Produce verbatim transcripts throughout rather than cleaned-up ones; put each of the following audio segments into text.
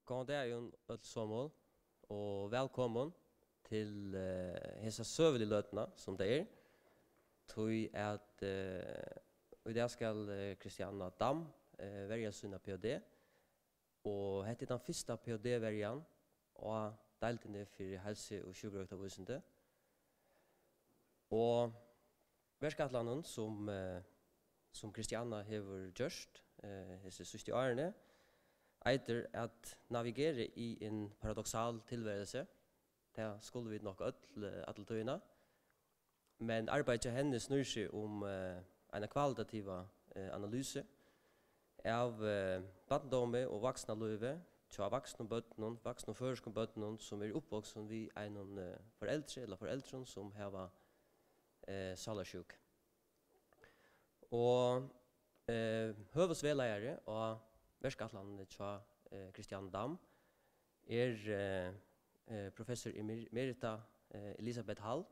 Góðan dagin øll somul og vælkomin til, eh, hesa søguligu løtuna, sum tað er. Tí at, eh, í dag skal, eh, Christiana Dam, eh, verja sína P H D, og hetta er tann fyrsta P H D-verjan á deildini fyri heilsu- og sjúkrarøktarvísindi. Og verkætlanin, sum, eh, sum Christiana hevur gjørt, eh, hesi síðstu árini, eitur at navigera í ein paradoksal tilværelse. Tað skulu vit nokk øll, eh, alla tíðina. Men arbeiðið hjá henni snýr seg um, eh, eina kvalitativa, eh, analysu av, eh, barndómi og vaksnalívi hjá vaksnum børnum, vaksnum føroyskum børnum, sum eru uppvaksin við einum, eh, foreldri ella foreldrum, sum hava, eh, sálarsjúku. Og, eh, høvuðsvegleiðari á verkætlanini hjá, eh, Christiane Dam er, eh, eh, professor emer-, emerita, eh, Elisabeth Hall,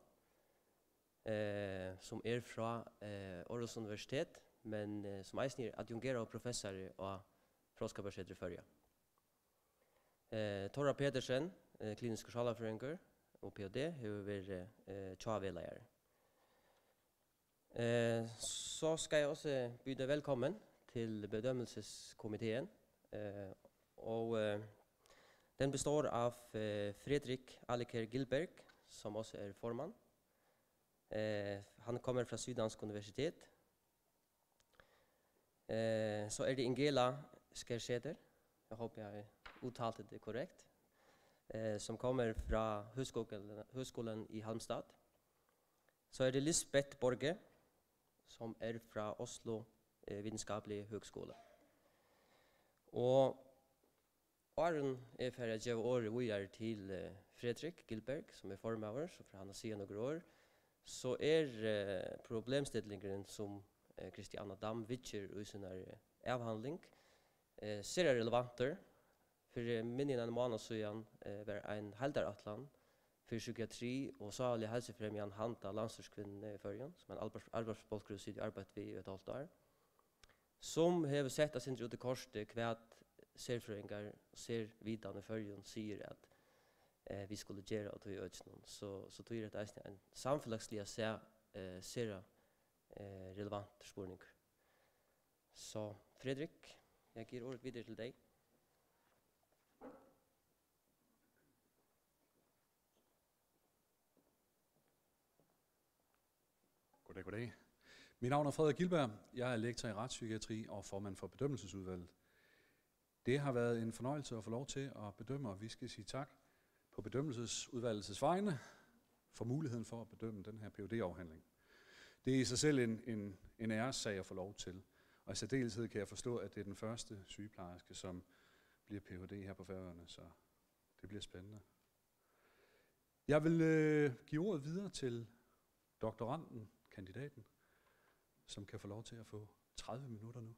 eh, sum er frá, eh, Aarhus Universitet, men, eh, sum eisini er adjungeraður professari á Fróðskaparsetri Føroya. Eh, Tóra Petersen, eh, kliniskur sálarfrøðingur og P H D, hevur verið, eh, hjá vegleiðari. Eh, så skal jeg også byde velkommen til bedømmelseskomiteen. Eh, og, eh, den består av, eh, Fredrik Aliker Gilberg, som også er formand. Eh, han kommer fra Syddansk Universitet. Eh, så er det Ingela Skerseter. Jeg håper jeg har uttalt det korrekt. Eh, som kommer fra Høgskolen, Høgskolen i Halmstad. Så er det Lisbeth Borge, som er fra Oslo, eh, Videnskabelige Høgskole. Og áðrenn eg fari at geva orðið víðari til, eh, Fredrik Gilberg, sum er formaður, so fer hann at siga nøkur orð. So er, eh, problemstillingurin, sum, eh, Christiana Dam viðger í sínari avhandling, eh, sera relevantur. Fyri minni enn einum mánaða síðan, eh, var ein heildarætlan fyri psykiatri og sálarliga heilsufremjan handa landsstýriskvinnuni í Føroyum, sum ein arbeiðs-, arbeiðsbólkur hevur sitið og arbeitt við í eitt hálvt ár, sum hevur sett eitt sindur út í kortið, hvat serfrøðingar og servitan í Føroyum sigur, at, eh, vit skulu gera á tí økinum. So, so tí er hetta eisini ein samfelagsliga sæ-, eh, sera, eh, relevantur spurningur. So, Fredrik, eg geri orðið víðari til teg. Goddag, goddag. Mit navn er Frederik Gilberg. Jeg er lektor i retspsykiatri og formand for bedømmelsesudvalget. Det har været en fornøjelse at få lov til at bedømme, og vi skal sige tak på bedømmelsesudvalgets vegne for muligheden for at bedømme den her Ph.D.-afhandling. Det er i sig selv en, en, en æressag at få lov til, og i særdeleshed kan jeg forstå, at det er den første sygeplejerske, som bliver Ph.D. her på Færøerne, så det bliver spændende. Jeg vil, øh, give ordet videre til doktoranden, kandidaten, som kan få lov til at få tredive minutter nu.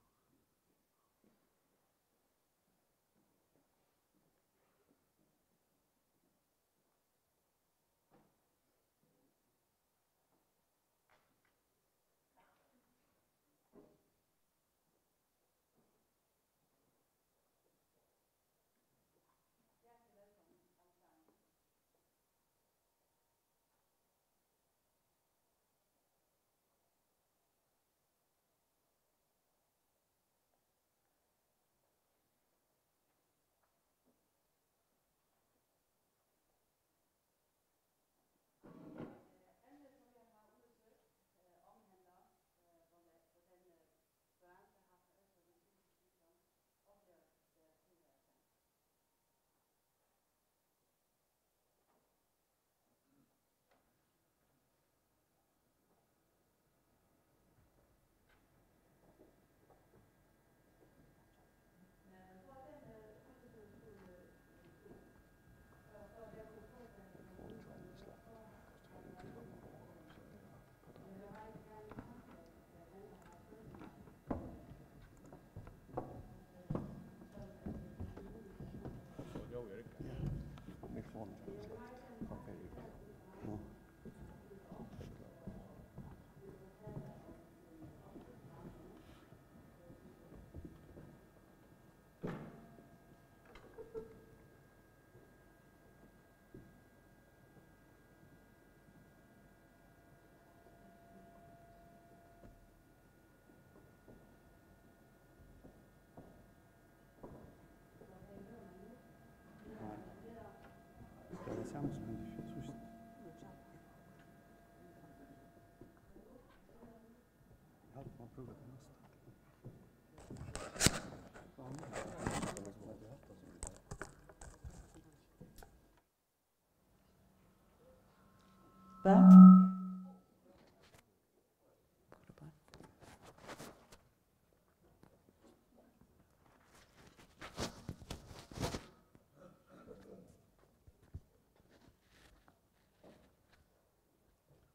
Hvat?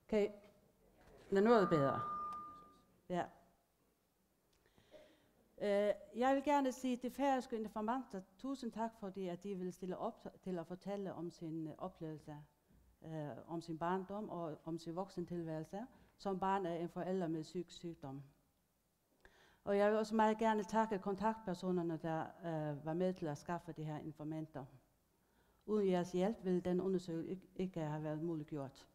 Okay. Nå, nu er det bedre. Ja. Øh, jeg vil gerne sige de færøske informanter tusind tak, fordi at de vil stille op til at fortælle om sin, øh, oplevelse, øh, om sin barndom og om sin voksentilværelse som barn af en forælder med psykisk sygdom. Og jeg vil også meget gerne takke kontaktpersonerne, der, øh, var med til at skaffe de her informanter. Uden jeres hjælp ville den undersøgelse ikke, ikke have været muliggjort.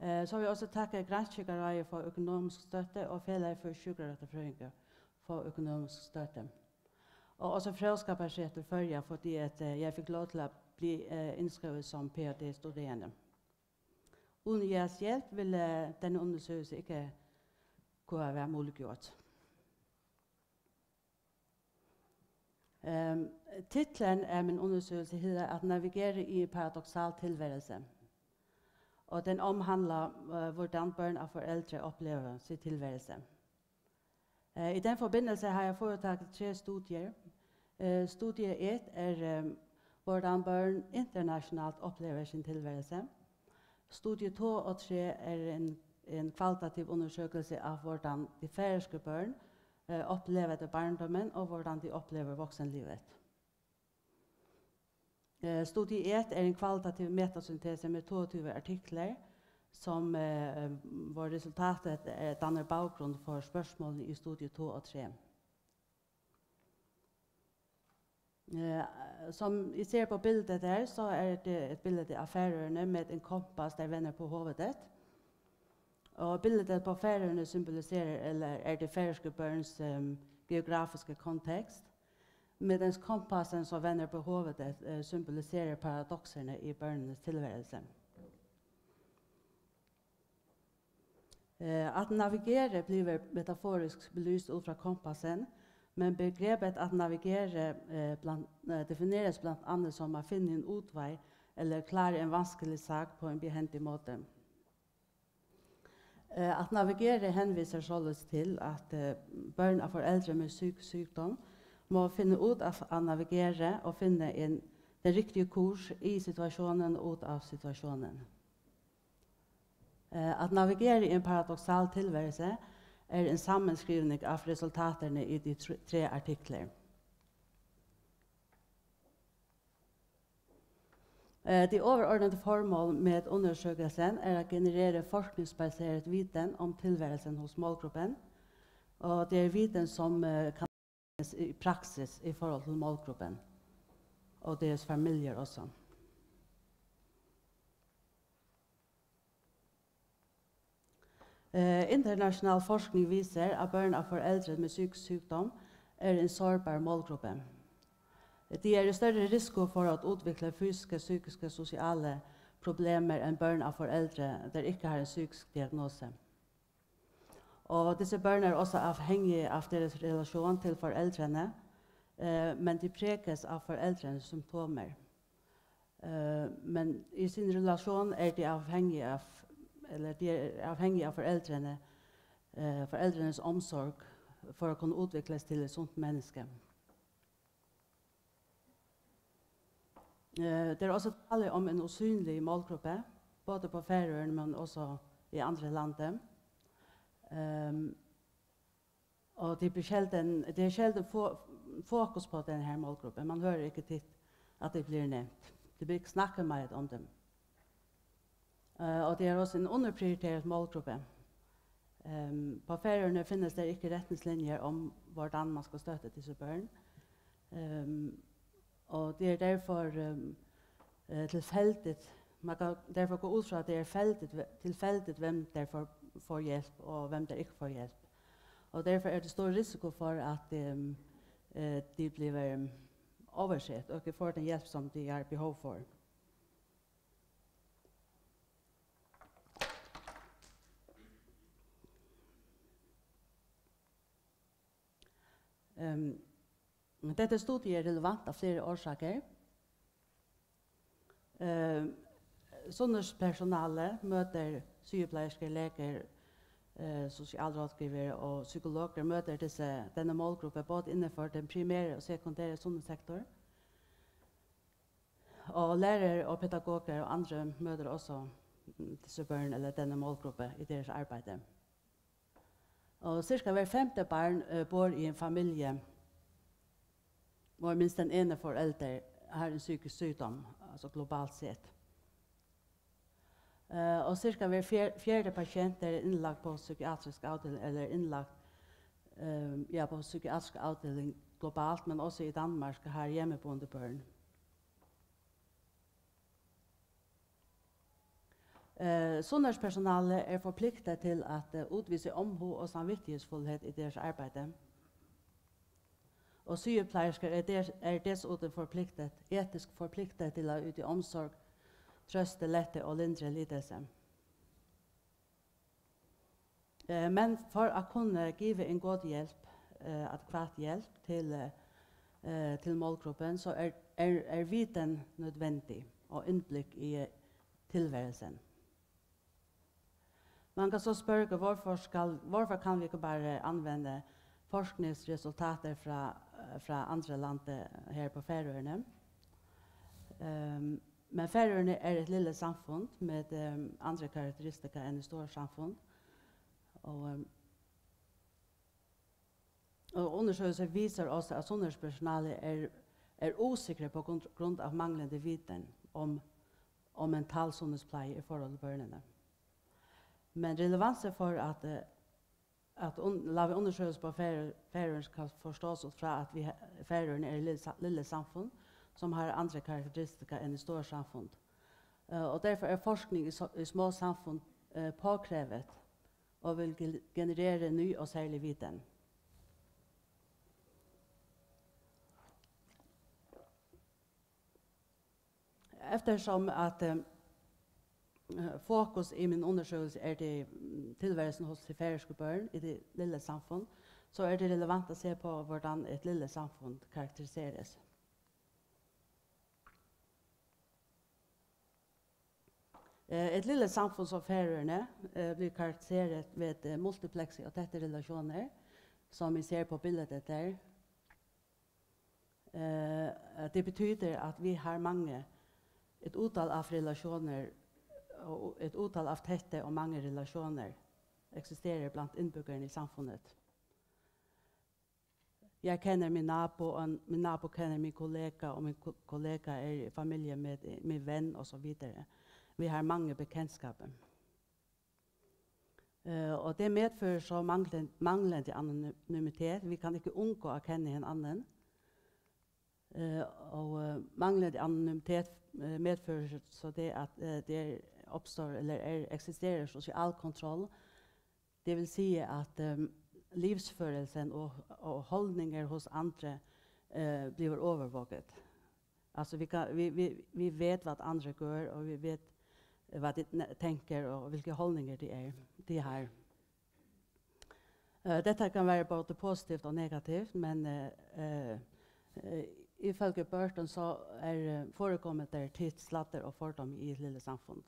Øh, så vil jeg også takke Grænsesikkerhedsrådet for økonomisk støtte og Felagið fyri Sjúkrarøktarfrøðingar for økonomisk støtte. Og også Fróðskaparsetur Føroya, fordi at, øh, jeg fik lov til at blive, øh, indskrevet som Ph.D.-studerende. Uden jeres hjælp ville, øh, denne undersøgelse ikke kunne have været muliggjort. Øhm, titlen af min undersøgelse hedder At navigere i en paradoksal tilværelse, og den omhandler, øh, hvordan børn og forældre oplever sin tilværelse. Øh, i den forbindelse har jeg foretaget tre studier. Øh, studie et er, øh, hvordan børn internationalt oplever sin tilværelse. Studie to og tre er en, en kvalitativ undersøgelse af, hvordan de færøske børn, øh, oplever det barndommen, og hvordan de oplever voksenlivet. Øh, studie et er en kvalitativ metasyntese med toogtyve artikler, som, øh, hvor resultatet, øh, danner baggrund for spørgsmålene i studie to og tre. Øh, som I ser på billedet her, så er det et billede af Færøerne med en kompas, der vender på hovedet. Og billedet på Færøerne symboliserer, eller er de færøske børns, øhm, geografiske kontekst, mens kompassen, som vender på hovedet, øh, symboliserer paradokserne i børnenes tilværelse. Øh, at navigere bliver metaforisk belyst ud fra kompassen, men begrebet at navigere, øh, blandt, øh, defineres blandt andet som at finde en udvej eller klare en vanskelig sag på en behændig måde. Øh, at navigere henviser således til, at, øh, børn af forældre med psykisk sygdom må finde ud af at navigere og finde en, den rigtige kurs i situationen, ud af situationen. Øh, at navigere i en paradoksal tilværelse er en sammenskrivning af resultaterne i de tre, tre artikler. Øh, det overordnede formål med undersøgelsen er at generere forskningsbaseret viden om tilværelsen hos målgruppen, og det er viden, som, øh, kan i praksis i forhold til målgruppen og deres familier også. Øh, international forskning viser, at børn af forældre med psykisk sygdom er en sårbar målgruppe. De er i større risiko for at udvikle fysiske, psykiske, sociale problemer end børn af forældre, der ikke har en psykisk diagnose. Og disse børn er også afhængige af deres relation til forældrene, øh, men de præges af forældrenes symptomer. Øh, men i sin relation er de afhængige af, eller de er afhængige af forældrene, øh, forældrenes omsorg for at kunne udvikles til et sundt menneske. Øh, der er også tale om en usynlig målgruppe, både på Færøerne, men også i andre lande. Øhm, og det bliver sjældent, det er sjældent fo-, fokus på den her målgruppe. Man hører ikke tit, at det bliver nævnt. Det bliver ikke snakket meget om dem. Øh, og det er også en underprioriteret målgruppe. Øhm, på Færøerne findes der ikke retningslinjer om, hvordan man skal støtte disse børn. Øhm, og det er derfor, øhm, øh, tilfældigt. Man kan derfor gå ud fra, at det er fældigt, tilfældigt, hvem der får, får hjælp, og hvem der ikke får hjælp. Og derfor er det stor risiko for, at, øhm, øh, de bliver, øhm, overset og ikke får den hjælp, som de har behov for. Ehm, dette studiet er relevant av flere årsaker. Ehm, sundhedspersonale møter sygeplejersker, læger, eh, socialrådgivere og psykologer møter disse, denne målgruppe både innenfor den primære og sekundære sundhedssektor. Og lærere og pædagoger og andre møter også, mm, disse børn eller denne målgruppe i deres arbejde. Og cirka hver femte barn, eh, bor i en familie, hvor minst den ene forælder har en psykisk sygdom, altså globalt set. Eh, og cirka hver fjer-, fjerde patient er indlagt på psykiatrisk afdeling, eller indlagt, eh, ja, på psykiatrisk afdeling globalt, men også i Danmark har hjemmeboende børn. Eh, sundhedspersonale er forpligtet til at, eh, udvise omhu og samvittighedsfuldhed i deres arbejde. Og sygeplejersker er des-, er desuden forpligtet, etisk forpligtet til at yde omsorg, trøste, lette og lindre lidelse. Eh, men for at kunne give en god hjælp, eh, adekvat hjælp til, eh, til målgruppen, så er, er, er viden nødvendig og indblik i, eh, tilværelsen. Man kan så spørge, hvorfor skal, hvorfor kan vi ikke bare anvende forskningsresultater fra, eh, fra andre lande her på Færøerne? Ehm, men Færøerne er et lille samfund med, ehm, andre karakteristikker enn et stort samfund. Og, ehm, og undersøgelser viser også, at sundhedspersonale er, er usikre på grund, grund av manglende viden om, om mental sundhedspleje i forhold til børnene. Men relevansen for at, eh, at un-, lave undersøgelser på Færø-, Færøerne skal forstås ut fra, at vi ha-, Færøerne er et lille sa-, lille samfund, som har andre karakteristikker enn et stort samfund. Eh, og derfor er forskning i så-, i små samfund, eh, påkrævet og vil ge-, generere ny og særlig viden. Eftersom at, eh, fokus i min undersøgelse er til, mm, tilværelsen hos de færøske børn i det lille samfund, så er det relevant at se på, hvordan et lille samfund karakteriseres. Eh, et lille samfund som Færøerne, eh, blir karakteriseret ved, eh, multiplekse og tætte relationer, som vi ser på billedet der. Eh, det betyder, at vi har mange, et utal av relationer, og et utal av tætte og mange relationer eksisterer blandt indbyggerne i samfundet. Jeg kender min nabo, og min nabo kender min kollega, og min ko-, kollega er i familie med min venn, og så videre. Vi har mange bekendtskaber. Eh, og det medfører så manglen-, manglende anonymitet. Vi kan ikke undgå at kende hinanden. Eh, og, eh, manglende anonymitet, eh, medfører så det, at, eh, det opstår, eller er, eksisterer social kontroll. Det vil sige, at, ehm, livsførelsen og, og holdninger hos andre, eh, bliver overvåget. Altså, vi kan, vi, vi, vi ved, hvad andre gør, og vi ved, hvad de ne-, tænker, og hvilke holdninger de er, de har. Eh, dette kan være både positivt og negativt, men, eh, eh, eh, ifølge Burton så er, eh, forekommer der tit sladder og fordom i et lille samfund.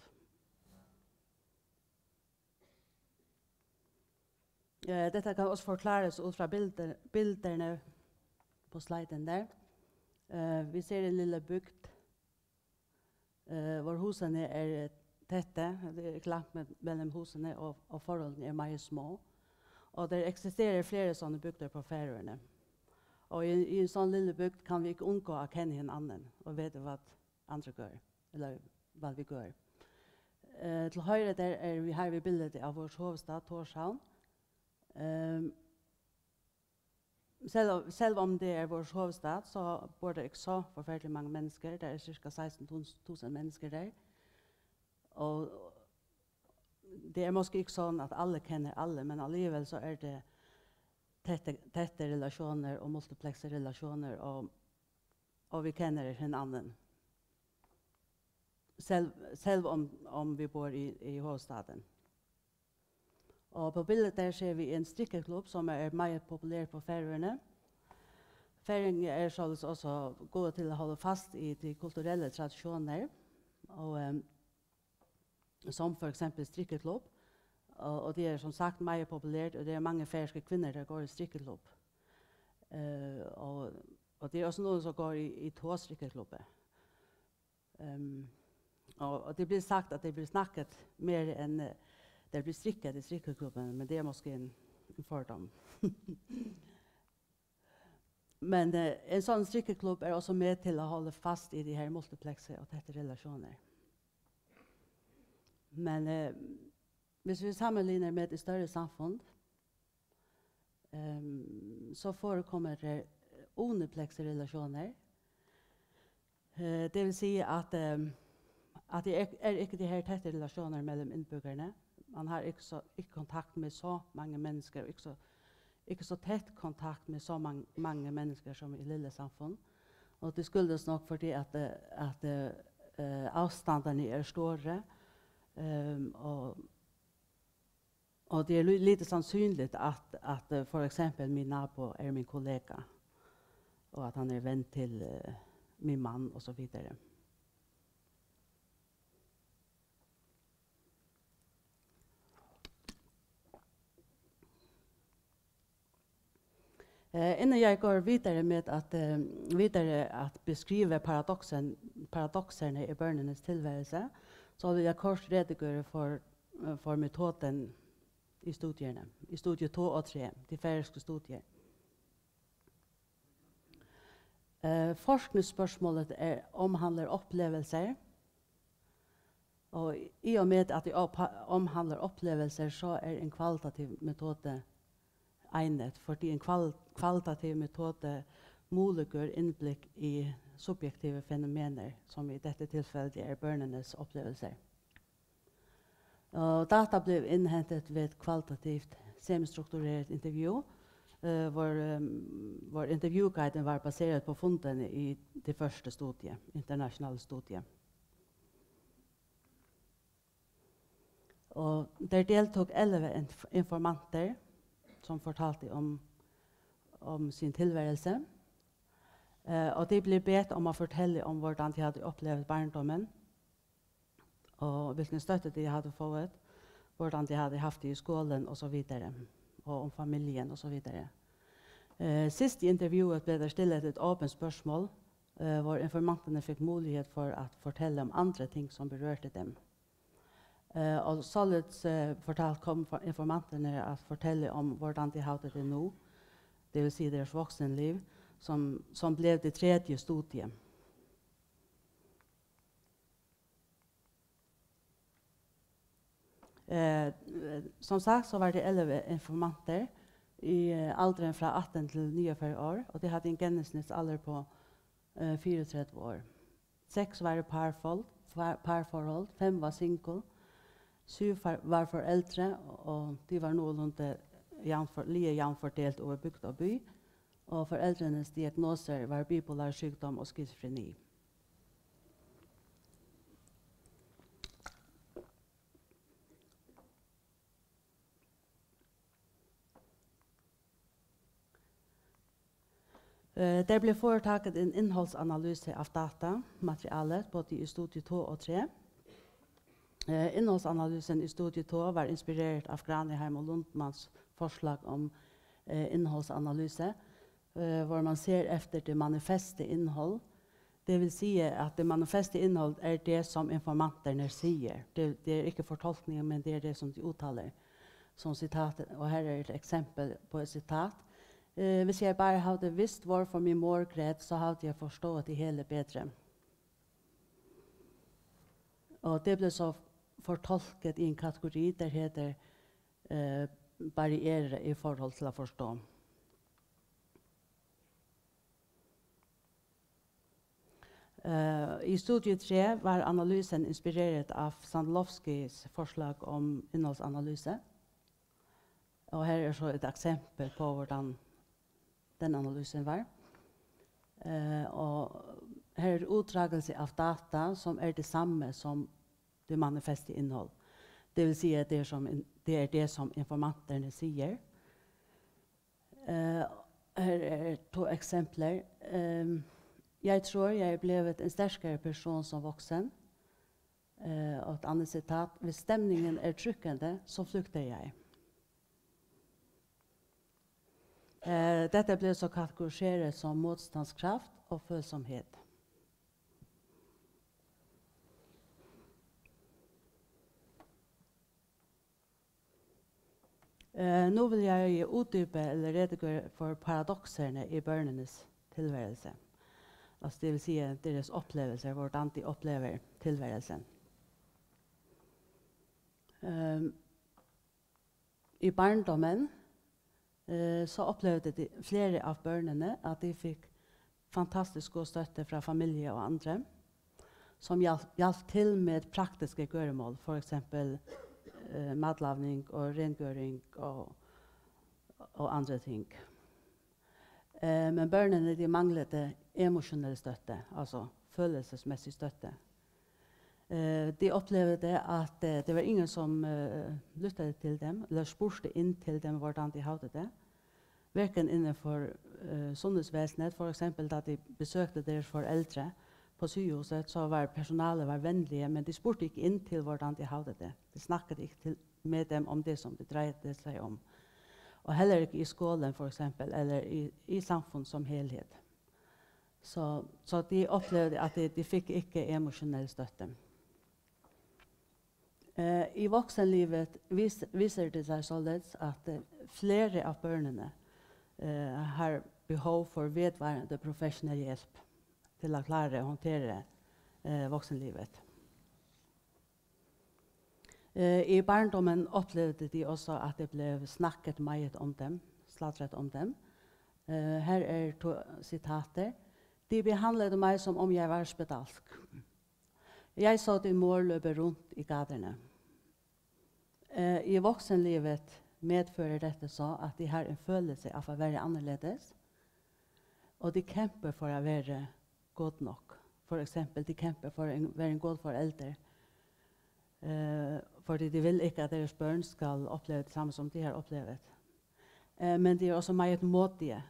Eh, dette kan også forklares ut fra bilder, bilderne på sliden der. Eh, vi ser en lille bygd, eh, hvor husene er, eh, tætte. Det er ikke langt me-, mellem husene, og, og forholdene er meget små. Og der eksisterer flere sånne bygder på Færøerne. Og i, i en sånn lille bygd kan vi ikke undgå at kende hinanden og vite, hvad andre gør, eller hvad vi gør. Eh, til højre der er vi, har vi billedet af vores hovedstad, Tórshavn. Ehm, selv, selv om det er vores hovedstad, så bor der ikke så forfærdelig mange mennesker. Der er cirka seksten tusind mennesker der. Og det er måske ikke sådan, at alle kender alle, men alligevel så er det tætte, tætte relationer og multiplekse relationer, og, og vi kender hinanden. Selv, selv om, om vi bor i, i hovedstaden. Og på billedet der ser vi en strikkeklub, som er meget populær på Færøerne. Føroyingar eru soleiðis eisini góðir til at halda fast í tær kulturellu traditiónir, og, ehm, sum fyri eksempel strikkuklubb, og, og tað er sum sagt meir populert, og tað eru mangar føroyskar kvinnur, tær ganga í strikkuklubb. Eh, og, og tað er eisini nøkur sum ganga í, í to strikkuklubbar. Ehm, og, og tað verður sagt, at tað verður snakkað meir enn, eh, tað verður strikkað í strikkuklubbini, men tað er miskiliður, ein fordómur. Men, eh, ein sovorðin strikkuklubbur er eisini við til at halda fast í tær her multipleksu og tættu relatiónirnar. Men, eh, um vit samanlíkna við eitt størri samfund, ehm, so førikoma tær unipleksu relatiónir. Eh, tað vil siga, at, ehm, at tað er, eru ikki tær her tættu relatiónirnar millum innbúgvararnar. Man hevur ikki so, ikki kontakt við so mong menniskju, og ikki so, ikki so tætta kontakt við so mong-, mong menniskju sum í lítlu samfund. Og tað skyldist nokk fyri, at, eh, at, eh, eh, avstandarnir eru størri, ehm, og Og tað er li-, lítið sannsynligt, at, at, eh, fyri eksempel mín nabo er mín kollega, og at hann er ven til, eh, mín mann, og so víðari. Eh, innan eg ganga víðari við at, eh, víðari at beskriva paradoksen-, paradokserna í børnunum tilveru, so vil eg kort greiggja fyri, eh, fyri metodini í studiini, í studie tvey og trý, tær føroysku studiini. Eh, forskningsspørjsmálið er, umhandlar upplivilsir, og í og við at tað op-, umhandlar upplivilsir, so er ein kvalitativ metoda egnet, fyri ein kval-, kvalitativ metoda møguliggjar innblikk í subjektiv fenomen, sum í hesum tilfelli eru børnunum upplivilsir. Og data bleiv innhentað við kvalitativt semistruktureret interview, eh, har, ehm, har interviewguiden var baseret á fundini í tí fyrsta studie, internationala studie. Og har deltóku ellivu inf-, informantir, sum fortaldu um, um sína tilveru. Eh, og tey blivu beðin um at fortelja um, hvussu tey høvdu upplivað barndómin, og hvilken støtte de hadde fått, hvordan de hadde haft det i skolen, og så videre, og om familien, og så videre. Eh, sidst i interviewet ble det stillet et åpent spørsmål, eh, hvor informanterne fikk mulighed for at fortælle om andre ting, som berørte dem. Eh, og således, eh, fortalt kom for-, informanterne at fortælle om, hvordan de havde det nu, det vil sige deres voksenliv, som, som blev det tredje studie. Eh, som sagt, så var det ellivu informantir í, eh, aldrin frá attan til níggjuogfjøruti ár, og tey høvdu ein gennemsnitsaldur på, eh, fýraogtretivu ár. Seks vóru parforhold, par-, parforhold, fimm vóru single, sjey for-, vóru foreldri, og tey vóru nokolunde javnt for-, liga javnt fordelt yvir bygd og by, og foreldrarnir diagnosir vóru bipolar sjúkdóm og skizofreni. Eh, der blev foretaget en indholdsanalyse af data, materialet, både i studie to og tre. Eh, indholdsanalysen i studie to var inspireret af Granheim og Lundmans forslag om, eh, indholdsanalyse, eh, hvor man ser efter det manifeste indhold. Det vil sige, at det manifeste indhold er det, som informanterne siger. Det, det er ikke fortolkningen, men det er det, som de udtaler. Som citatet, og her er et eksempel på et citat. Eh, "Hvis jeg bare hadde vidst, hvorfor min mor græd, så hadde jeg forstået det hele bedre." Og det blev så fortolket i en kategori, der hedder, eh, barriere i forhold til at forstå. Eh, i studie tre var analysen inspireret af Sandlowskis forslag om indholdsanalyse. Og her er så et eksempel på, hvordan den analysen var. Eh, og her er uddragelse af data, som er det samme som det manifeste indhold. Det vil sige, at det er som in-, det er det, som informanterne siger. Eh, Her er to eksempler. Ehm, Jeg tror jeg er blevet en stærkere person som voksen. Eh, og et andet citat: Hvis stemningen er trykkende, så flygter jeg. Eh, dette ble så kategoriseret som modstandskraft og følsomhed. Eh, nu vil jeg uddybe eller redegjøre for paradokserne i børnenes tilværelse. Altså, det vil sige deres oplevelser, hvordan de oplever tilværelsen. Ehm, I barndommen, eh, så oplevde de, flere av børnene at de fikk fantastisk god støtte fra familie og andre, som hjalp, hjalp til med praktiske gøremål, for eksempel, eh, matlagning og rengøring og, og andre ting. Eh, men børnene, de manglede emotionel støtte, altså følelsesmæssig støtte. Eh, de oplevede at, eh, det var ingen som, eh, lyttede til dem, eller spurgte ind til dem, hvordan de havde det. Hverken inden for, eh, sundhedsvæsenet, for eksempel da de besøgte deres forældre på sygehuset, så var personalet var venlige, men de spurgte ikke ind til, hvordan de havde det. De snakkede ikke til, med dem om det, som det drejede sig om. Og heller ikke i skolen, for eksempel, eller i, i samfund som helhed. Så, så de oplevede, at de, de fik ikke emotionel støtte. Eh, i voksenlivet vis-, viser det sig således, at, eh, flere av børnene, eh, har behov for vedvarende professionel hjælp til at klare og håndtere, eh, voksenlivet. Eh, i barndommen oplevde de også, at det blev snakket meget om dem, sladret om dem. Eh, her er to citater: De behandlede mig, som om jeg var spedalsk. Jeg så din mor løbe rundt i gaderne. Eh, i voksenlivet medfører dette så, at de har en følelse av å være annerledes, og de kjemper for å være god nok. For eksempel, de kjemper for å være en god forelder. Eh, fordi de vil ikke, at deres børn skal oppleve det samme som de har opplevd. Eh, men de er også meget modige.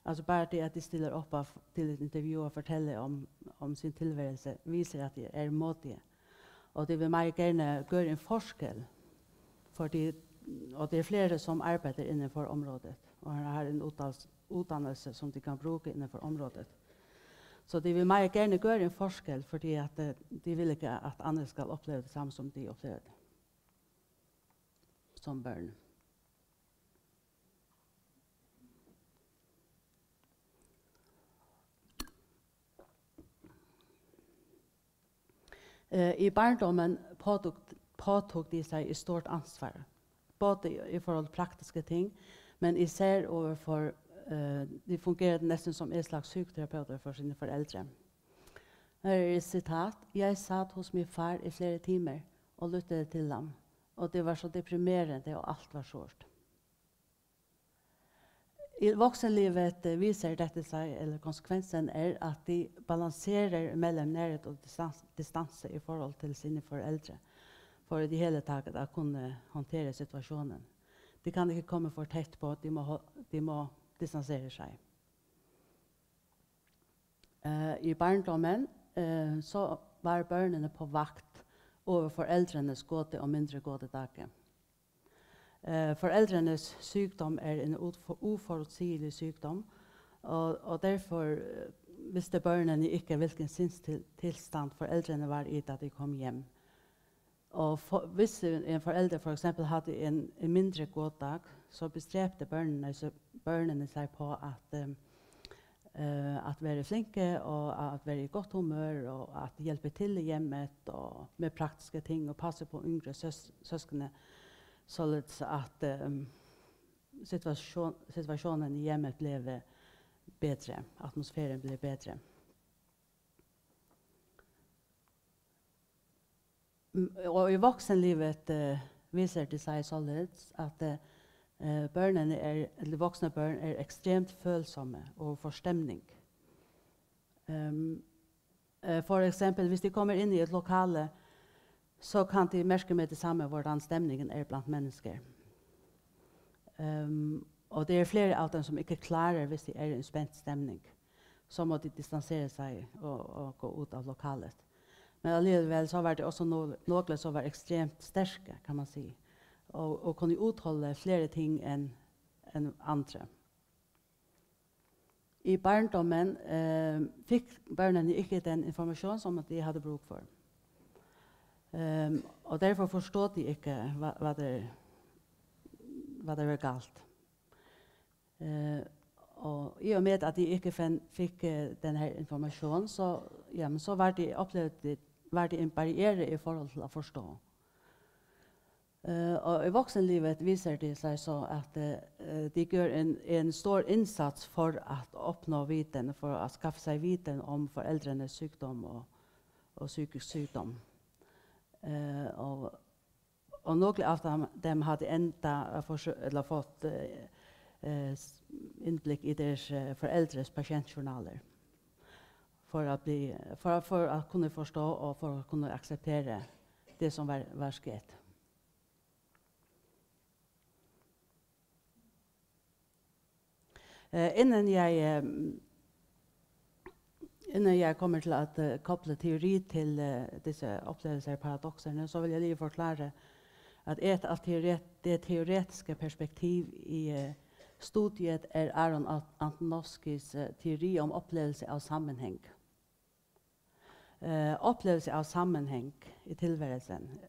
Altså, bare det, at de stiller op og f-, til et interview og fortæller om, om sin tilværelse, viser, at de er modige. Og de vil meget gerne gøre en forskel. Fordi, og det er flere, som arbejder inden for området, og han har en uddans-, uddannelse, som de kan bruge inden for området. Så de vil meget gerne gøre en forskel, fordi at, eh, de vil ikke, at andre skal opleve det samme, som de oplevede som børn. Eh, i barndommen påtog, påtog de sig et stort ansvar, både i, i forhold til praktiske ting, men især overfor, eh, de fungerede næsten som en slags psykoterapeuter for sine forældre. Her er et citat: Jeg satt hos min far i flere timer og lyttede til ham, og det var så deprimerende, og alt var sort. I voksenlivet, eh, viser dette seg, eller konsekvensen er, at de balanserer mellom nærhet og distans-, distance i forhold til sine forældre, for i det hele taget at kunne håndtere situationen. De kan ikke komme for tæt på, de må ho-, de må distancere sig. Eh, i barndommen, eh, så var børnene på vagt over forældrenes gode og mindre gode dage. Eh, forældrenes sygdom er en utfor-, uforudsigelig sygdom, og, og derfor, eh, vidste børnene ikke, hvilken sindstil-, tilstand forældrene var i, da de kom hjem. Og for, hvis en forælder for eksempel havde en, en mindre god dag, så bestræbte børnene, så børnene sig på at, eh, eh, at være flinke og at være i godt humør og at hjælpe til i hjemmet og med praktiske ting og passe på yngre søs-, søskende, således at, eh, situation, situationen i hjemmet blev, eh, bedre, atmosfæren blev bedre. Mm, og i voksenlivet, eh, viser det sig således, at, eh, eh, børnene er, eller voksne børn er ekstremt følsomme over for stemning. Ehm, eh, for eksempel, hvis de kommer ind i et lokale, så kan de mærke med det samme, hvordan stemningen er blandt mennesker. Ehm, Og det er flere av dem, som ikke klarer, hvis det er en spent stemning. Så må de distansere sig og, og gå ud af lokalet. Men alligevel, så var det også no-, nogle, som var ekstremt stærke, kan man sige. Og, og kunne udholde flere ting end, end andre. I barndommen, eh, fik børnene ikke den information, som de havde brug for. Ehm, og derfor forstod de ikke, hvad, hvad der, hvad der var galt. Eh, og i og med, at de ikke fann, fik, eh, den her information, så, jamen, så var det, oplevde de, var det en barriere i forhold til at forstå. Eh, og i voksenlivet viser det sig så, at, eh, de gør en, en stor indsats for at opnå viden, for at skaffe sig viden om forældrenes sygdom og, og psykisk sygdom. Eh, og, og nogle af dem, dem har det endda at forsø-, eller fået, eh, eh, s-, indblik i deres, eh, forældres patientjournaler, for at blive, for, for at kunne forstå og for at kunne acceptere det, som var, var sket. Eh, inden jeg, eh, inden jeg kommer til at, eh, koble teori til, eh, disse oplevelsesparadokserne, så vil jeg lige forklare, at et af teoret-, det teoretiske perspektiv i, eh, studiet er Aaron Ant-, Antonovskys, eh, teori om oplevelse af sammenhæng. Eh, oplevelse af sammenhæng i tilværelsen,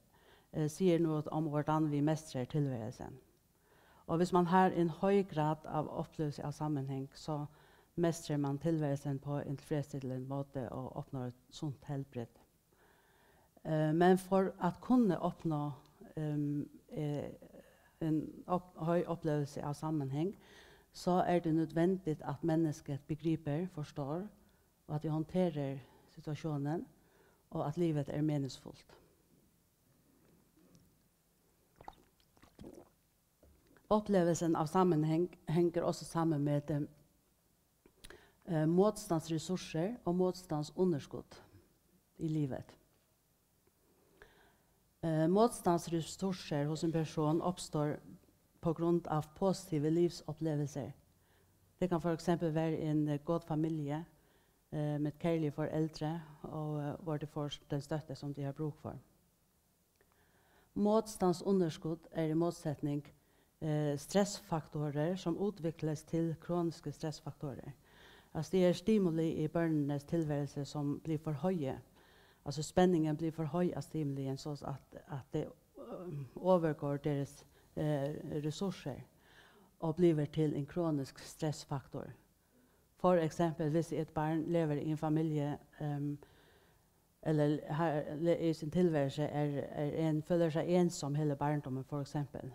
eh, siger noget om, hvordan vi mestrer tilværelsen. Og hvis man har en høj grad af oplevelse af sammenhæng, så mestrer man tilværelsen på en tilfredsstillende måde og opnår et sundt helbred. Eh, men for at kunne opnå, ehm, eh, en op-, høj oplevelse af sammenhæng, så er det nødvendigt, at mennesket begriber, forstår, og at de håndterer situationen, og at livet er meningsfuldt. Opplevelsen av sammenheng henger også sammen med, eh, modstandsressourcer og modstandsunderskud i livet. Eh, modstandsressourcer hos en person oppstår på grund av positive livsopplevelser. Det kan for eksempel være en, eh, god familie, eh, med kærlige forældre, og, eh, hvor de får den støtte, som de har brug for. Modstandsunderskud er i modsætning, eh, stressfaktorer, som udvikles til kroniske stressfaktorer. Altså, det er stimuli i børnenes tilværelse, som bliver for høje. Altså, spændingen bliver for høj af stimulien, så at, at det, øhm, overgår deres, eh, ressourcer og bliver til en kronisk stressfaktor. For eksempel, hvis et barn lever i en familie, øhm, eller har, le-, i sin tilværelse er, er en, føler sig ensom hele barndommen, for eksempel,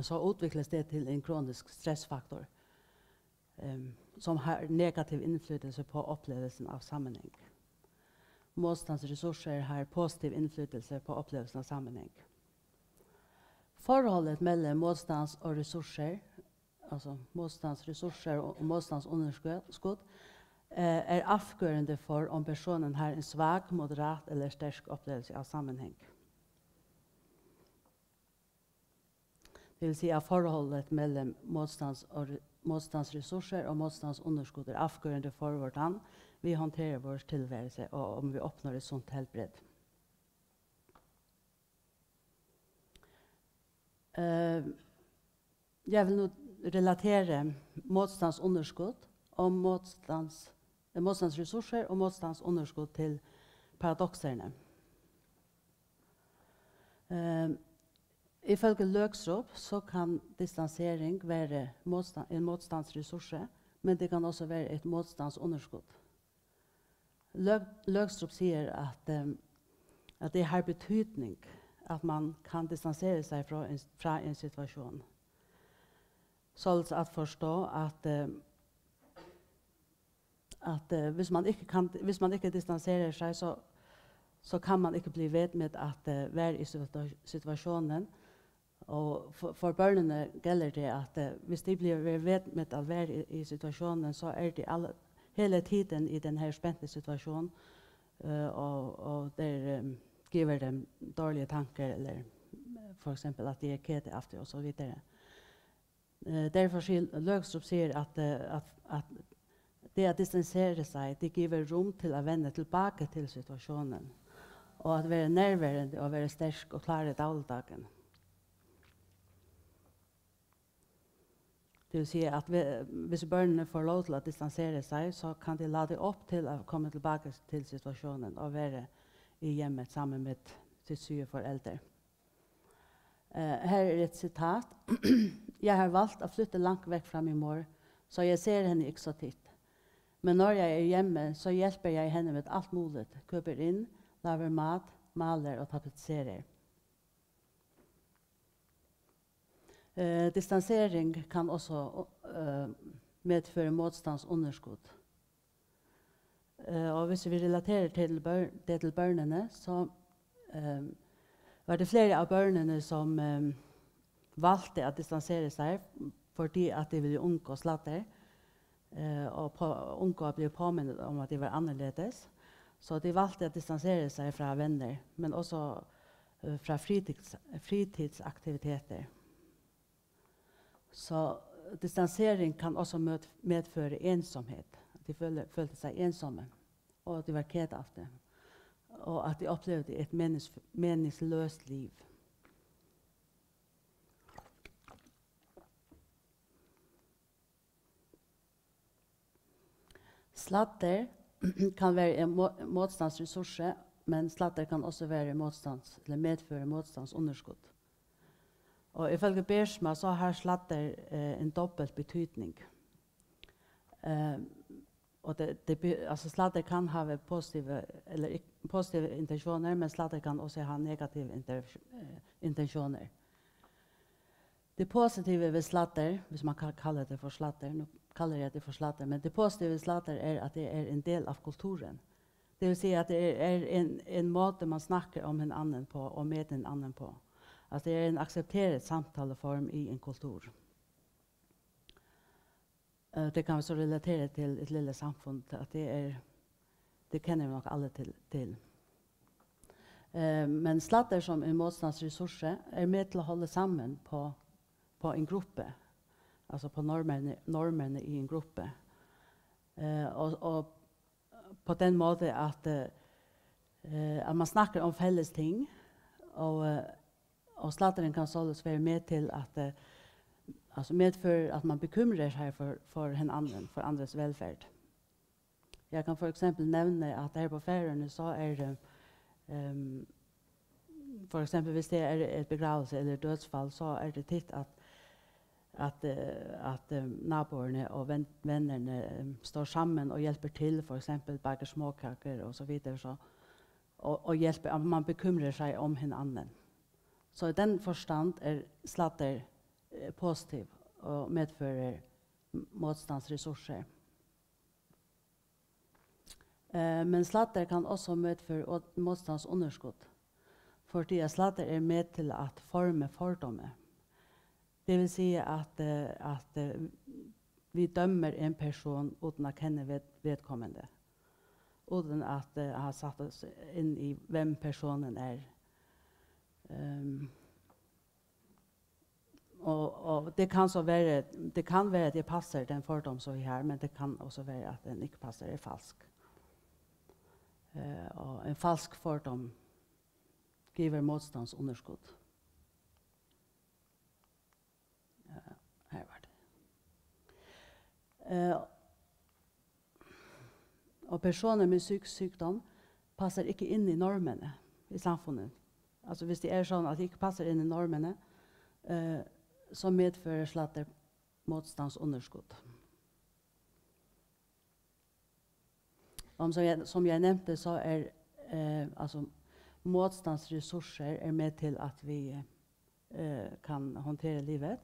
så udvikles det til en kronisk stressfaktor, øhm, som har negativ indflydelse på oplevelsen af sammenhæng. Modstandsressourcer har positiv indflydelse på oplevelsen af sammenhæng. Forholdet mellem modstands- og ressourcer, altså modstandsressourcer og modstandsunderskud, eh, er afgørende for, om personen har en svag, moderat eller stærk oplevelse af sammenhæng. Det vil sige, at forholdet mellem modstands- og re-, modstandsressourcer og modstandsunderskud er afgørende for, hvordan vi håndterer vores tilværelse, og om vi opnår et sundt helbred. Eh, jeg vil nu relatere modstandsunderskud og modstands-, eh, modstandsressourcer og modstandsunderskud til paradokserne. Eh, ifølge Løgstrup, så kan distancering være modstand-, en modstandsressource, men det kan også være et modstandsunderskud. Løg-, Løgstrup siger, at, øhm, at det har betydning, at man kan distancere sig fra en, fra en situation. Således at forstå, at, øhm, at, øh, hvis man ikke kan, hvis man ikke distancerer sig, så, så kan man ikke blive ved med at, øh, være i situa-, situationen. Og for, for børnene gælder det, at, øh, hvis de bliver ved, ved med at være i, i situationen, så er de alle, hele tiden i den her spændte situation, øh, og, og det, øhm, giver dem dårlige tanker, eller, øh, for eksempel at de er kede af det, og så videre. Eh, Derfor sier Løgstrup sier at, eh, at, at det at distancere sig, det giver rum til at vende tilbage til situationen, og at være nærværende og være stærk og klar i dagligdagen. Det vil sige, at vi, hvis børnene får lov til at distancere sig, så kan de lade op til at komme tilbage til situationen og være i hjemmet sammen med sit syge forælder. Eh, Her er et citat. Jeg har valgt at flytte langt væk fra min mor, så jeg ser henne ikke så tit. Men når jeg er hjemme, så hjælper jeg hende med alt muligt. Køber ind, laver mat, maler og tapetserer. Eh, Distancering kan også eh, medføre modstandsunderskud. Eh, Og hvis vi relaterer til bør- det til børnene, så eh, var det flere av børnene som eh, valgte at distancere sig, fordi at de ville undgå sladder eh, og på, undgå at blive påmindet om, at de var anderledes. Så de valgte at distancere sig fra venner, men også eh, fra fritids, fritidsaktiviteter. Så distancering kan også mød, medføre ensomhed. At de føler, følte sig ensomme, og at de var ked af det, og at de oplevede et menings, meningsløst liv. Sladder kan være en mo- modstandsressource, men sladder kan også være modstands, eller medføre modstandsunderskud. Og ifølge Biersma så har sladder eh, en dobbelt betydning. Eh, og det, det, be- altså sladder kan have positive, eller ikke, positive intentioner, men sladder kan også ha negative inter, eh, intentioner. Det positive ved sladder, hvis man kan kalde det for sladder, nu kalder jeg det for sladder, men det positive ved sladder er, at det er en del av kulturen. Det vil sige, at det er, er en, en måte, man snakker om hinanden på og med hinanden på. At det er en accepteret samtaleform i en kultur. Eh, Det kan vi så relatere til et lille samfund, at det er, det kender vi nok alle til. til. Eh, Men sladder som en modstandsressource er med til at holde sammen på, på en gruppe, altså på normerne, normerne i en gruppe. Eh, Og, og på den måten at, eh, eh, at man snakker om fælles ting, og, eh, og sladderen kan således være med til at, eh, altså medføre at man bekymrer sig for, for hinanden, for andres velfærd. Jeg kan for eksempel nævne, at her på Færøerne, så er det, ehm, for eksempel hvis det er et begravelse eller dødsfald, så er det tit at, at, eh, at eh, naboerne og ven, vennerne eh, står sammen og hjælper til, for eksempel bakker småkaker og så videre, så, og, og hjælper, at man bekymrer sig om hinanden. Så i den forstand er sladder eh, positiv og medfører modstandsressourcer. Eh, Men sladder kan også medføre modstandsunderskud, fordi at sladder er med til at forme fordomme. Det vil sige, at, eh, at eh, vi dømmer en person uden at kende ved, vedkommende, uden at eh, ha satt os ind i, hvem personen er. Um, Og, og det kan så være, det kan være, at det passer den fordom, som vi har, men det kan også være, at den ikke passer, er falsk. Eh, og en falsk fordom giver modstandsunderskud. Ja, her var det. Eh, Og personer med psykisk sygdom passer ikke ind i normerne i samfundet. Altså hvis det er sådan, at de ikke passer ind i normerne, eh, så medfører sladder modstandsunderskud. Om, som, jeg, som jeg nævnte, så er eh, altså modstandsressourcer er med til, at vi eh, kan håndtere livet,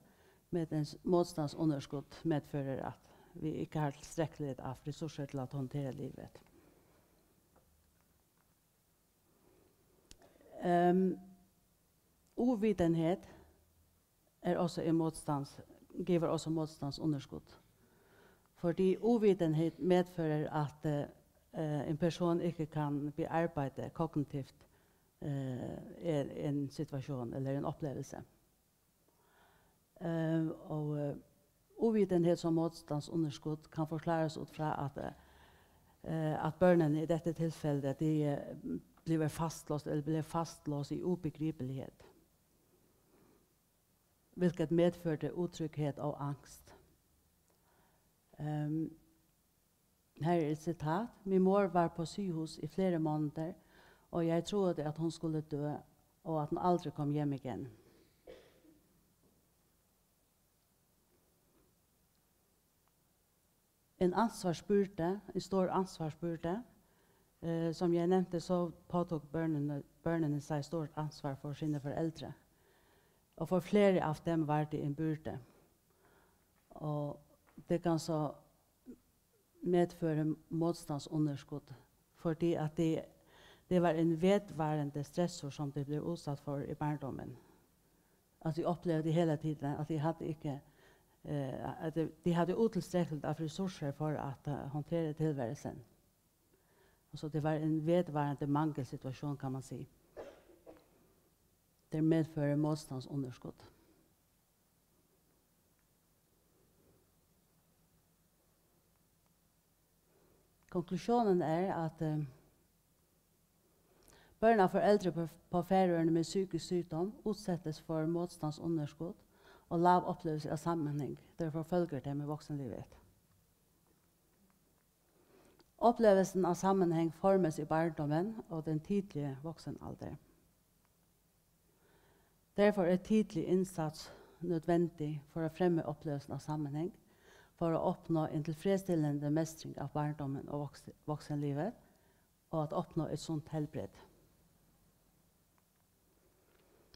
medan modstandsunderskud medfører, at vi ikke har tilstrækkeligt af ressourcer til at håndtere livet. Um, Uvitenhed er også en modstands, giver også modstandsunderskud. Fordi uvitenhed medfører, at eh, en person ikke kan bearbejde kognitivt eh, en, en situation eller en oplevelse. Eh, og, eh, uvidenhets- og modstandsunderskud kan forklares ut fra at, eh, at børnene i dette tilfellet, de, eh, bliver fastlåst, eller blev fastlåst i ubegribelighed, hvilket medførte utryghed og angst. Ehm, her er et citat: "Min mor var på sygehus i flere måneder, og jeg troede, at hun skulle dø, og at hun aldrig kom hjem igen." En ansvarsbyrde, en stor ansvarsbyrde. Eh, som jeg nevnte, så påtog børnene, børnene seg stort ansvar for sine forældre. Og for flere av dem var det en byrde. Og det kan så medføre modstandsunderskud, fordi at det, det var en vedvarende stressor, som de blev udsat for i barndommen. At de oplevede hele tiden, at de hadde ikke, eh, at de, de hadde utilstrækkeligt av ressourcer for at, eh, håndtere tilværelsen. Altså, det var en vedvarende mangelsituation, kan man sige. Det medfører modstandsunderskud. Konklusionen er, at, eh, børn af forældre på, på Færøerne med psykisk sygdom udsættes for modstandsunderskud og lav oplevelse af sammenhæng, der forfølger dem i voksenlivet. Oplevelsen af sammenhæng formes i barndommen og den tidlige voksenalder. Derfor er tidlig indsats nødvendig for at fremme oplevelsen af sammenhæng, for at opnå en tilfredsstillende mestring af barndommen og voks-, voksenlivet, og at opnå et sundt helbred.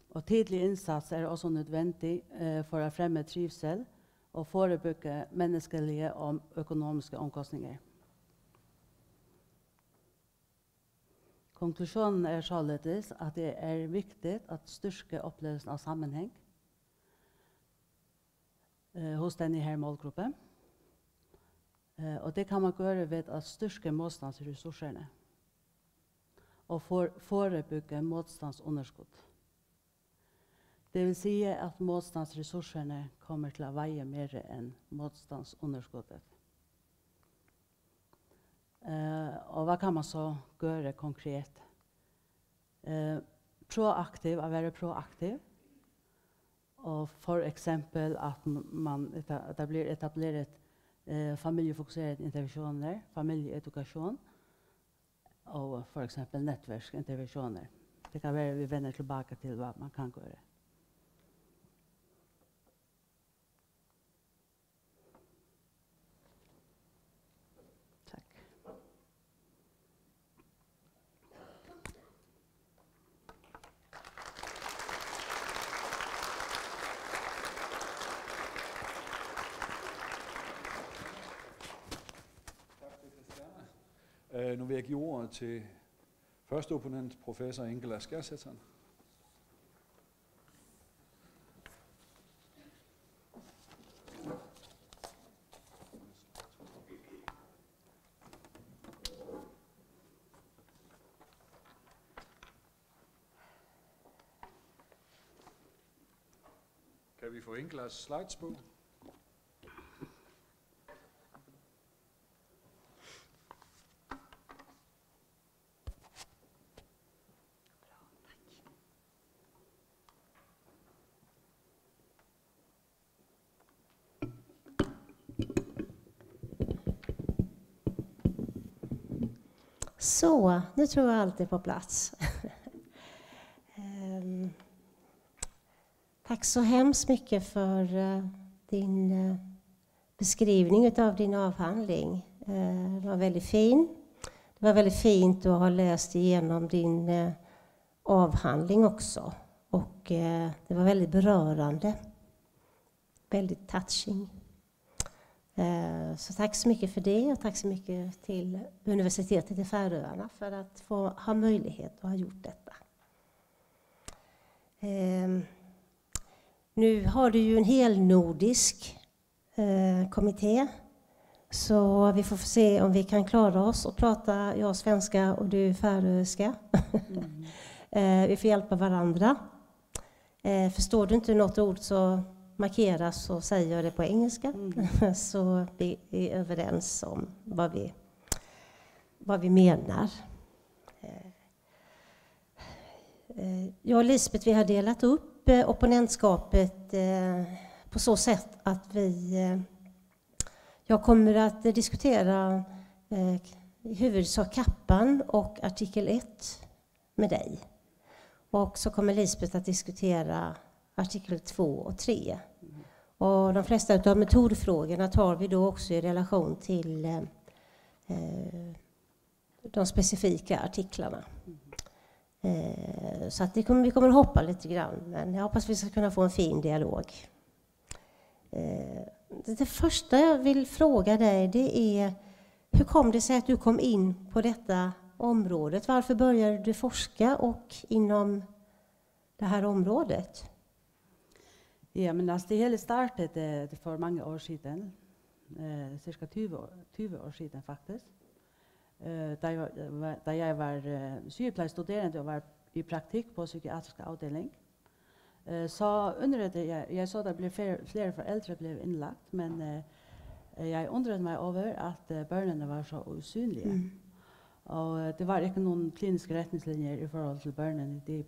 Og tidlig indsats er også nødvendig, eh, for at fremme trivsel og forebygge menneskelige og økonomiske omkostninger. Konklusionen er således, at det er vigtigt at styrke oplevelsen af sammenhæng, eh, hos denne her målgruppe. Eh, og det kan man gøre ved at styrke modstandsressourcerne og for-, forebygge modstandsunderskud. Det vil sige, at modstandsressourcerne kommer til at veje mere end modstandsunderskuddet. Eh, og hvad kan man så gøre konkret? Eh, proaktiv, at være proaktiv. Og for eksempel at m-, man eta-, at der bliver etableret, eh, familiefokuserede interventioner, familieedukation, og for eksempel netværksinterventioner. Det kan være, vi vender tilbage til, hvad man kan gøre. Tak. Tak til Christiane. Øh, nu vil jeg give ordet til første opponent, professor Ingela Skjærsetsen. Kan vi få Ingelas slides på? Så, nu tror jag allt är på plats. Ehm, tack så hemskt mycket för, eh, din, eh, beskrivning utav din avhandling. Eh, det var väldigt fin. Det var väldigt fint att ha läst igenom din, eh, avhandling också. Och, eh, det var väldigt berörande. Väldigt touching. Eh, så tack så mycket för det och tack så mycket till Universitetet i Färöarna för att få ha möjlighet att ha gjort detta. Ehm, nu har du ju en hel nordisk, eh, kommitté. Så vi får se om vi kan klara oss och prata, jag svenska och du färöiska. Mm. Eh, vi får hjälpa varandra. Eh, förstår du inte något ord så markeras så säger jag det på engelska. Mm. Så vi är överens om vad vi, vad vi menar. Eh, eh, jag och Lisbeth, vi har delat upp eh, opponentskapet eh, på så sätt att vi eh, jag kommer att diskutera eh, i huvudsak kappan och artikel ett med dig. Och så kommer Lisbeth att diskutera artikel två och tre. Och de flesta av metodfrågorna tar vi då också i relation till eh, eh, de specifika artiklarna. Eh, så att det kommer, vi kommer att hoppa lite grann, men jag hoppas vi ska kunna få en fin dialog. Eh, det, det första jag vill fråga dig, det är, hur kom det sig att du kom in på detta området? Varför började du forska och inom det här området? Ja, men altså, det hele startet eh, for mange år siden. Eh, cirka tyve år, tyve år siden, faktisk. Eh, da jeg var, var- da jeg var eh, sygeplejestuderende og var i praktikk på psykiatrisk afdeling, eh, så undret jeg, jeg så der ble flere, flere forældre ble innlagt, men eh, jeg undret meg over at eh, børnene var så usynlige. Mm. Og eh, det var ikke noen kliniske retningslinjer i forhold til børnene. De,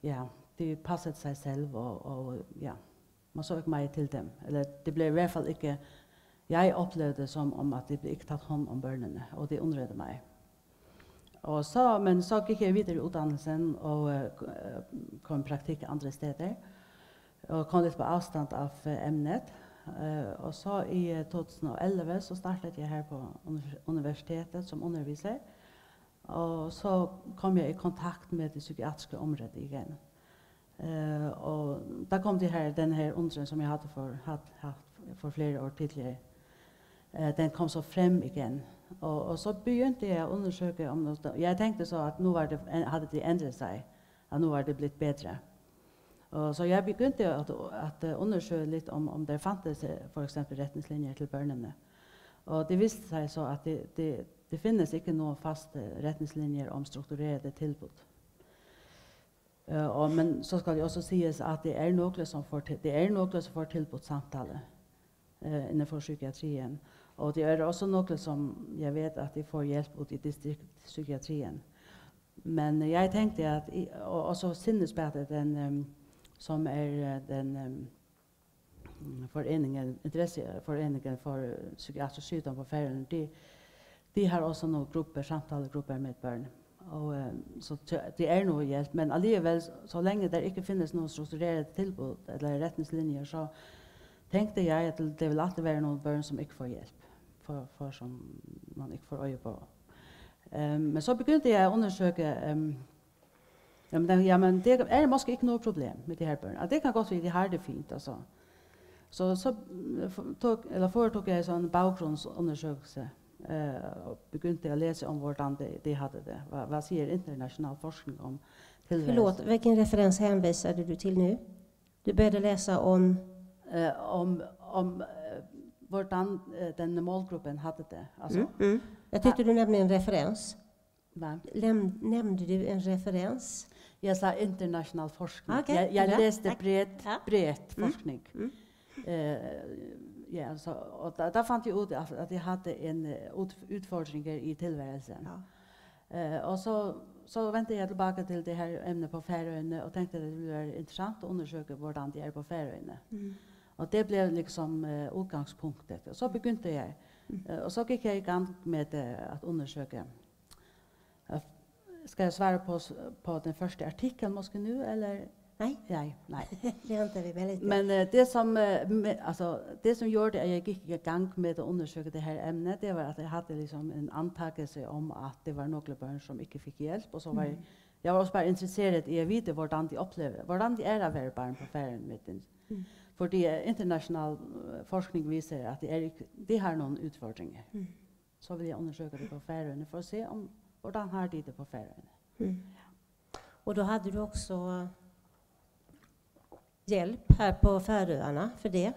ja, de passet seg selv, og, og ja, man så ikke mer til dem. Eller det ble i hvert fall ikke, jeg opplevde det som om at det ble ikke tatt hånd om børnene, og det undret meg. Og så, men så gikk jeg videre i uddannelsen og eh, k- eh, kom i praktikk andre steder. Og kom litt på avstand av eh, emnet. Eh, og så i eh, to tusen og elleve så startet jeg her på univers- universitetet som underviser. Og så kom jeg i kontakt med det psykiatriske området igen. Eh, og der kom det her, den her undren, som jeg hadde for, haft, haft for flere år tidligere. Eh, den kom så frem igen. Og, og så begyndte jeg at undersøge om noget. Jeg tenkte så, at nu var det, havde det ændret sig, at nu var det blevet bedre. Og så jeg begyndte at, at eh, undersøge lidt om, om der fandtes eh, for eksempel retningslinjer til børnene. Og det viste sig så, at det, det, det findes ikke nogen faste retningslinjer om strukturerede tilbud. Eh, og, men så skal det også siges, at det er nogle, som får til, det er nogle, som får tilbudt samtale eh, inden for psykiatrien. Og det er også nogle, som jeg ved, at de får hjælp ud i distriktspsykiatrien. Men jeg tenkte, at i, og, og så Sinnesbætet, den, um, som er eh, den um, foreningen, interesseforeningen for eh, psykiatrisk sygdom på Færøerne, de, de har også nogle grupper, samtalegrupper med børn. Og eh, så tø- det er noget hjælp, men alligevel, så, så længe der ikke findes noget struktureret tilbud eller retningslinjer, så tenkte jeg, at det, det vil alltid være nogle børn, som ikke får hjælp, for, for som man ikke får øje på. Um, men så begyndte jeg at undersøge, um, jamen, der, jamen, det er måske ikke noget problem med det her børn. Og det kan godt være, at de har det fint, altså. Så, så mm, for- tog, eller foretog jeg sådan en baggrundsundersøgelse, eh, og begyndte at læse om, hvordan de, de havde det. Hvad, hvad siger international forskning om tilværelsen? Förlåt, vilken referens hänvisade du till nu? Du började läsa om... Eh, om om eh, hvordan eh, denne målgruppen havde det. Altså, Mm, mm. Jag tyckte du nämnde en referens. Hvad? Läm- nämnde du en referens? Jeg sa international forskning. Ok, Jeg, jeg ja, læste tak. bredt, Ja. bredt Mm. Forskning. Mm. Eh, ja, så, og der, der fandt jeg ud af, at jeg havde en eh, ud, udfordring i tilværelsen. Ja. Eh, og så, så vendte jeg tilbage til det her emne på Færøerne, og tenkte, at det ville være interessant at undersøge, hvordan det er på Færøerne. Mm. Og det blev liksom eh, udgangspunktet. Og så begyndte jeg. Eh, og så gik jeg i gang med eh, at undersøge. Eh, Skal jeg svare på, s- på den første artikel måske nu, eller? Nej, Nej, nej. Väntar vi med lite. Men eh, det som, eh, med, altså, det som gjorde, at jeg gik i gang med at undersøge det her emne, det var, at jeg havde liksom en antagelse om, at det var nogle børn, som ikke fik hjælp, og så var jeg, jeg var også bare interesseret i at vide, hvordan de oplever, hvordan det er at være barn på Færøerne med den. Mm. Fordi eh, international eh, forskning viser, at det er ikke, de har nogle udfordringer. Mm. Så vil jeg undersøge det på Færøerne for at se, om, hvordan har de det på Færøerne. Mm. Och då hade du också hjälp här på Färöarna för det.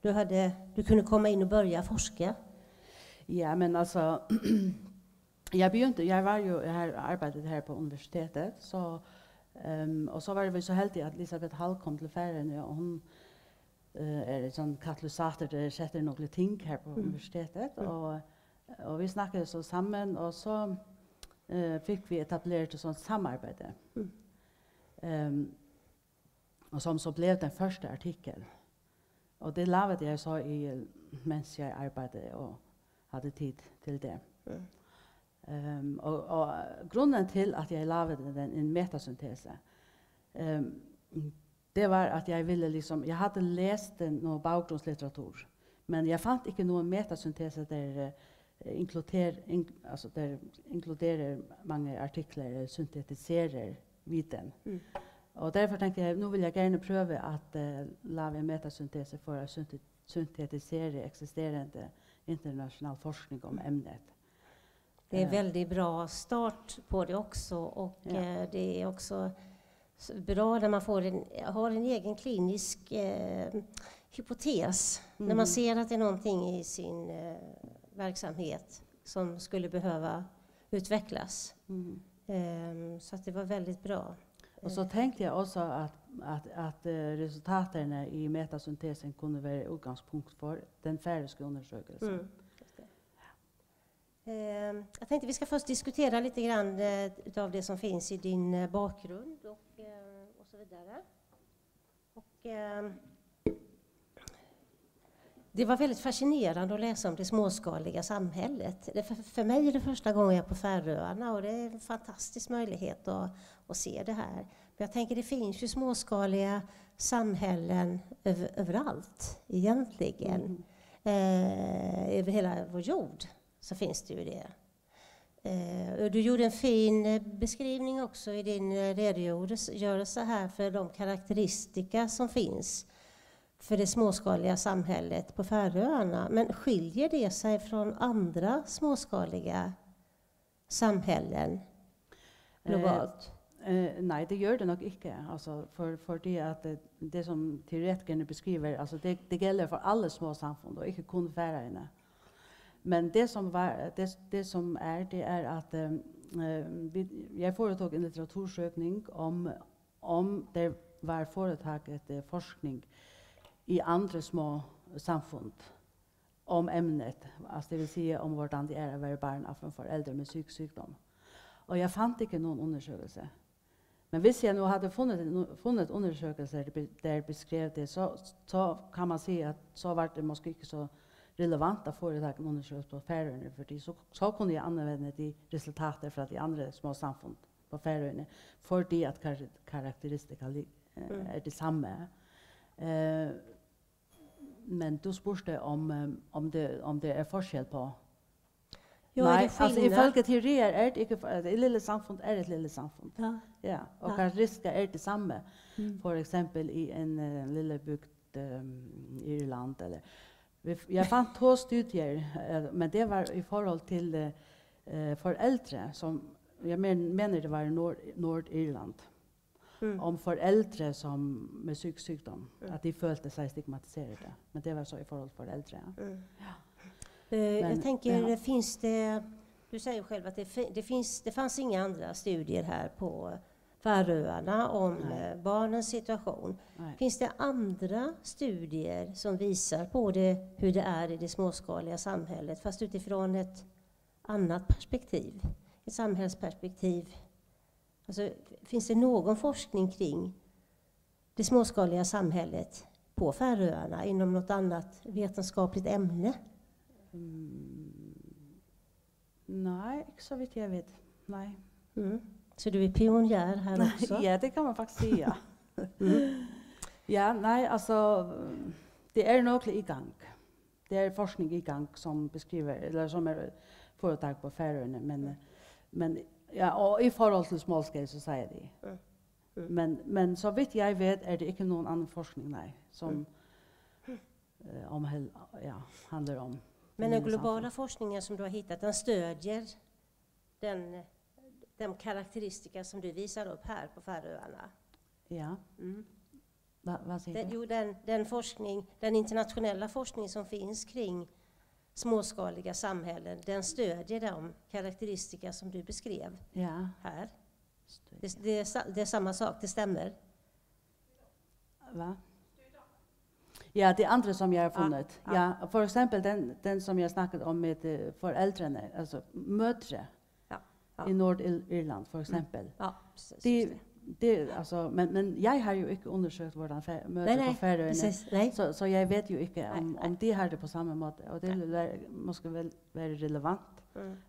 Du, hade, du kunde komma in och börja forska. Ja, men altså, jeg begyndte, jeg var jo, jeg har arbejdet her på universitetet, så, um, og så var vi så heldige, at Elisabeth Hall kom til Færøerne, og hun, eh, er en sånn katalysator, der setter noen ting her på universitetet, og, og vi snakket så sammen, og så eh, fikk vi etablert et sånt samarbeid. Ehm, og som så ble den første artikkel. Og det laget jeg så i, mens jeg arbeidede og hadde tid til det. Ehm, og, og grunden til at jeg laget den, en metasyntese, ehm, det var at jeg ville liksom, jeg hadde læst noe bakgrunnslitteratur, men jeg fant ikke noen metasyntese der eh, inkluder, in, altså der inkluderer mange artikler eller syntetiserer viden. Og derfor tenkte jeg, nu vil jeg gerne prøve at eh, lave en metasyntese for at synte- syntetisere eksisterende international forskning om emnet. Det är väldigt bra start på det också, och eh, det är också s- bra när man får en, har en egen klinisk eh, hypotes. När man ser att det är någonting i sin eh, verksamhet som skulle behöva utvecklas. Ehm, så att det var väldigt bra. Og så tenkte jeg også at, at, at eh, resultaterne i metasyntesen kunne være udgangspunkt for den færøske undersøgelse. Eh, jag tänkte vi ska först diskutera lite grann eh, utav det som finns i din eh, bakgrund och, eh, och så vidare. Och, eh, det var väldigt fascinerande att läsa om det småskaliga samhället. Det för, för mig är det första gången jag är på Färöarna, och det är en fantastisk möjlighet att, att se det här. Men jag tänker, det finns ju småskaliga samhällen över, överallt egentligen. Eh, över hela vår jord så finns det ju det. Eh, och du gjorde en fin eh, beskrivning också i din eh, redogörelse här för de karaktäristika som finns för det småskaliga samhället på Färöarna. Men skiljer det sig från andra småskaliga samhällen globalt? Eh, nej, det gör det nok ikke. Altså, for, fordi at det, det som teoretikerne beskriver, altså det, det gælder for alle små samfund, og ikke kun Færøerne. Men det som, var, det, det som er, det er at eh, eh, vi, jeg foretok en litteratursøkning om, om der var foretaget eh, forskning i andre små samfund om emnet, altså det vil sige om hvordan det er at være barn af en forælder med psykisk sygdom. Og jeg fandt ikke nogen undersøgelse. Men hvis jeg nu havde fundet, en, fundet undersøgelser, der be- der beskrev det, så, så kan man sige, at så var det måske ikke så relevant at foretage en undersøgelse på Færøerne, fordi så, så kunne jeg anvende de resultater fra de andre små samfund på Færøerne, fordi at kar- karakteristika li- eh, er det samme. Eh, men du spurgte om, eh, om, det, om det er forskel på Jo, Nej, er det altså skillnad? Ifølge teorier er det ikke for- et lille samfund er et lille samfund. Ja. Ja, og karakteristika er det samme. For eksempel i en uh, lille bygd um, i Irland. Eller, vi f- jeg fant to studier, uh, men det var i forhold til uh, uh, forældre, som jeg men, mener det var i Nord, Nordirland. Om forældre som med psykisk sygdom, at de følte sig stigmatiserede. Men det var så i forhold til forældre. Ja. Eh, Men- jag tänker, ja. Finns det, du säger själv att det, fi- det, finns, det fanns inga andra studier här på Färöarna om eh, barnens situation. Nej. Finns det andra studier som visar på det, hur det är i det småskaliga samhället, fast utifrån ett annat perspektiv, ett samhällsperspektiv? Alltså, finns det någon forskning kring det småskaliga samhället på Färöarna inom något annat vetenskapligt ämne? Nej, ikke så vidt jeg ved. Nej. Mm. Så du är pionjär här också? Ja, det kan man faktisk sige, ja. Ja, nej, altså, det er nok i gang. Det er forskning i gang, som beskriver, eller som er foretaget på Færøerne, men, men ja, og i forhold til småskala, så sier de. Men, men så vidt jeg ved, er det ikke nogen anden forskning, nej, som eh, omhæl, ja, handler om. Men den Mindre globala samfund. Forskningen som du har hittat, den stödjer den, de karaktäristika som du visar upp här på Färöarna? Ja. Hvad, hvad siger Den, du? Jo, den, den, forskning, den internationella forskning som finns kring småskaliga samhällen, den stödjer de karaktäristika som du beskrev Ja. Här. Støy. Det, det, är sa- det är samma sak, det stämmer. Hvad? Ja, det andre, som jeg har funnet. Ja, for eksempel den, den, som jeg snakket om med, øh, forældrene, altså mødre i Nordirland, for eksempel. Ja, De, det, altså, men, men jeg har jo ikke undersøgt, hvordan fe-, mødre på Færøerne, så, så jeg vet jo ikke, om, om de har det på samme måte. Og det vil være, måske vel, være relevant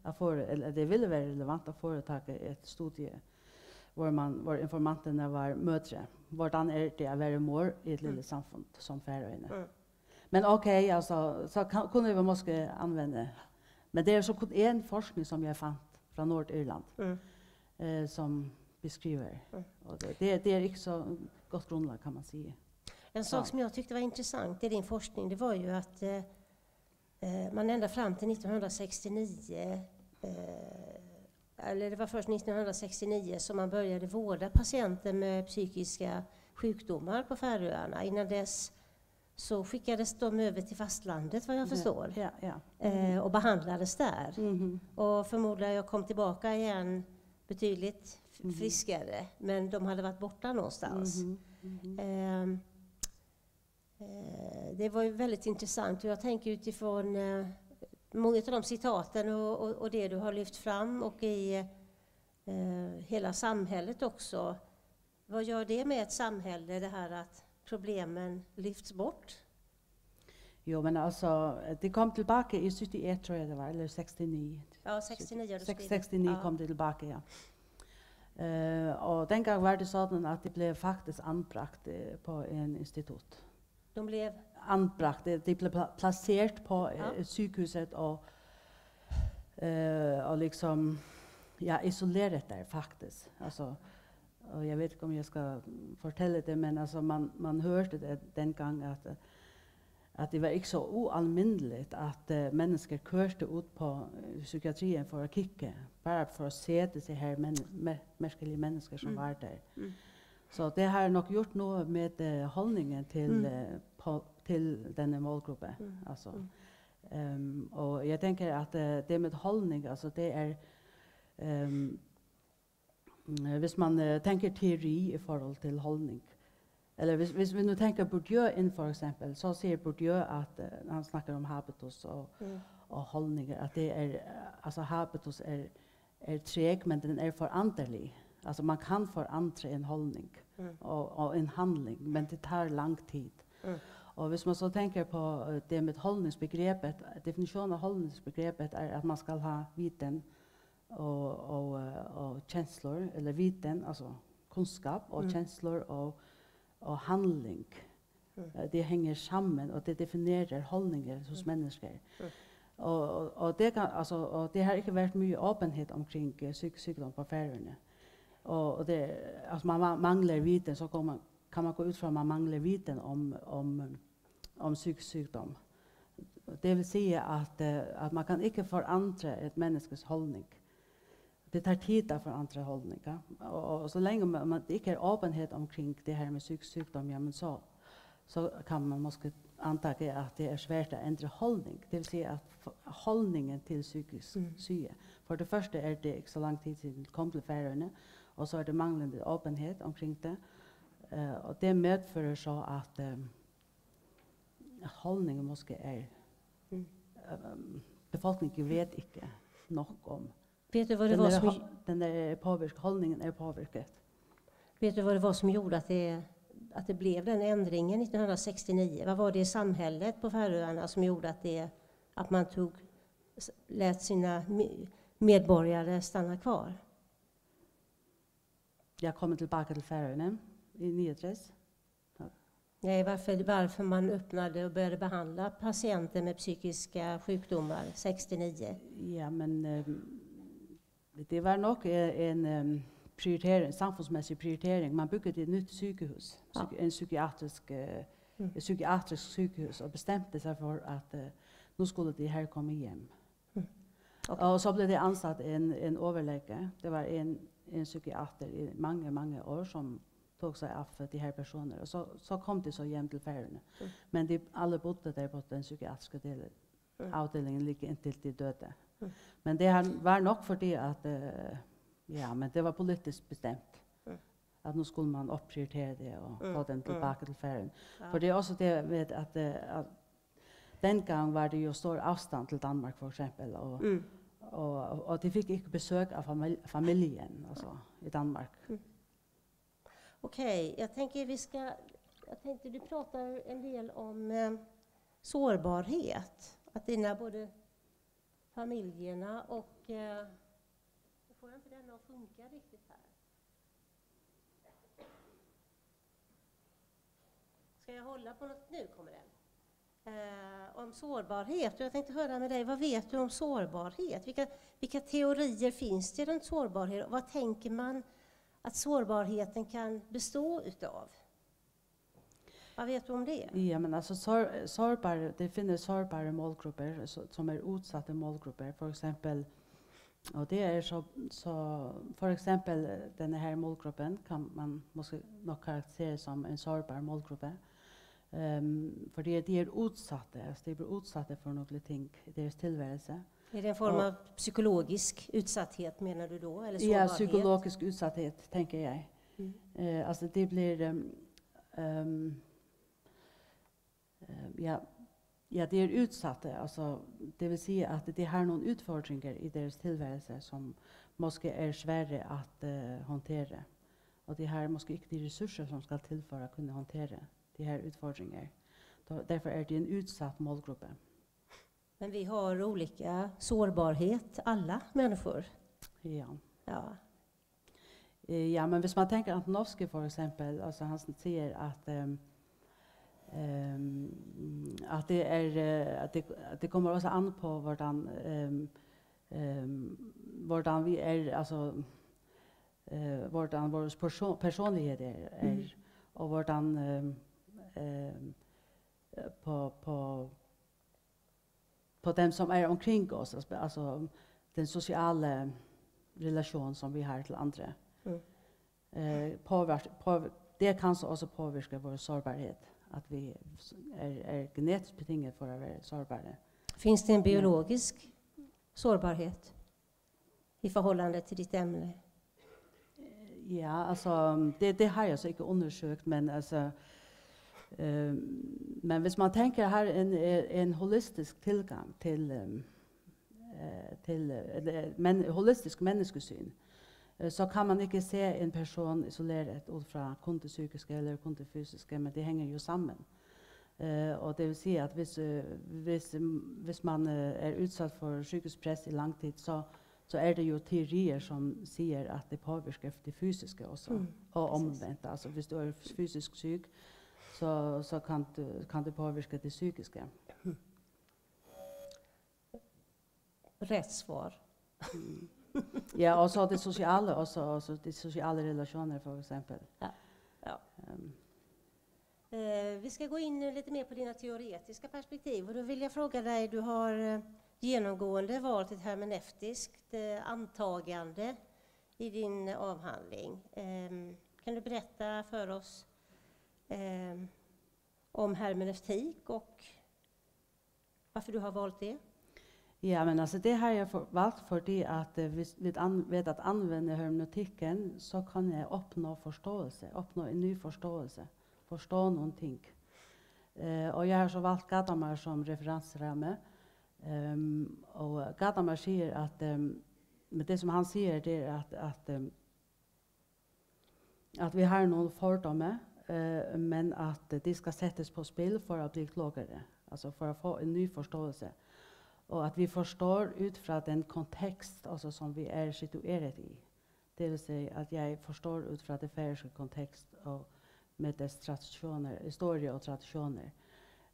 at få, eller det ville være relevant at foretage et studie, hvor man, hvor informanterne var mødre. Hvordan er det at være mor i et lille samfund som Færøerne? Men okay, altså, så kan, kunne vi måske anvende. Men det er så kun en forskning, som jeg fandt fra Nordirland, øh, som beskriver. Og det, det, det er ikke så godt grundlag, kan man sige. En sak som jag tyckte var intressant i din forskning, det var ju att eh, eh, man ända fram till nittonhundrasextionio, eh, eller det var först nittonhundrasextionio som man började vårda patienter med psykiska sjukdomar på Färöarna. Innan dess så skickades de över till fastlandet, vad jag förstår, Ja, ja. eh, och behandlades där. Och förmodar jag kom tillbaka igen betydligt f- friskare, men de hade varit borta någonstans. Ehm, eh, det var ju väldigt intressant, och jag tänker utifrån eh, många av de citaten och, och, och det du har lyft fram och i eh, hela samhället också. Vad gör det med ett samhälle, det här att problemen lyfts bort? Jo, men altså, de kom tilbake i syttiett, tror jeg det var, eller sekstini. Ja, sekstini har du Seks- skrivit. Sekstini Ja. kom de tilbake, ja. Eh, og dengang var det sådan, at de blev faktisk anbragt eh, på en institut. De blev... Anbragt, de, de blev pla- placeret på eh, Ja. sygehuset og, eh, og liksom, ja, isoleret der faktisk. Altså, og jeg ved ikke, om jeg skal fortælle det, men altså, man, man hørte det dengang, at, at det var ikke så ualmindeligt, at eh, mennesker kørte ud på eh, psykiatrien for at kigge, bare for at se disse her men, me, mærkelige mennesker, som var der. Så det har nok gjort noget med eh, holdningen til, eh, på, til denne målgruppe. Altså. Ehm, og jeg tænker, at eh, det med holdning, altså det er, ehm, mm, hvis man eh, tænker teori i forhold til holdning, eller hvis, hvis vi nu tænker Bourdieu ind for eksempel, så siger Bourdieu, at eh, han snakker om habitus og, og holdninger, at det er, eh, altså habitus er, er træg, men den er foranderlig. Altså man kan forandre en holdning og, og en handling, men det tager lang tid. Og hvis man så tænker på eh, det med holdningsbegrebet, definitionen af holdningsbegrebet er, at man skal have viden og, og, eh, og känslor, eller viden, altså kunnskap og känslor og, og handling. Eh, Det hænger sammen, og det definerer holdninger hos mennesker. Og, og, og, det kan, altså, og det har ikke været mye åbenhed omkring eh, psykisk sygdom på Færøerne. Og, og det, altså man ma- mangler viden, så kan man, kan man gå ud fra, at man mangler viden om, om, om psykisk sygdom. Det vil sige, at, eh, at man kan ikke forandre et menneskes holdning. Det tager tid at forandre holdninger. Og, og så længe man, man ikke er åbenhed omkring det her med psykisk sygdom, jamen så, så kan man måske antage, at det er svært at ændre holdning. Det vil sige, at for- holdningen til psykisk syge. For det første er det ikke så lang tid siden det kom til Færøerne, og så er det manglende åbenhed omkring det. Eh, og det medfører så, at eh, holdningen måske er, eh, befolkningen ved ikke nok om. Vet du vad det Den var er, som, hol- den er påvirket, holdningen er påvirket. Vet du vad det var som gjorde att det, att det blev den ändringen nittonhundrasextionio? Vad var det i samhället på Färöarna som gjorde att, det, att man tog, lät sina me- medborgare stanna kvar? Jeg er kommet tilbage til Færøerne i niogtres. Nej, varför, varför man öppnade och började behandla patienter med psykiska sjukdomar sextionio? Ja, men eh, det var nok eh, en eh, prioritering, samfundsmæssig prioritering. Man byggede et nyt sygehus, psyki- en psykiatrisk, eh, et psykiatrisk sygehus, og bestemte sig for, at eh, nu skulle de her komme hjem. Og så blev det ansat en, en overlæge. Det var en, en psykiater i mange, mange år, som tog sig af de her personer. Og så, så kom de så hjem til Færøerne. Men de alle bodde der på den psykiatriske del, afdelingen, lige indtil de døde. Men det har, var nok fordi, at eh, ja, men det var politisk bestemt. at nu skulle man opprioritere det og mm, få dem mm. tilbake til ferien. Ja. For det er også det ved, at, eh, at dengang var det jo stor afstand til Danmark, for eksempel, og, mm. og, og de fikk ikke besøk av famil familien, altså, i Danmark. Mm. Ok, jeg tenker vi skal, jeg tenkte du prater en del om eh, sårbarhet, at dine både familiene og eh, nu får jeg ikke den å funke riktig her. Ska jag hålla på något? Nu kommer den. Eh, om sårbarhet. Och jag tänkte höra med dig, vad vet du om sårbarhet? Vilka, vilka teorier finns det runt sårbarhet? Och vad tänker man att sårbarheten kan bestå utav? Vad vet du om det? Ja, men altså, sår, sårbare, det finnes sårbare målgrupper så, som er utsatte målgrupper, for eksempel, og det er så, så for eksempel denne her målgruppen kan man måske nok karakterisere som en sårbar målgruppe, um, fordi de er utsatte, altså de blir utsatte for noen ting i deres tilværelse. Er det en form av psykologisk utsatthet, mener du da? Eller sårbarhet? Ja, psykologisk utsatthet, tenker jeg. Mm. Uh, altså, de blir um, um, Eh, ja, ja, de er utsatte, altså, det vil si at de har noen utfordringer i deres tilværelse som måske er svære at uh, håndtere. Og de har måske ikke de ressourcer som skal til for å kunne håndtere de her utfordringer. Derfor er de en utsatt målgruppe. Men vi har olika sårbarhet, alla människor. Ja. Ja. Eh, ja, men hvis man tenker Antonovsky for eksempel, altså han sier at um, um, at det er eh, at det, at det kommer også an på hvordan um, um, hvordan vi er, altså uh, hvordan vår person, personlighet er, er mm. Og hvordan um, um, på, på på dem som er omkring oss, altså den sosiale relation som vi har til andre. Mm. Eh, påvirke, påvirke, det kan så også påvirke vår sårbarhet, at vi er, er genetisk betinget for å være sårbare. Finns det en biologisk sårbarhet? I förhållande till ditt ämne? Ja, altså, det, det har jeg så ikke undersøkt, men altså, øh, men hvis man tenker her en, en holistisk tilgang til, øh, til eller, men, holistisk menneskesyn, øh, så kan man ikke se en person isoleret ut fra kun det psykiske eller kun det fysiske, men det henger jo sammen. Uh, og det vil si at hvis, uh, hvis, hvis man uh, er utsatt for psykisk press i lang tid, så, så er det jo teorier som sier at det påvirker det fysiske også, mm, og omvendt. Altså hvis du er fysisk syk, så, så kan, du, kan det påvirke det psykiske. Rätt svar. Mm. Ja, og så det sosiale også, også de sosiale relationer for eksempel. Ja. Ja. Um. Eh, vi ska gå in lite mer på dina teoretiska perspektiv och då vill jag fråga dig, du har eh, genomgående valt ett hermeneutiskt eh, antagande i din avhandling. Eh, kan du berätta för oss eh, om hermeneutik och varför du har valt det? Ja, men altså, det har jeg for, valgt fordi at uh, hvis, ved, an, ved at anvende hermeneutikken, så kan jeg oppnå forståelse, oppnå en ny forståelse, forstå noen ting. Uh, og jeg har så valgt Gadamer som referanseramme. Um, og Gadamer sier at, um, men det som han sier, det er at, at um, at vi har noen fordommer, eh, men at de skal settes på spill for å bli klokere, altså for å få en ny forståelse. Og at vi forstår ut fra den kontekst altså, som vi er situeret i. Det vil si at jeg forstår ut fra det færøyske kontekst og med dets tradisjoner, historie og tradisjoner.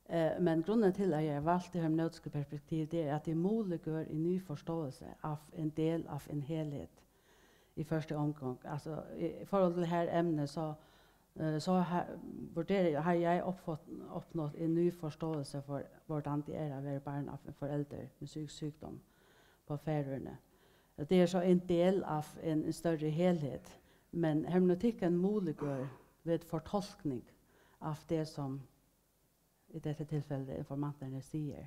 Eh, men grunden til at jeg valgte det hermeneutiske perspektiv, det er at det muliggjør en ny forståelse av en del av en helhet i første omgang. Altså, i, i forhold til her emne, så, eh, så har, vurderer, har jeg oppfått, oppnått en ny forståelse for, hvordan det er at være barn av en forelder med psykisk sykdom på Færøerne. Det er så en del av en, en større helhet, men hermeneutikken muliggjør ved fortolkning av det, som i dette tilfellet informanten sier,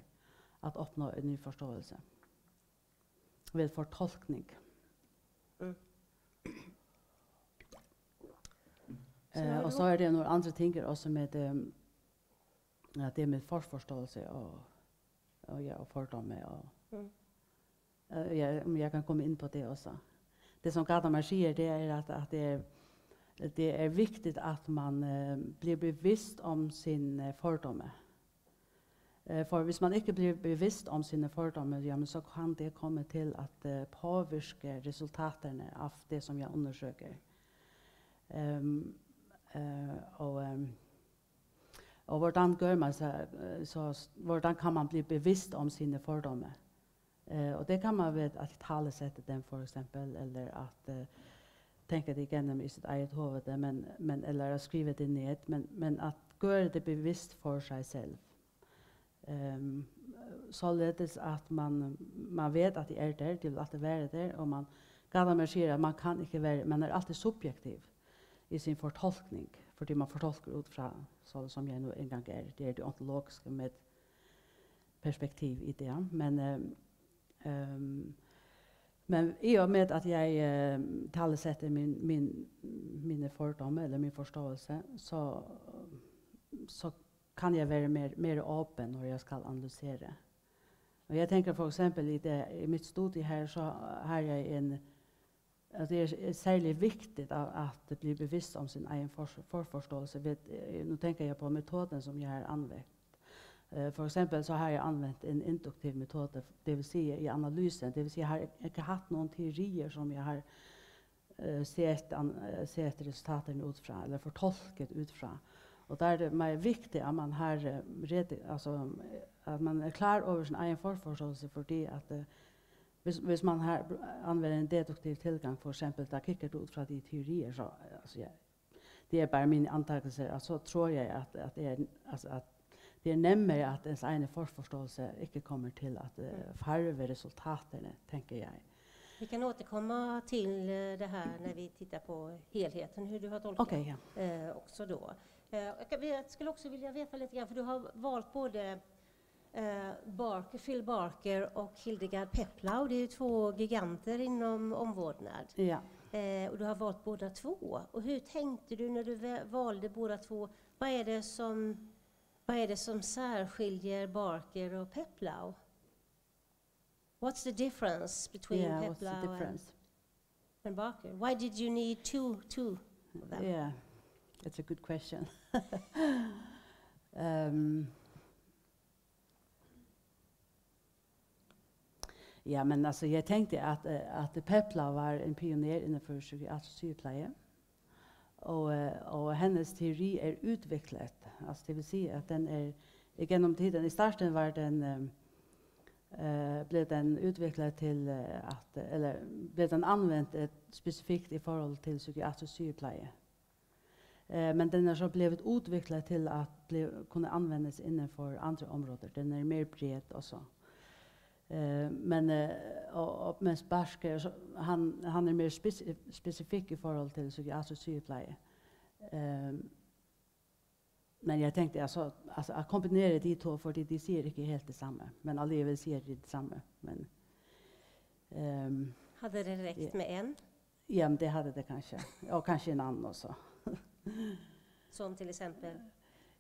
at oppnå en ny forståelse. Ved fortolkning. Mm. Så har du også andre ting også med, eh, ja, det med forforståelse og, og, ja, og fordomme og, mm, eh, ja, om jeg kan komme inn på det også. Det som Gadamer sier, det er at, at det er, det er vigtigt at man, eh, blir bevidst om sin, eh, fordomme. Eh, for hvis man ikke blir bevidst om sine fordomme, ja, men så kan det komme til at, eh, påvirke resultaterne av det som jeg undersøker. Ehm, eh, og, ehm, og hvordan gør man så, eh, så s-, hvordan kan man bli bevidst om sine fordomme? Eh, og det kan man ved at talesette dem, for eksempel, eller at, eh, tenke det igennem i sitt eget hoved, men, men, eller at skrive det ned, men, men at gøre det bevidst for sig selv. Ehm, således at man, man vet at det er der, det vil alltid være der, og man, Gadamer sier at man kan ikke være, man er alltid subjektiv i sin fortolkning, fordi man fortolker ut fra, så som jeg nu engang er, det er det ontologiske med perspektiv i det, men, ehm, ehm, men i og med at jeg, ehm, talesetter min, min, mine fordommer eller min forståelse, så, så kan jeg være mer, mer åpen når jeg skal analysere. Og jeg tenker for eksempel i det, i mitt studie her, så har jeg en, at det er, er særlig vigtigt at, at bli bevidst om sin egen for, forforståelse. Ved, eh, nu tænker jeg på metoden, som jeg har anvendt. Eh, for eksempel så har jeg anvendt en induktiv metode, det vil sige i analysen, det vil sige, jeg har ikke haft nogen teorier, som jeg har, eh, set an-, eh, set resultaterne ud fra, eller fortolket ud fra. Og der er det meget vigtigt, at man har, eh, ret-, altså, eh, at man er klar over sin egen forforståelse, fordi at, eh, hvis, hvis man har, anvender en deduktiv tilgang, for eksempel, der kigger du ud fra de teorier, så, eh, altså, ja, det er bare mine antagelser, og så tror jeg, at, at det er, altså, at det er nemmere, at ens egen forforståelse ikke kommer til at, eh, farve resultaterne, tænker jeg. Vi kan återkomma till, eh, det här när vi tittar på helheten, hur du har tolkat, okej, ja, eh, också då. Eh, jag kan, jag skulle också vilja veta lite grann, för du har valt både, eh, Barker, Phil Barker och Hildegard Peplau. Det är ju två giganter inom omvårdnad. Ja. Eh, och du har valt båda två. Och hur tänkte du när du vä-, valde båda två? Vad är det som, vad är det som särskiljer Barker och Peplau? What's the difference between, yeah, what's the Peplau and, difference? And Barker? Why did you need two, two of them? Yeah, that's a good question. Um, ja, men altså, jeg tænkte, at, eh, at Peplau var en pioner inden for psykiatrisk sygepleje. Og, eh, og hendes teori er udviklet. Altså, det vil sige, at den er igennem tiden. I starten var den, eh, eh, blev den udviklet til, eh, at, eller blev den anvendt, eh, specifikt i forhold til psykiatrisk sygepleje. Eh, men den er så blevet udviklet til at blive, kunne anvendes inden for andre områder. Den er mere bred også. Eh, men, eh, og, og mens Barker, så han, han er mere speci-, specifik i forhold til psykiatrisk sygepleje. Eh, men jeg tænkte, altså, altså, at kombinere de to, fordi de siger ikke helt det samme, men alligevel siger de det samme. Men, ehm, hade det räckt, ja, med en? Ja, men det hade det kanske. Og kanskje en anden også. Som til eksempel?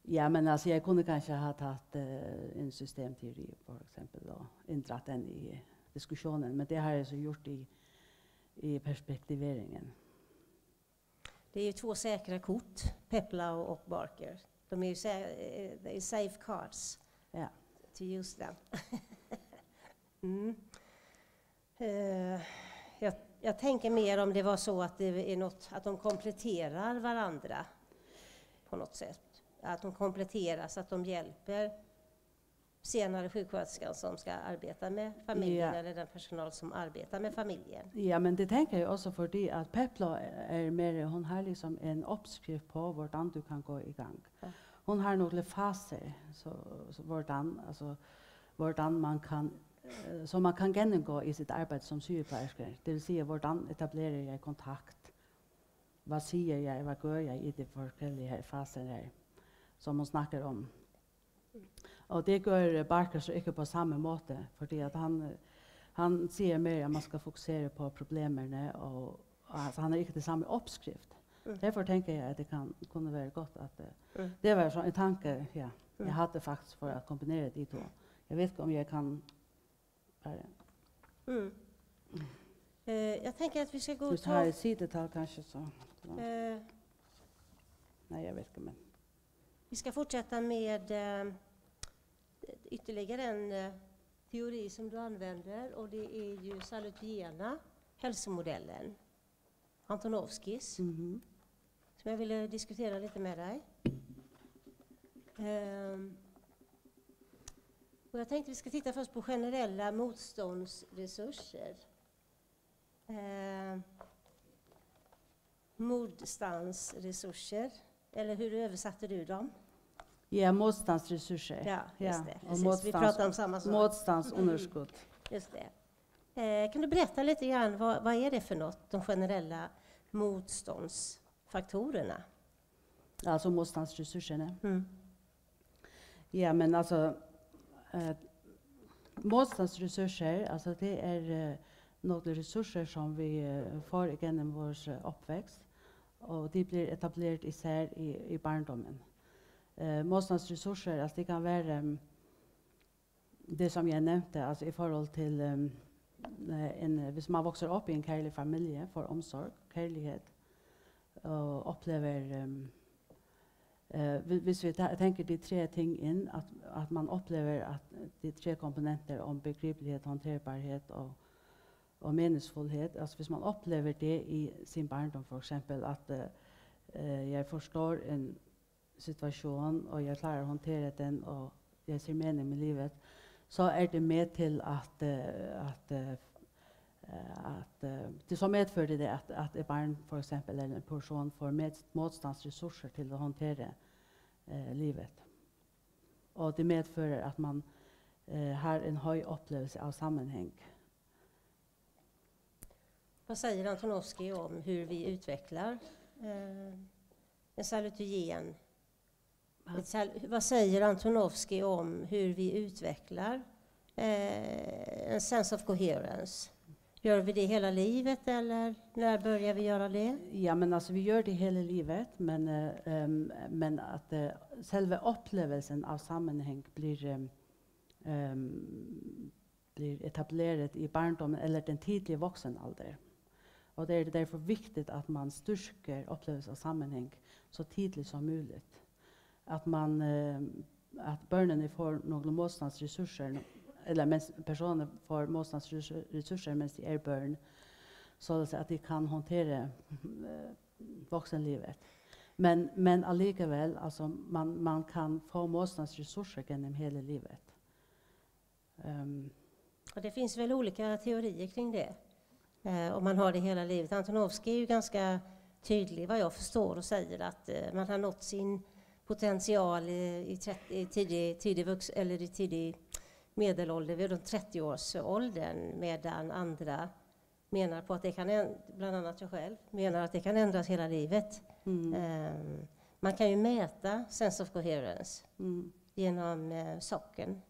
Ja, men altså, jeg kunne kanskje ha taget, eh, en systemteori, for eksempel, og inddraget den i diskussionen. Men det har jeg så gjort i, i perspektiveringen. Det är ju två säkra kort, Peplau och Barker. De är ju sä-, eh, det är safe cards, ja, to use them. Mm. Eh, jag, jag tänker mer om det var så att det är något, att de kompletterar varandra på något sätt. Att de kompletteras, att de hjälper senere sjuksköterskan som skal arbeide med familien, ja, eller den personal som arbeider med familien. Ja, men det tænker jeg også, fordi at Peplau er mere, hun har liksom en opskrift på, hvordan du kan gå i gang. Ja. Hun har nogle faser, så, så hvordan, altså, hvordan man kan, eh, som man kan gennemgå i sit arbejde som sygeplejerske. Det vil sige, hvordan etablerer jeg kontakt? Hvad siger jeg, hvad gør jeg i de forskellige her faser her, som hun snakker om? Og det gør, eh, Barker så ikke på samme måte, fordi at han, eh, han siger mere, at man skal fokusere på problemerne, og, og altså, han har ikke det samme opskrift. Mm. Derfor tenker jeg at det kan, kunne være godt at, eh, Mm. det var så en tanke, ja. Jeg Mm. hadde faktisk for at kombinere de to. Jeg vet ikke om jeg kan bare Mm. Eh, jag tänker att vi ska gå Hvis du har ta et sidetall kanskje, så. Eh, Nei, jeg vet ikke, men Vi ska fortsätta med eh, ytterligare en eh, teori som du använder, och det är ju salutogena hälsomodellen, Antonovskis, Mhm. som jag ville diskutera lite med dig. Ehm, och jag tänkte vi ska titta först på generella motståndsresurser. Ehm, motståndsresurser, eller hur översatte du dem? Ja, motståndsressurser. Ja, just det. Og Precis. Vi motstånds-, pratar om samma sak. Motståndsunderskudd. Just det. Eh, kan du berätta lite grann, vad, vad är det för något, de generella motståndsfaktorerna? Altså motstandsressurserne. Mm. Ja, men altså, eh, motstandsressurser, altså det er eh, nogle ressourcer, som vi eh, får igennem vores eh, opvækst, og de bliver etableret især i, i barndommen. Eh, modstandsressourcer, altså det kan være eh, det, som jeg nævnte, altså i forhold til eh, en, hvis man vokser op i en kærlig familie, får omsorg, kærlighed, og oplever eh, Eh, hvi-, hvis vi ta-, tenker de tre ting inn, at, at man opplever at de tre komponenter om begripelighet, håndterbarhet og, og meningsfullhet, altså hvis man opplever det i sin barndom for eksempel, at eh, eh, jeg forstår en situation, og jeg klarer å håndtere den, og jeg ser mening med livet, så er det med til at, eh, at eh, eh, at eh, det så medfører det at, at et barn for eksempel, eller en person får med, modstandsressourcer til å håndtere eh, livet. Og det medfører at man eh, har en høy opplevelse av sammenheng. Vad säger Antonovsky om hur vi utvecklar eh, en salutogen? Va? Ett sal-, vad säger Antonovsky om hur vi utvecklar eh, en sense of coherence? Gör vi det hela livet, eller när börjar vi göra det? Ja, men altså, vi gjør det hele livet, men, eh, ehm, men at eh, selve opplevelsen av sammenheng blir, ehm, ehm, blir etableret i barndommen eller den tidlige voksenalder. Og det er derfor vigtigt, at man styrker opplevelse av sammenheng så tidlig som muligt. At man, eh, at børnene får nogle modstandsressourcer, eller mens personer får modstandsressourcer, mens de er børn, således at de kan håndtere eh, voksenlivet. Men, men allikevel, altså, man, man kan få modstandsressourcer gennem hele livet. Ehm, Och det finns väl olika teorier kring det. Eh, om man har det hela livet. Antonovsky är ju ganska tydlig vad jag förstår och säger att eh, man har nått sin potential i, i, trettio, i tidig, tidig vux, eller i tidig medelålder, vid de trettio-årsåldern, medan andra menar på att det kan änd-, bland annat jag själv, menar att det kan ändras hela livet. Mm. Ehm, man kan ju mäta sense of coherence Mm. genom eh, socken.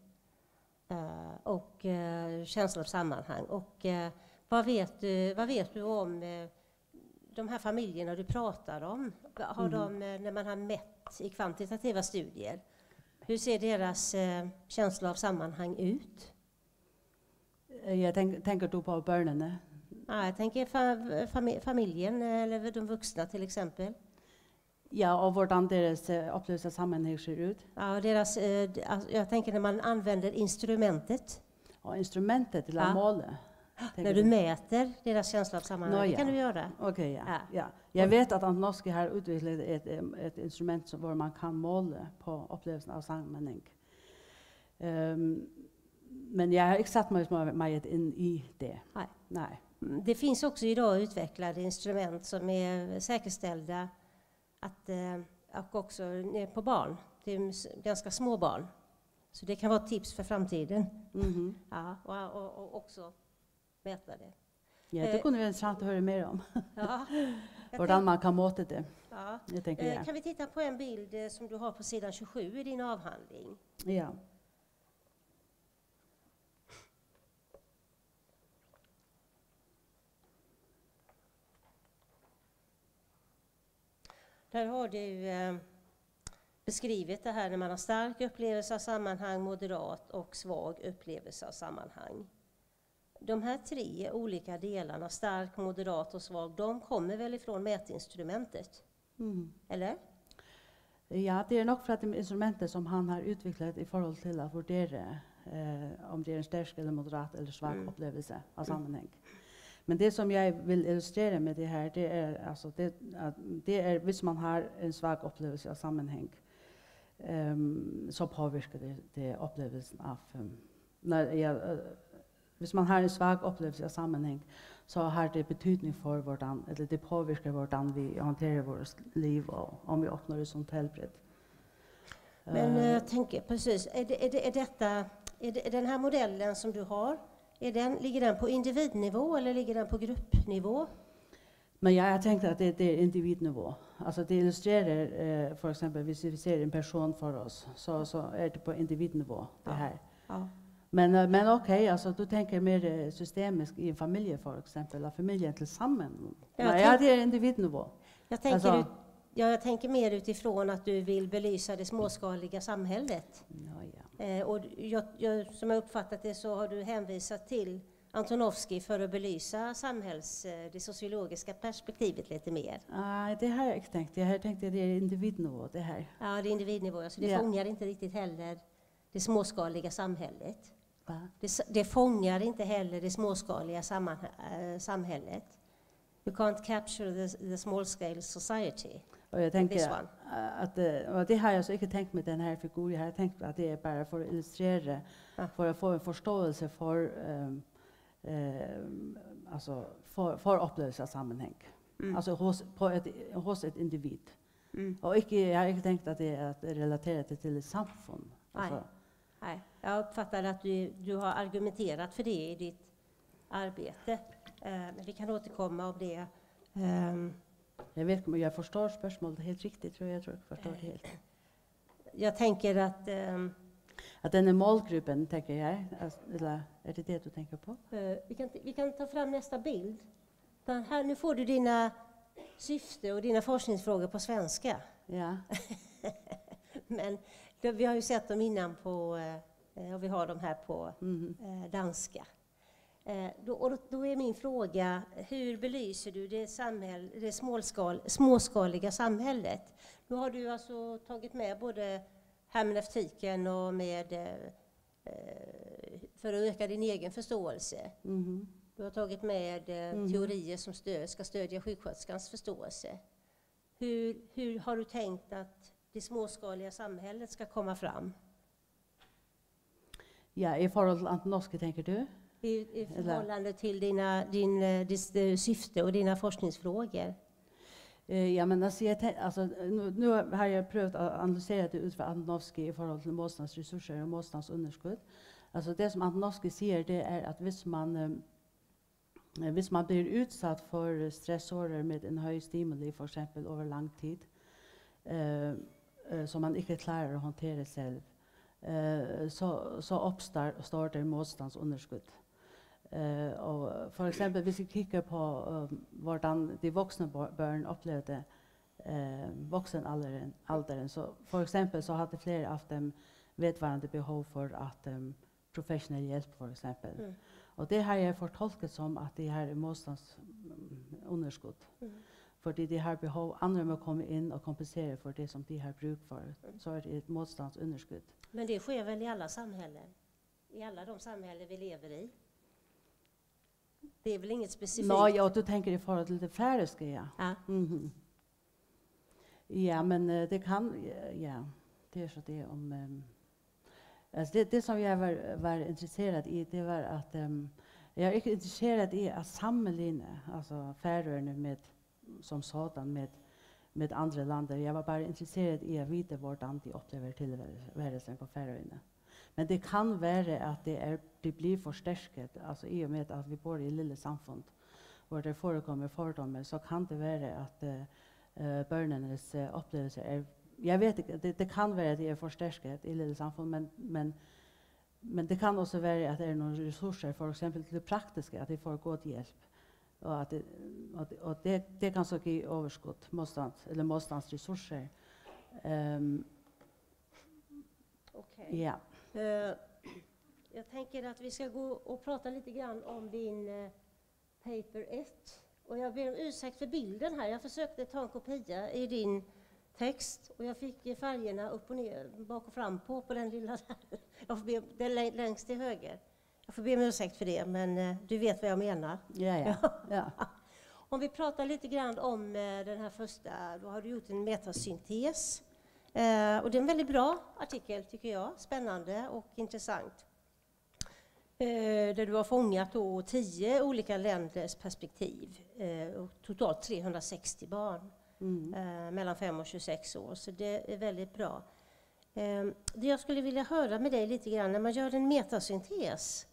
Eh, och eh, känsla av sammanhang. Och eh, vad vet du, vad vet du om eh, de här familjerna du pratar om? Har Mm. de, eh, när man har mätt i kvantitativa studier, hur ser deras eh, känsla av sammanhang ut? Eh, Jeg tenk, tenker du på børnene? Ja, jag tänker fa, fami, familjen eller de vuxna till exempel. Ja, og hvordan deres eh, opplevelse av sammenheng ser ut. Ja, och deras, eh, d- alltså, jag tänker när man använder instrumentet. Og instrumentet til Ja. å måle. När du mäter deras känsla av sammanhang, Nå, det ja. kan du göra. Ok, ja. Ja. ja. Jeg vet at Antonovsky har utviklet et, em, et instrument som, hvor man kan måle på opplevelsen av sammenheng. Ehm, men jeg har ikke satt meg så meget inn i det. Nej. Nei. Mm, det finns också idag utvecklade instrument som är säkerställda att, eh, och också ner på barn. Det är s- ganska små barn. Så det kan vara ett tips för framtiden. Mhm. Ja, och, och, och också mäta det. Ja, det Eh, kunne vært interessant å høre mer om. Ja. Jeg Hvordan tenk- man kan måte det. Ja. Jeg tenker Eh, det. Kan vi titta på en bild eh, som du har på sidan tjugosju i din avhandling? Ja. Här har du eh, beskrivit det här när man har stark upplevelse av sammanhang, moderat och svag upplevelse av sammanhang. De här tre olika delarna, stark, moderat och svag, de kommer väl ifrån mätinstrumentet? Mm. Eller? Ja, det er nok fra det instrumentet som han har utviklet i forhold til at vurdere eh, om det er en stærk eller moderat eller svak Mm. opplevelse av sammenheng. Men det som jeg vil illustrere med det her, det er, altså, det, at det er hvis man har en svak opplevelse av sammenheng, ehm, så påvirker det, det opplevelsen av um, når, ja, eh, hvis man har en svak opplevelse av sammenheng, så har det betydning for hvordan, eller det påvirker hvordan vi håndterer vores liv og om vi opnår et sundt helbred. Men Eh, eh, jag tänker precis, är det, är det, är detta, är det, är den här modellen som du har, är den, ligger den på individnivå eller ligger den på gruppnivå? Men jeg har tenkt at det, det er individnivå. Altså det illustrerer, eh, for eksempel hvis vi ser en person for oss, så, så er det på individnivå, det Ja. her. Ja. Men, eh, men ok, altså du tenker mer eh, systemisk i en familie for eksempel, at familien til sammen. Ja, Ja, jeg ja, tenk- det er individnivå. Jag tänker, Alltså- ut, ja, jag tänker mer utifrån att du vill belysa det småskaliga samhället. Ja, ja. Eh, och jag, jag, som jag uppfattat det så har du hänvisat till Antonovsky för att belysa samhälls, eh, det sociologiska perspektivet lite mer. Nei, det har jeg ikke tenkt. Jeg har tenkt at det er individnivå, det her. Ja, det är individnivå, så det Ja. fångar inte riktigt heller det småskaliga samhället. Va? Det, s- det fångar inte heller det småskaliga samman, eh, samhället. You can't capture the, the small scale society. Og jeg tenker This one. at, eh, og det har jeg så ikke tenkt med den her figur. Jeg har tenkt at det er bare for å illustrere, Ja. for å få en forståelse for, ehm, ehm, altså for, for opplevelse av sammenheng. Mm. Altså hos, på et, hos et individ. Mm. Og ikke, jeg har ikke tenkt at det er at relatere det til et samfunn. Nej. Altså, Nej, jag uppfattar att du, du har argumenterat för det i ditt arbete. Eh, men vi kan återkomma om det. Ehm, jeg vet ikke om jeg forstår spørsmålet helt riktigt, tror jeg, jeg tror ikke jeg forstår det helt. jag tänker att ehm, At denne målgruppen, tenker jeg, altså, eller er det det du tenker på? Eh, vi, kan, vi kan ta fram nästa bild. Den här, nu får du dina syfte och dina forskningsfrågor på svenska. Ja. Men då, vi har ju sett dem innan på, eh, och vi har dem här på Mhm. eh, danska. Eh, då, och då, då är min fråga, hur belyser du det, samhäll, det småskal, småskaliga samhället? Nu har du alltså tagit med både hermeneutiken och med eh, eh, för att öka din egen förståelse. Mhm. Du har tagit med eh, Mhm. teorier som stö, ska stödja sjuksköterskans förståelse. Hur, hur har du tänkt att det småskaliga samhället ska komma fram? Ja, i forhold til Antonovsky, tenker du? I, i förhållande till dina, din, eh, dis, eh, syfte och dina forskningsfrågor. Eh, ja, men altså, jeg ten, altså, nu, nu har jeg prøvd å analysere det ut fra Antonovsky i forhold til modstandsressourcer og modstandsunderskudd. Altså, det som Antonovsky sier, det er at hvis man, eh, hvis man blir utsatt for stressorer med en høy stimuli, for eksempel over lang tid, eh, eh, som man ikke klarer å håndtere selv, eh, så, så oppstår, står det modstandsunderskudd. Eh, og for eksempel, hvis vi kigger på eh, hvordan de voksne bør- børn opplevde eh, voksenalderen, alderen, så for eksempel så hadde flere av dem vedvarende behov for at um, professionel hjælp, for eksempel. Mm. Og det har jeg fortolket som, at de har modstandsunderskud. Mm. Fordi de har behov, andre må komme ind og kompensere for det, som de har brug for. Så er det et modstandsunderskud. Men det sker väl i alla samhällen? I alla de samhällen vi lever i? Det är väl inget specifikt? Nå, ja, du tænker i forhold til det færøske, ja. Ja. Mhm. Ja, men eh, det kan, ja, det er så det om... ehm, altså det, det som jeg var, var interesseret i, det var at ehm, jeg er ikke interesseret i at sammenligne altså Færøerne med, som sådan med, med andre lande. Jeg var bare interesseret i at vite, hvordan de oplever tilværelsen på Færøerne. Men det kan være at det, er, det blir forstærket, altså i og med at vi bor i et lille samfund, hvor det forekommer fordomme, så kan det være at eh, eh, børnenes eh, opplevelse er... Jeg vet ikke, det, det kan være at det er forstærket i et lille samfund, men, men, men det kan også være at det er nogle ressourcer, for eksempel til det praktiske, at de får god hjælp. Og at det, og det, og det, det kan så gi overskudd, modstand, eller modstandsressourcer. Ehm, Ok. Ja. Eh, jag tänker att vi ska gå och prata lite grann om din eh, paper ett. Och jag ber om ursäkt för bilden här. Jag försökte ta en kopia i din text och jag fick eh, färgerna upp och ner, bak och fram på, på den lilla där. Jag får be, den lä- längst till höger. Jag får be om ursäkt för det, men eh, du vet vad jag menar. Ja, ja. Ja. Om vi pratar lite grann om eh, den här första, då har du gjort en metasyntes. Eh, och det är en väldigt bra artikel tycker jag, spännande och intressant. Eh, där du har fångat då tio olika länders perspektiv, eh, och totalt trehundrasextio barn eh, mellan fem och tjugosex år. Så det är väldigt bra. Eh, det jag skulle vilja höra med dig lite grann, när man gör en metasyntes,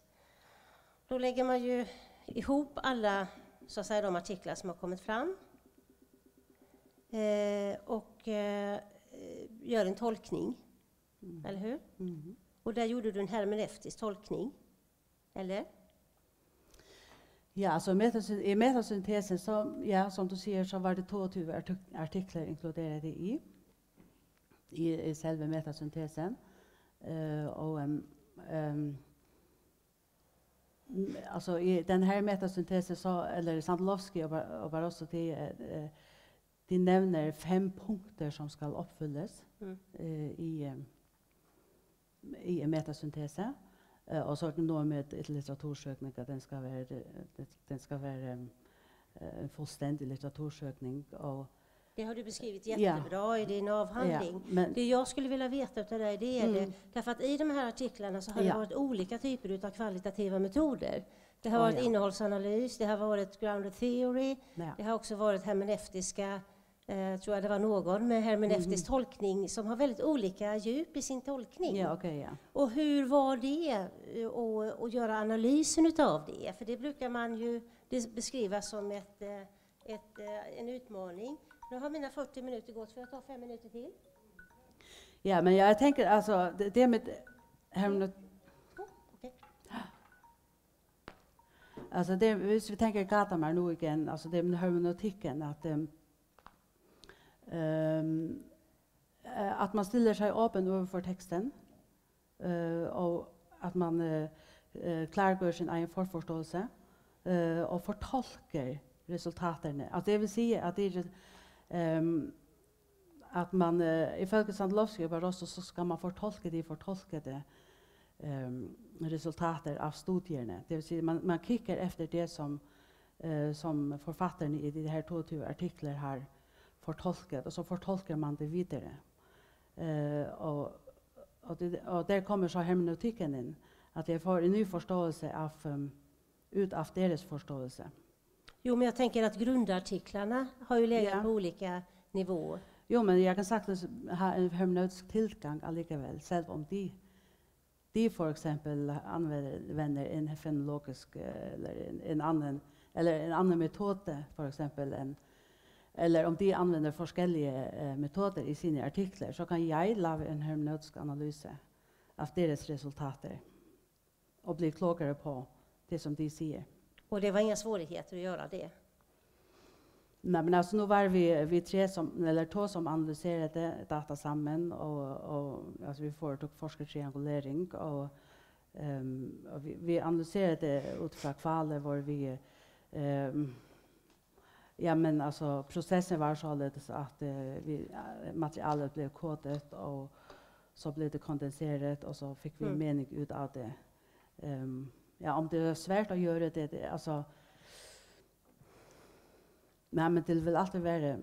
då lägger man ju ihop alla, så att säga, de artiklar som har kommit fram eh, och eh, gör en tolkning. Eller hur? Och där gjorde du en hermeneutisk tolkning. Eller? Ja, altså metasyn- i metasyntesen, så, ja, som du sier, så var det toogtyve artik- artikler inkluderet i, i, i selve metasyntesen. Eh, og um, um, altså i den her metasyntesen, så, eller Sandlowski og, Bar- og Barroso, de, eh, de nævner fem punkter, som skal opfyldes eh, i, eh, i en metasyntese. Eh, og så er det noe med et litteratursøkning, at den skal være, eh, den skal være eh, en fullstendig litteratursøkning. Og Det har du beskrivit Ja. jättebra i din avhandling. Ja, men- Det jag skulle vilja veta av dig, det är det. Därför att i de här artiklarna så har det Ja. varit olika typer av kvalitativa metoder. Det har Ja, varit ja. Innehållsanalys, det har varit grounded theory, Ja. Det har också varit hermeneutiska, eh, tror jag det var någon, med hermeneutisk tolkning som har väldigt olika djup i sin tolkning. Ja, ok, ja. Och hur var det eh, att, att göra analysen utav det? För det brukar man ju bes- beskriva som ett, eh, ett, eh, en utmaning. Nu har mina fyrtio minuter gått, får jag ta fem minuter till? Ja, men jeg tenker, altså, det, det med hermenot- Oh, okej. Altså, det, hvis vi tenker Gadamer nå igjen, altså det med hermenotikken, at, um, um, eh, at man stiller seg åpen overfor teksten, eh, og at man eh, eh, klargjør sin egen forforståelse, eh, og fortolker resultaterne. Altså, det vil si at det er, um, at man, eh, ifølge Sandlowski og Barroso, så skal man fortolke de fortolkede um, resultater av studierne. Det vil si, man, man kigger efter det som, eh, som forfatterne i de her toogtyve artikler har fortolket, og så fortolker man det videre. Eh, og, og, det, og der kommer så hermeneutikken inn, at jeg får en ny forståelse av, um, ut av deres forståelse. Jo, men jag tänker att grundartiklarna har ju legat Ja. på olika nivåer. Jo, men jeg kan sagtens ha en hermeneutisk tilgang allikevel, selv om de, de for eksempel anvender en fenomenologisk, eh, eller en, en annen, eller en annen metode, for eksempel en, eller om de anvender forskellige eh, metoder i sine artikler, så kan jeg lave en hermeneutisk analyse av deres resultater og bli klogere på det, som de sier. Och det var inga svårigheter att göra det. Nei, men altså, nå var vi, vi tre som, eller to som analyserte data sammen, og, og altså, vi foretok forskertriangulering, og, um, og vi, vi analyserte det ut fra kvaler, hvor vi um, ja, men altså, processen var således at uh, vi, eh, materialet ble kodet, og så ble det kondenseret, og så fikk vi Mm. mening ut av det. Um, ja, om det er svært å gjøre det, det altså, nei, men det vil alltid være,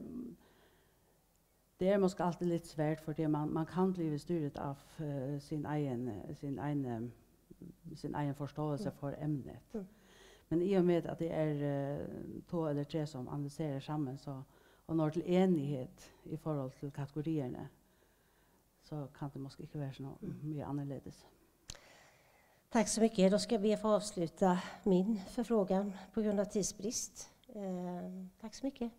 det er måske alltid litt svært, fordi man, man kan bli styret av uh, sin egen, eh, sin egen, eh, sin egen forståelse for emnet. Mm. Men i og med at det er uh, to eller tre som analyserer sammen, så, og når til enighet i forhold til kategorierne, så kan det måske ikke være så mm, mye annerledes. Tack så mycket. Då ska jag be att få avsluta min förfrågan på grund av tidsbrist. Eh, tack så mycket.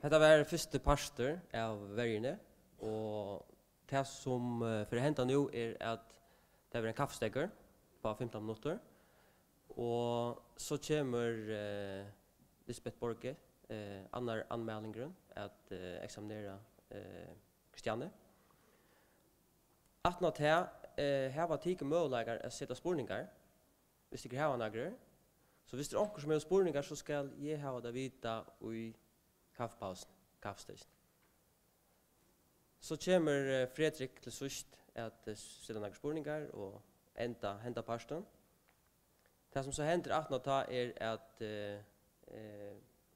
Hetta var fyrsti partur av verjuni, og tað, sum, eh, fer at henda nú, er, at tað verður ein kaffisteðgur upp á fimtan minuttir, og so kemur, eh, Lisbeth Borge, eh, annar anmælingurin, at, eh, eksaminera, eh, Christiane. Aftan á tað, eh, hava tykur møguleikar at seta spurningar, viss tykur hava nakrar. So viss tað er onkur, sum hevur spurningar, so skal eg hava tað at vita í kaffipausuni, kaffistøðini. So kemur, eh, Fredrik til síðst at, eh, seta nakrar spurningar og enda henda partin. Tað, sum so hendir aftan á tá, er, at, eh, eh,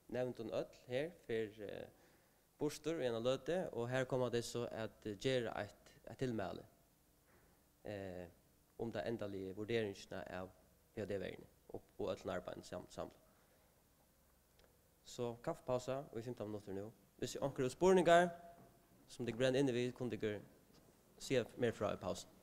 nevndin øll her fer, eh, burtur í eina løtu, og her koma tey so at, eh, gera eitt, eitt tilmæli, eh, um ta endaligu vurderingina av P H D-verjuni og, og øllum arbeiðinum sam-, samlað. So kaffipausa í fimtan minuttir nú. Viss onkur hevur spurningar, sum tykur brenna inni við, kunnu tykur siga mær frá í pausuni.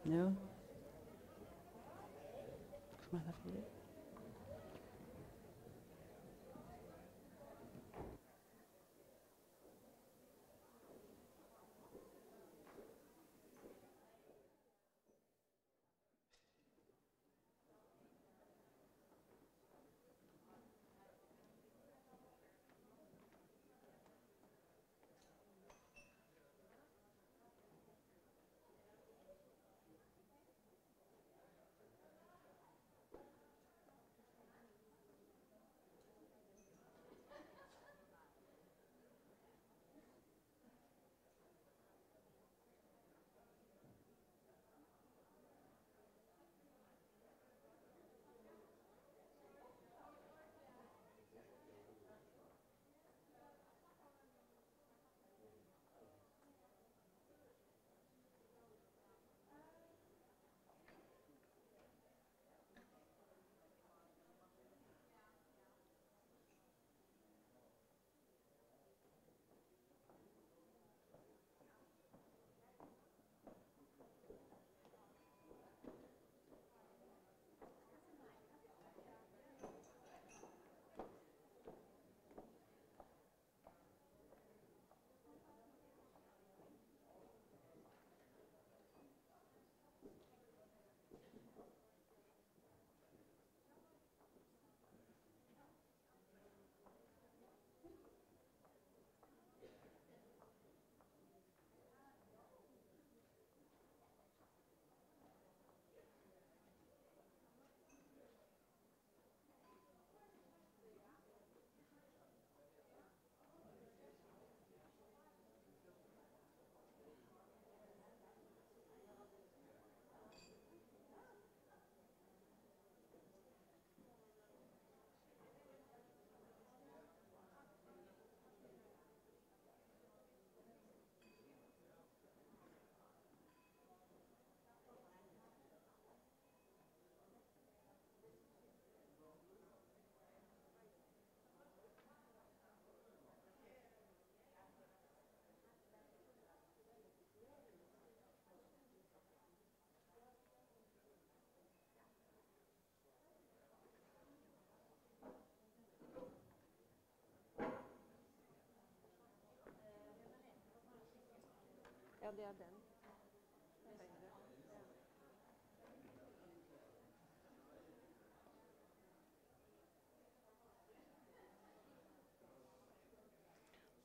Nú. Hvussu man tað fyri? Ja, det er den.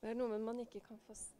Det er noe med man ikke kan få s-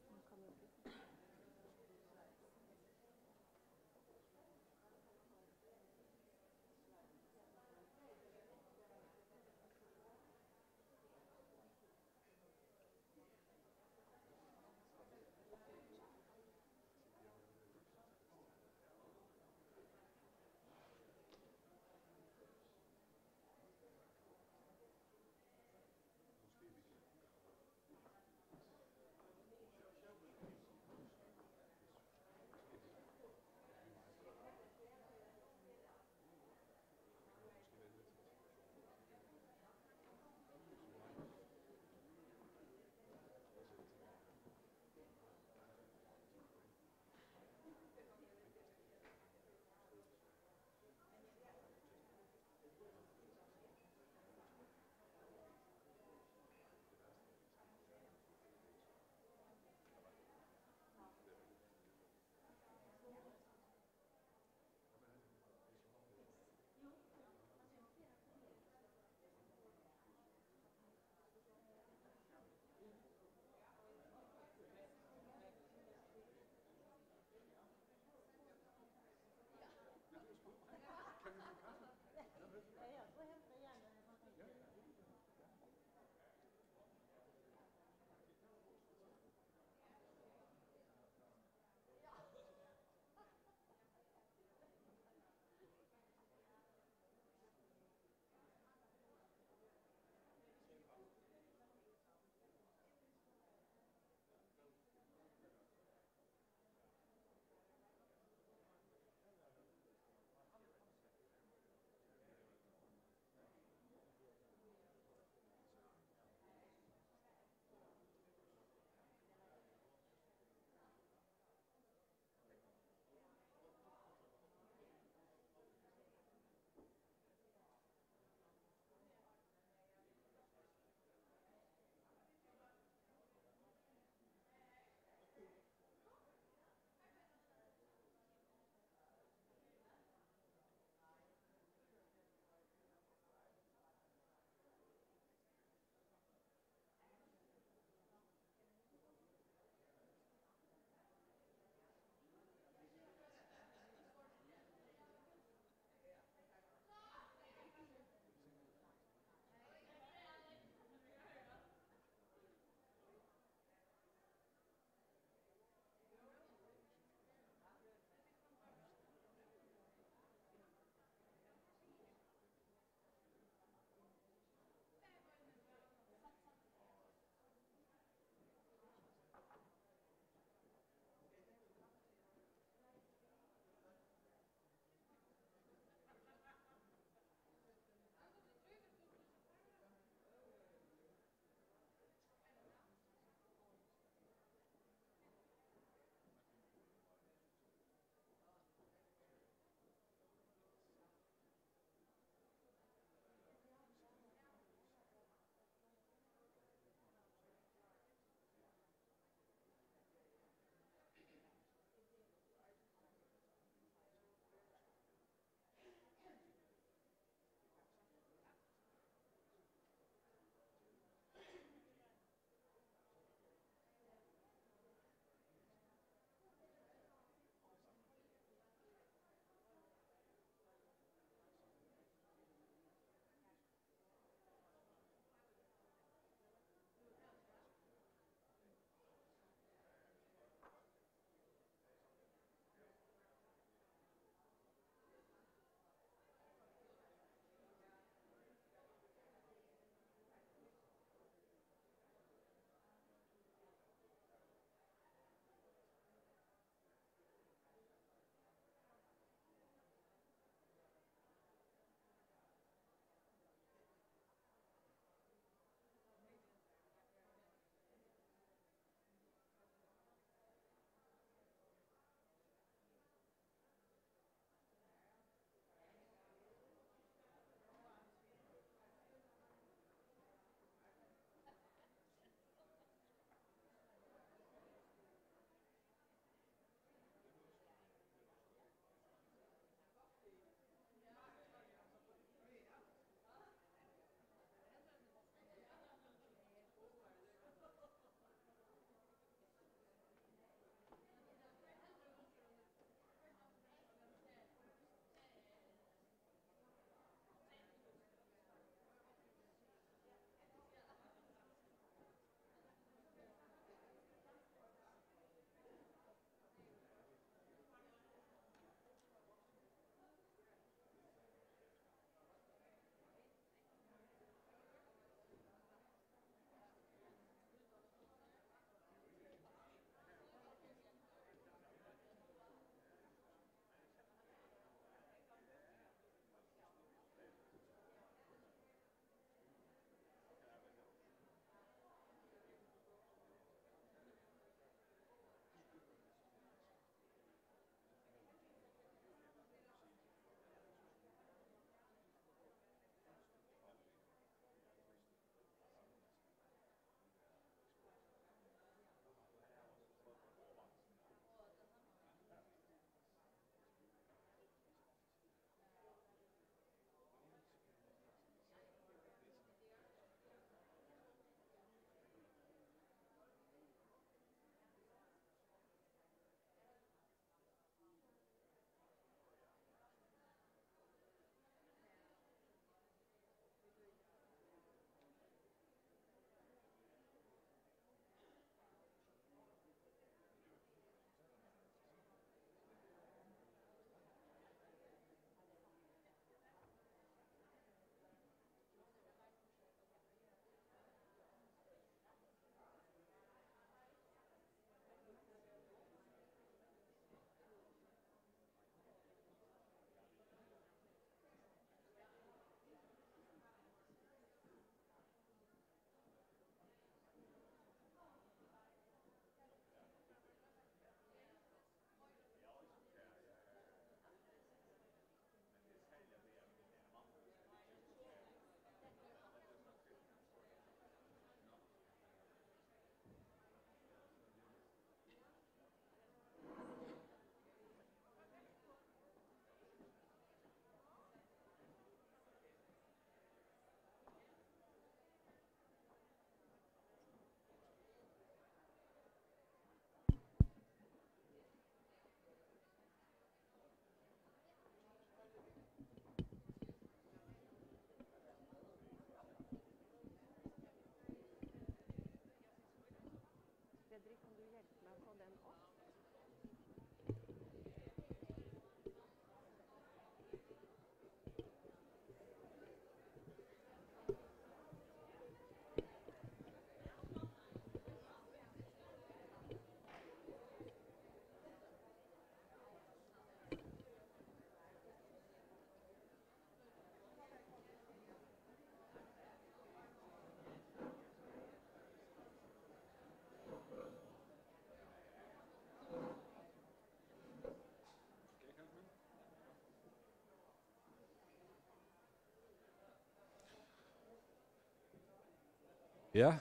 Ja.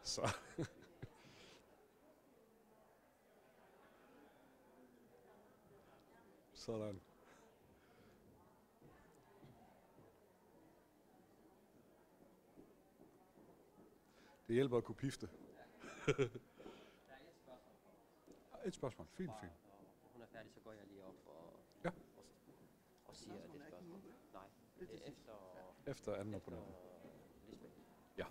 Så. Sådan. Det hjælper at kunne pifte. Der er et spørgsmål. Et spørgsmål. Fint, fint. Når hun er færdig, så går jeg lige op og, ja, og, og siger det spørgsmål. Nej, det er efter, efter anden opponent. Efter Lisbeth. Ja.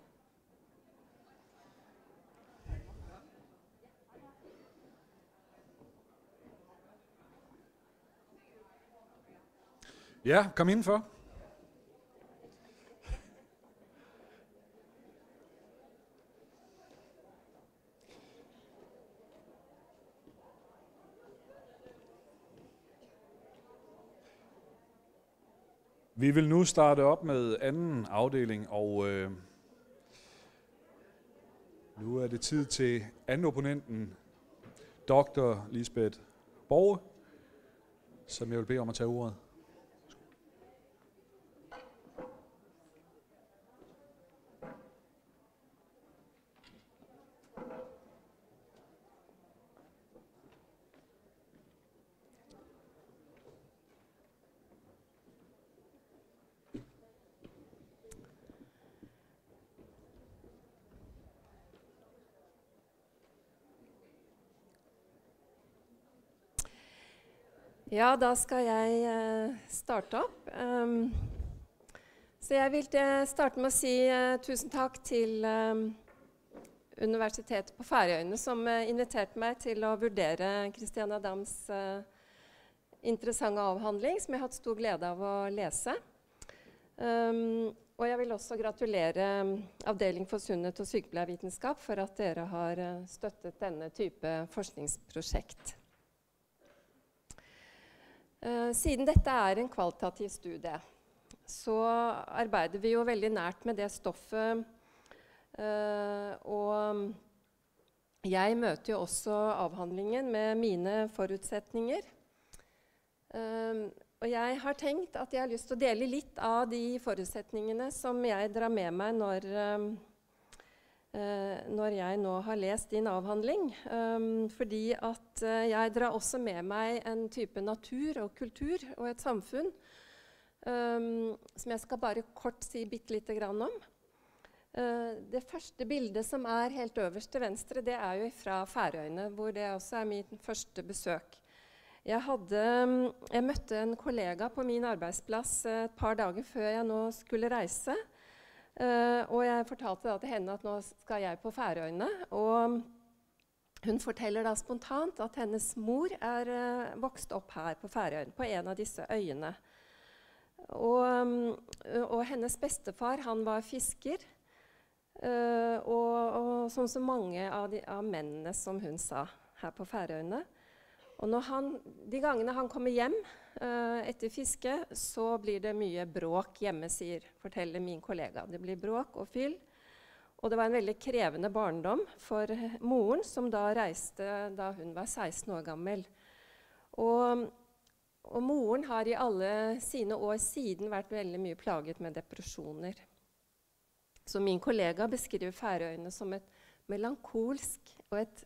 Ja, kom indenfor. Vi vil nu starte op med anden afdeling, og, øh, nu er det tid til anden opponenten, doktor Lisbeth Borge, som jeg vil bede om at tage ordet. Ja, da skal jeg, eh, starte opp. Ehm, så jeg vil, eh, starte med å si, eh, tusen takk til, ehm, Universitetet på Færøyene, som, eh, inviterte meg til å vurdere Christian Adams, eh, interessante avhandling, som jeg har hatt stor glede av å lese. Ehm, og jeg vil også gratulere Avdeling for sunnhet og sykepleiervitenskap for at dere har, eh, støttet denne type forskningsprosjekt. Eh, siden dette er en kvalitativ studie, så arbeider vi jo veldig nært med det stoffet, eh, og jeg møter jo også avhandlingen med mine forutsetninger. Ehm, og jeg har tenkt at jeg har lyst til å dele litt av de forutsetningene som jeg drar med meg når, ehm, eh, når jeg nå har lest din avhandling. Ehm, fordi at, eh, jeg drar også med meg en type natur og kultur og et samfunn, ehm, som jeg skal bare kort si bitte lite grann om. Eh, det første bildet som er helt øverst til venstre, det er jo fra Færøyene, hvor det også er mitt første besøk. Jeg hadde, mm, jeg møtte en kollega på min arbeidsplass, eh, et par dager før jeg nå skulle reise. Eh, og jeg fortalte da til henne at nå skal jeg på Færøyene. Og hun forteller da spontant at hennes mor er, eh, vokst opp her på Færøyene, på en av disse øyene. Og, mm, og hennes bestefar, han var fisker. Eh, og, og sånn som mange av, de, av mennene, som hun sa, her på Færøyene. Og når han, de gangene han kommer hjem, eh, etter fiske, så blir det mye bråk hjemme, sier, forteller min kollega. Det blir bråk og fyll. Og det var en veldig krevende barndom for moren, som da reiste da hun var seksten år gammel. Og, og moren har i alle sine år siden vært veldig mye plaget med depresjoner. Så min kollega beskriver Færøyene som et melankolsk og et,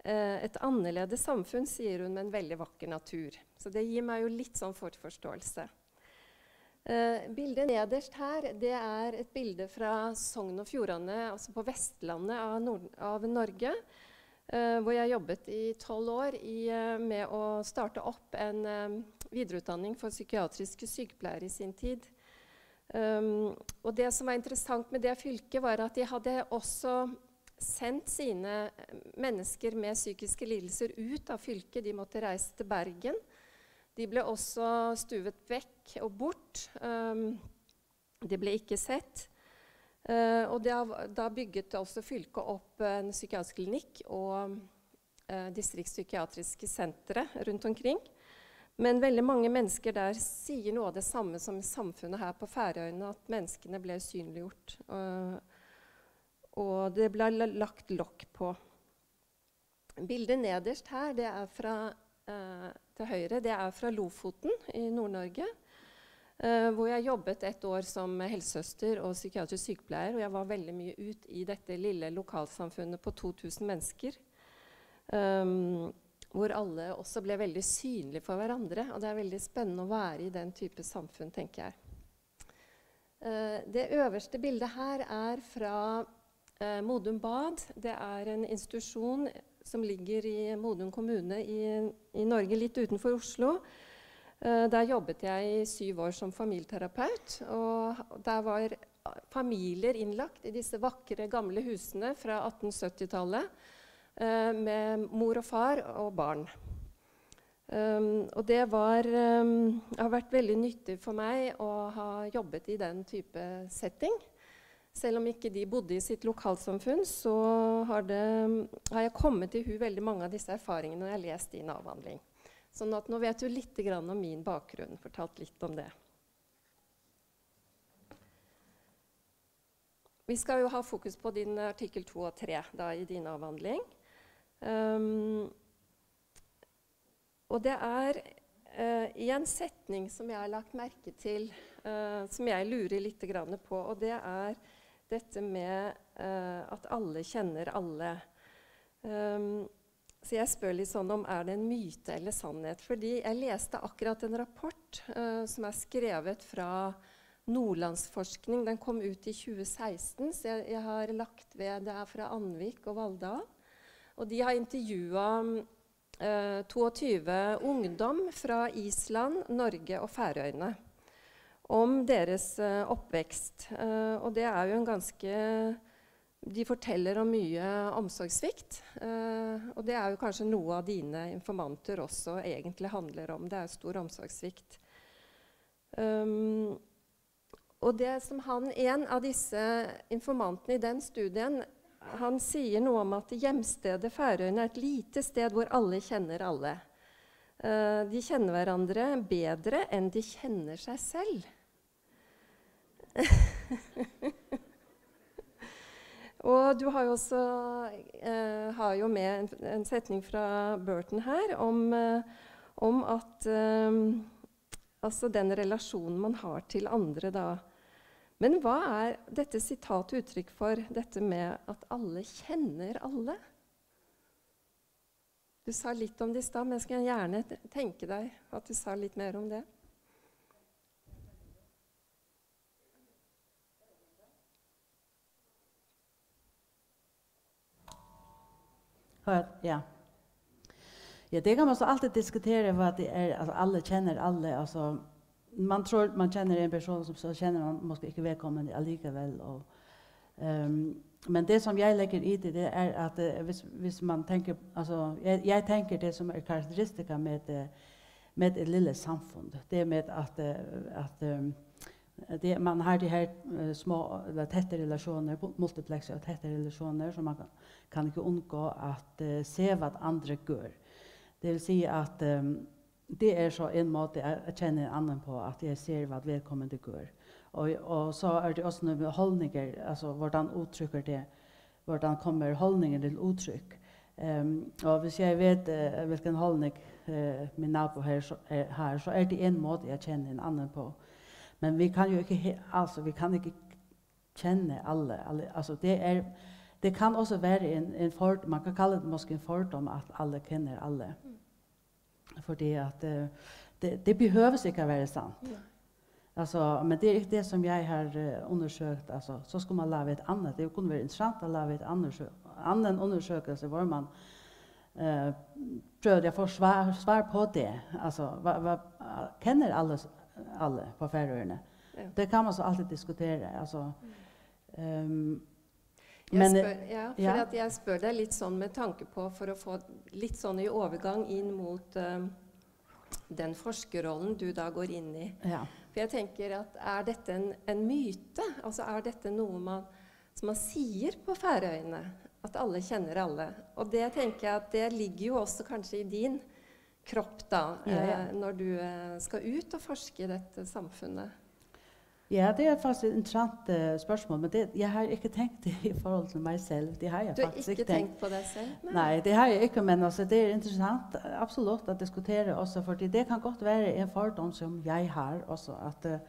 eh, et annerledes samfunn, sier hun, med en veldig vakker natur. Så det gir meg jo litt sånn forforståelse. Eh, bildet nederst her, det er et bilde fra Sogn og Fjordane, altså på Vestlandet av Nord-, av Norge, eh, hvor jeg jobbet i tolv år i, eh, med å starte opp en, eh, videreutdanning for psykiatriske sykepleiere i sin tid. Um, og det som var interessant med det fylket, var at de hadde også sendt sine, eh, mennesker med psykiske lidelser ut av fylket. De måtte reise til Bergen. De ble også stuvet vekk og bort. Um, de ble ikke sett. Eh, og da, da bygget også fylket opp en psykiatrisk klinikk og, eh, distriktspsykiatriske sentre rundt omkring. Men veldig mange mennesker der sier noe av det samme som samfunnet her på Færøyene, at menneskene ble usynliggjort. Og, og det ble la-, lagt lokk på. Bildet nederst her, det er fra eh, til høyre, det er fra Lofoten i Nord-Norge, eh, hvor jeg jobbet et år som helsesøster og psykiatrisk sykepleier, og jeg var veldig mye ut i dette lille lokalsamfunnet på to tusen mennesker, ehm, hvor alle også ble veldig synlige for hverandre, og det er veldig spennende å være i den type samfunn, tenker jeg. Eh, det øverste bildet her er fra, eh, Modum Bad. Det er en institusjon som ligger i Modum kommune i, i Norge, litt utenfor Oslo. Eh, der jobbet jeg i syv år som familieterapeut, og der var familier innlagt i disse vakre, gamle husene fra atten syttitallet, eh, med mor og far og barn. Um, og det var, um, har vært veldig nyttig for meg å ha jobbet i den type setting. Selv om ikke de bodde i sitt lokalsamfunn, så har det, har jeg kommet i hu veldig mange av disse erfaringene når jeg har lest din avhandling. Sånn at nå vet du litt grann om min bakgrunn, fortalt litt om det. Vi skal jo ha fokus på din artikkel to og tre da, i din avhandling. Um, og det er, eh, i en setning som jeg har lagt merke til, eh, som jeg lurer litt grann på, og det er dette med, eh, at alle kjenner alle. Um, så jeg spør litt sånn om, er det en myte eller sannhet? Fordi jeg leste akkurat en rapport, eh, som er skrevet fra Nordlandsforskning. Den kom ut i tjue seksten, så jeg, jeg har lagt ved, det er fra Andvik og Valldal. Og de har intervjua, eh, to og tyve ungdom fra Island, Norge og Færøyene om deres, eh, oppvekst. Eh, og det er jo en ganske, de forteller om mye omsorgssvikt, eh, og det er jo kanskje noe av dine informanter også egentlig handler om. Det er stor omsorgssvikt. Um, og det som han, en av disse informantene i den studien, han sier noe om at hjemstedet Færøyene er et lite sted hvor alle kjenner alle. Eh, de kjenner hverandre bedre enn de kjenner seg selv. Og du har jo også, eh, har jo med en, en setning fra Burton her om, eh, om at, eh, altså den relasjonen man har til andre da. Men hva er dette sitatet uttrykk for, dette med at alle kjenner alle? Du sa litt om det i stad, men jeg skulle gjerne te-, tenke deg at du sa litt mer om det. Hørt, ja. Ja, det kan man så alltid diskutere, hva det er, altså, alle kjenner alle, altså, man tror man kjenner en person, som så kjenner man måske ikke vedkommende allikevel, og, ehm, men det som jeg legger i det, det er at, eh, hvis, hvis man tenker, altså, jeg, jeg tenker det som er karakteristika med, eh, med et lille samfund, det med at, eh, at, ehm, det, man har de her, eh, små, eller tette relasjoner, bu-, multiplekse og tette relasjoner, som man kan, kan ikke unngå at, eh, se hva andre gjør. Det vil si at, ehm, det er så en måte å, å kjenne en annen på, at jeg ser hva vedkommende gjør. Og, og så er det også noe med holdninger, altså hvordan uttrykker det, hvordan kommer holdningen til uttrykk. Ehm, og hvis jeg vet, eh, hvilken holdning, eh, min nabo her, så, eh, har, så er det en måte jeg kjenner en annen på. Men vi kan jo ikke, he-, altså, vi kan ikke kjenne alle, alle, altså, det er, det kan også være en, en fordom, man kan kalle det måske en fordom, at alle kjenner alle. Fordi at, eh, det, det behøves ikke å være sant. Nei. Altså, men det er ikke det som jeg har, eh, undersøkt. Altså, så skulle man lave et annet. Det kunne være interessant å lave et annet, annen undersøkelse hvor man, eh, prøvde å få svar, svar på det. Altså, hva, hva, kjenner alle, alle på Færøyene? Ja. Det kan man så alltid diskutere. Altså, ehm, Jeg men, spør, ja, for ja. At jeg spør deg litt sånn med tanke på, for å få litt sånn i overgang inn mot, eh, den forskerrollen du da går inn i. Ja. For jeg tenker at er dette en, en myte? Altså er dette noe man, som man sier på Færøyene? At alle kjenner alle. Og det tenker jeg at det ligger jo også kanskje i din kropp da, ja, ja. Eh, når du, eh, skal ut og forske i dette samfunnet. Ja, det er faktisk et interessant uh, spørsmål, men det, jeg har ikke tenkt det i forhold til mig selv. Det har jeg Du har faktisk ikke ikke tenkt. Tenkt på deg selv? Nej, det har jeg ikke, men altså, det er interessant, absolut, at diskutere også, fordi det kan godt være en fordom, som jeg har også, at uh,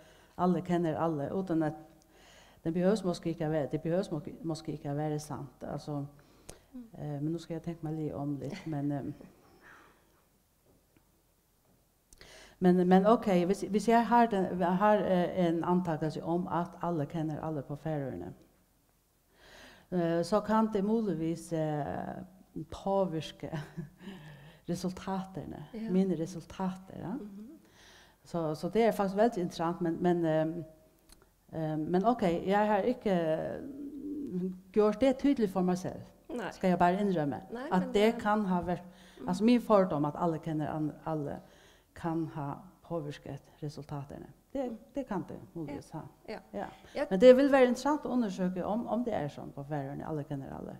alle kender alle, uden at den behøves måske ikke at være, det behøves måske, måske ikke at være sandt. Altså, uh, men nu skal jeg tænke mig lige om lidt, men... Uh, men, men okay, hvis, hvis jeg har, den, har uh, en antagelse om, at alle kender alle på Færøerne, uh, så kan det muligvis uh, påvirke resultaterne, Ja. Mine resultater. Ja? Mhm. Så, så det er faktisk veldig interessant, men, men, um, um, men okay, jeg har ikke uh, gjort det tydeligt for mig selv, Nei. Skal jeg bare indrømme, Nej, at men det det er- kan have været, altså min fordom, at alle kender an- alle, kan have påvirket resultaterne. Det, det kan det muligvis have. Ja. Ja. Jeg- Men det vil være interessant at undersøge, om, om det er sådan på Færøerne, alle kender alle.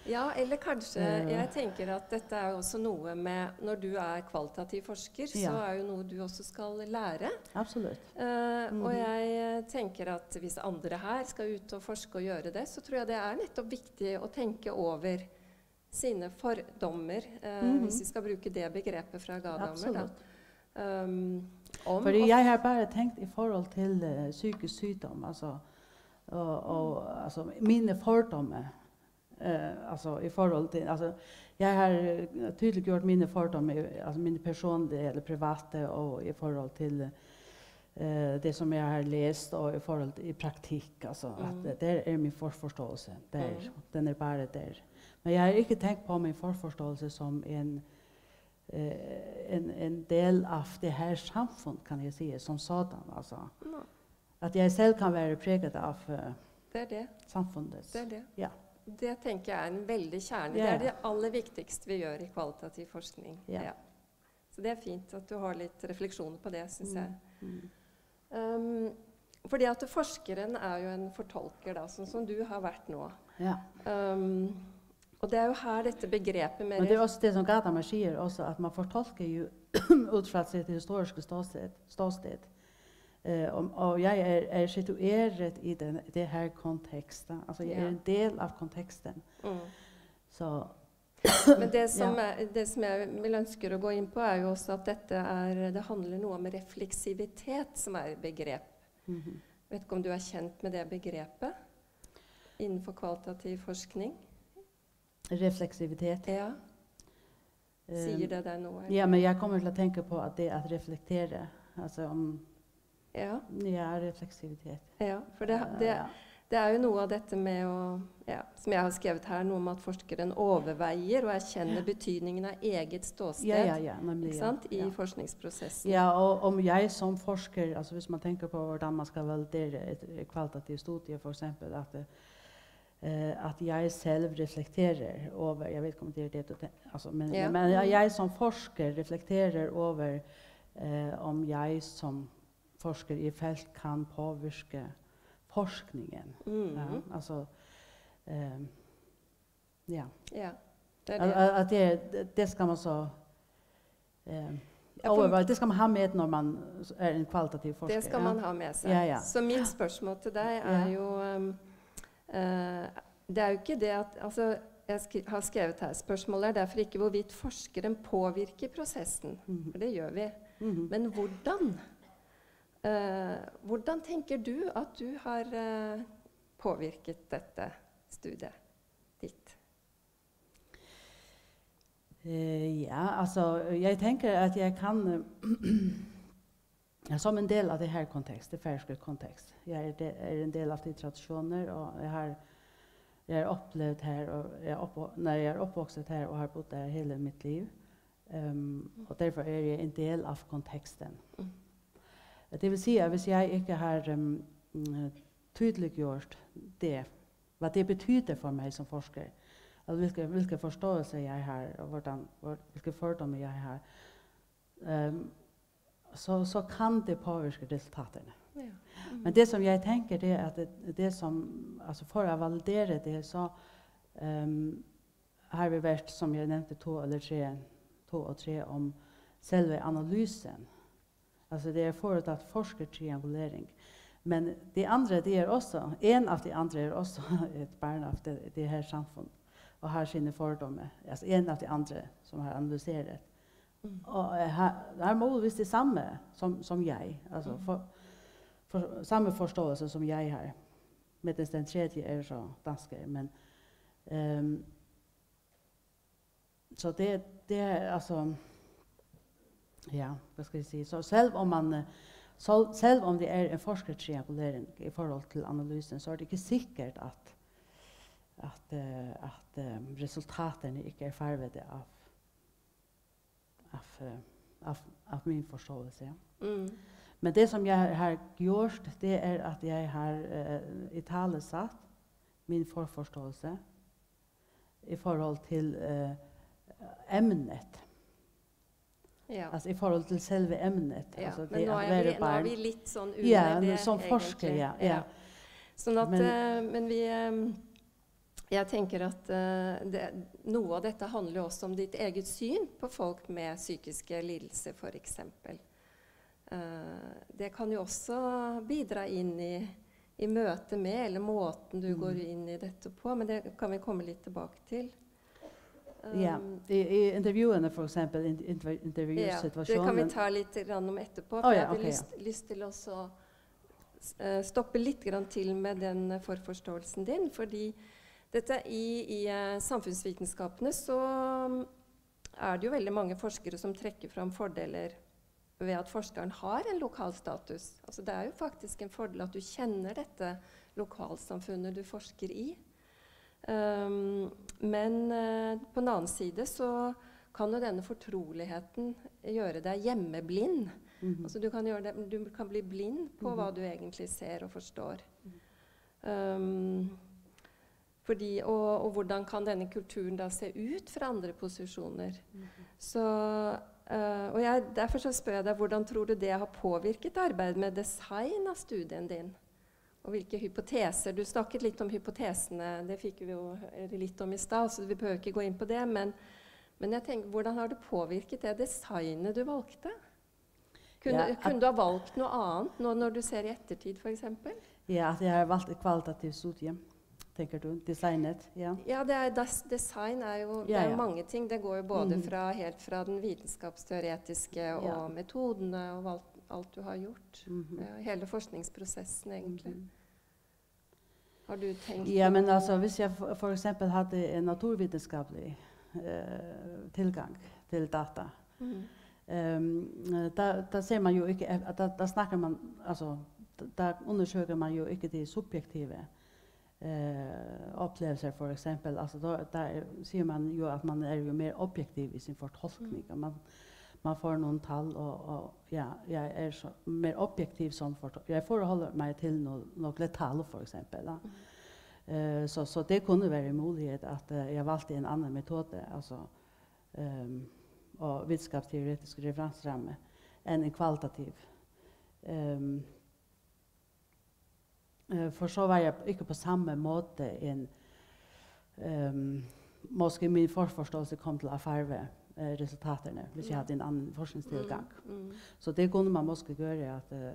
Ja, eller kanskje, Eh. Jeg tenker at dette er jo også noe med, når du er kvalitativ forsker, så Ja. Er jo noe du også skal lære. Absolut. Eh, Mhm. Og jeg tenker at hvis andre her skal ut og forske og gjøre det, så tror jeg det er nettopp viktig å tenke over sine fordommer, eh, Mhm. Hvis vi skal bruke det begrepet fra Gadamer, da. Absolut. Um, om Fordi å- jeg har bare tænkt i forhold til uh, psykisk sygdom, altså, og, og altså, mine fordomme, uh, altså i forhold til, altså, jeg har uh, tydeliggjort mine fordomme, altså mine personlige eller private, og i forhold til uh, det, som jeg har læst, og i forhold til i praktik, altså, Mm. at der er min forforståelse, der, Mm. Den er bare der. Men jeg har ikke tænkt på min forforståelse som en, uh, en, en del af det her samfund, kan jeg sige, som sådan, altså. Nå. At jeg selv kan være præget af uh, Det er det. Samfundets. Det er det. Ja. Det tenker jeg er en veldig kjerne. Ja, Det er ja. Det aller viktigste vi gjør i kvalitativ forskning. Ja. Så det er fint at du har litt refleksjoner på det, syns jeg. Mm. Um, fordi at forskeren er jo en fortolker, da, sånn som du har vært nå. Ja. Um, og det er jo her dette begrepet med Men det er også det, som Gadamer siger, også, at man fortolker jo ud fra sit historiske ståsted. ståsted. Uh, og, og jeg er, er situeret i den, det her kontekst. Da. Altså, jeg er Ja. En del af konteksten. Mm. Så Men det som, Ja. er, det som jeg vil ønsker å gå inn på, er jo også at dette er, det handler noe om refleksivitet, som er et begrep. Mhm. Vet ikke om du er kjent med det begrepet innenfor kvalitativ forskning? Refleksivitet. Ja. Sier Øhm, Det deg noe? Ja, men jeg kommer til at tænke på, at det at reflektere, altså om, Ja. Ja, refleksivitet. Ja, for det, Eh, det, ja. Det er jo noe av dette med å, ja, som jeg har skrevet her, noe om at forskeren overveier og erkjenner betydningen av eget ståsted. Ja, ja, ja, nemlig. Ikke Ja, sant? I ja. Forskningsprosessen. Ja, og om jeg som forsker, altså hvis man tænker på, hvordan man skal validere et, et kvalitativt studie, for eksempel, at, eh, at jeg selv reflekterer over, jeg ved ikke, om det er det, du tænker, altså, men, Ja. men at Mm. Jeg som forsker reflekterer over, eh, om jeg som forsker i felt kan påvirke forskningen. Mm. Ja, altså, eh, ja. Ja, det er At, det. At, at det, det skal man så eh, Ja, for overveje. Det skal man have med, når man er en kvalitativ forsker. Det skal Ja. Man ha med seg. Ja, ja. Så mitt spørsmål til deg er Ja. jo um, eh, Det er jo ikke det at Altså, jeg skri har skrevet her, spørsmålet er derfor ikke hvorvidt forskeren påvirker prosessen, Mhm. For det gjør vi. Mhm. Men hvordan? Eh, hvordan tenker du at du har eh, påvirket dette studiet ditt? Eh, ja, altså, jeg tænker, at jeg kan, eh, ja, som en del af det her kontekst, det færøske kontekst. Jeg er, de, er en del af de traditioner, og jeg har, jeg er oplevet her, og jeg er, opvo nej, jeg er opvokset her og har boet der hele mit liv. Um, og derfor er jeg en del af konteksten. Mm. Det vil sige, at hvis jeg ikke har um, mm, tydeliggjort det, hvad det betyder for mig som forsker, og hvilke, hvilke forståelser jeg har, og hvordan, hvor, hvilke fordomme jeg har, um, så, så kan det påvirke resultaterne. Ja. Men det, som jeg tænker, det er, at det, det som, altså for at validere det, så um, har vi været, som jeg nævnte, to eller tre, to og tre om selve analysen. Altså det er foretaget forskertriangulering. Men de andre, de er også, en av de andre er også et barn av det, det her samfund, og har sine fordommer. Altså en av de andre, som har analyseret. Mm. Og eh, har, har muligvis det samme som, som jeg, altså for, for, samme forståelse som jeg har. Mens den tredje er så dansker, men ehm, så det, det er altså, ja, hvad skal jeg sige, så selv om man, eh, så, selv om det er en forskertriangulering i forhold til analysen, så er det ikke sikkert, at, at, eh, at eh, resultaterne ikke er farvede af, af, eh, af, af min forståelse. Ja. Mm. Men det, som jeg har gjort, det er, at jeg har eh, italesat min forforståelse i forhold til eh, emnet. Ja. Altså i forhold til selve emnet. Ja, altså, men det nå at er vi, være nå er barn. Vi litt sånn under Ja, det, men som forsker, egentlig. Ja, ja. Sånn at, Men eh, men vi eh, Jeg tenker at eh, det, noe av dette handler jo også om ditt eget syn på folk med psykiske lidelser, for eksempel. Eh, det kan jo også bidra inn i, i møte med, eller måten du Mm. går inn i dette på, men det kan vi komme litt tilbake til. Ja, Um, i, i intervjuene for eksempel, in, intervju, Ja, det kan vi intervjusituasjonen. Ta litt grann om etterpå, for Å, ja, jeg hadde ok, lyst, lyst til også eh, stoppe litt grann til med den forforståelsen din, fordi dette i, i eh, samfunnsvitenskapene så mm, er det jo veldig mange forskere som trekker fram fordeler ved at forskeren har en lokal status. Altså det er jo faktisk en fordel at du kjenner dette lokalsamfunnet du forsker i. Um, men eh, på den annen side så kan jo denne fortroligheten gjøre deg hjemmeblind. Mhm. Altså du kan gjøre det, du kan bli blind på Mhm. hva du egentlig ser og forstår. Mhm. Um, fordi, og, og hvordan kan denne kulturen da se ut fra andre posisjoner? Mhm. Så, eh, og jeg, derfor så spør jeg deg, hvordan tror du det har påvirket arbeidet med design av studien din? Og hvilke hypoteser? Du snakket litt om hypotesene, det fikk vi jo høre litt om i stad, så vi behøver ikke gå inn på det, men, men jeg tenker, hvordan har det påvirket det designet du valgte? Kunne, Ja, at kunne du ha valgt noe annet nå når du ser i ettertid, for eksempel? Ja, at jeg har valgt et kvalitativt studie, tenker du? Designet, ja. Ja, det er, des, design er jo, det Ja, er jo ja. mange ting. Det går jo både Mhm. fra, helt fra den vitenskapsteoretiske og Ja. metodene og alt, alt du har gjort. Mhm. Ja, hele forskningsprosessen, egentlig. Mhm. Har du tenkt Ja, noe men altså, hvis jeg for, for eksempel hadde en naturvitenskapelig eh, tilgang til data, Mhm. ehm, da, da ser man jo ikke, at da, da snakker man, altså, da, da undersøker man jo ikke de subjektive eh, opplevelser, for eksempel. Altså, da, da er, sier man jo, at man er jo mer objektiv i sin fortolkning, Mm. og man, man får noen tall, og, og ja, jeg er så, mer objektiv som fortol-, jeg forholder meg til no, noen tall, for eksempel. Da. Mm. Eh, så, så det kunne være en mulighet, at eh, jeg valgte en annen metode, altså, ehm, og vitenskapsteoretisk referanseramme, enn en kvalitativ. Ehm, Eh, for så var jeg ikke på samme måte en, ehm, måske min forforståelse kom til at farve eh, resultaterne, hvis jeg Ja. hadde en annen forskningstilgang. Mm, mm. Så det kunne man måske gøre, at eh,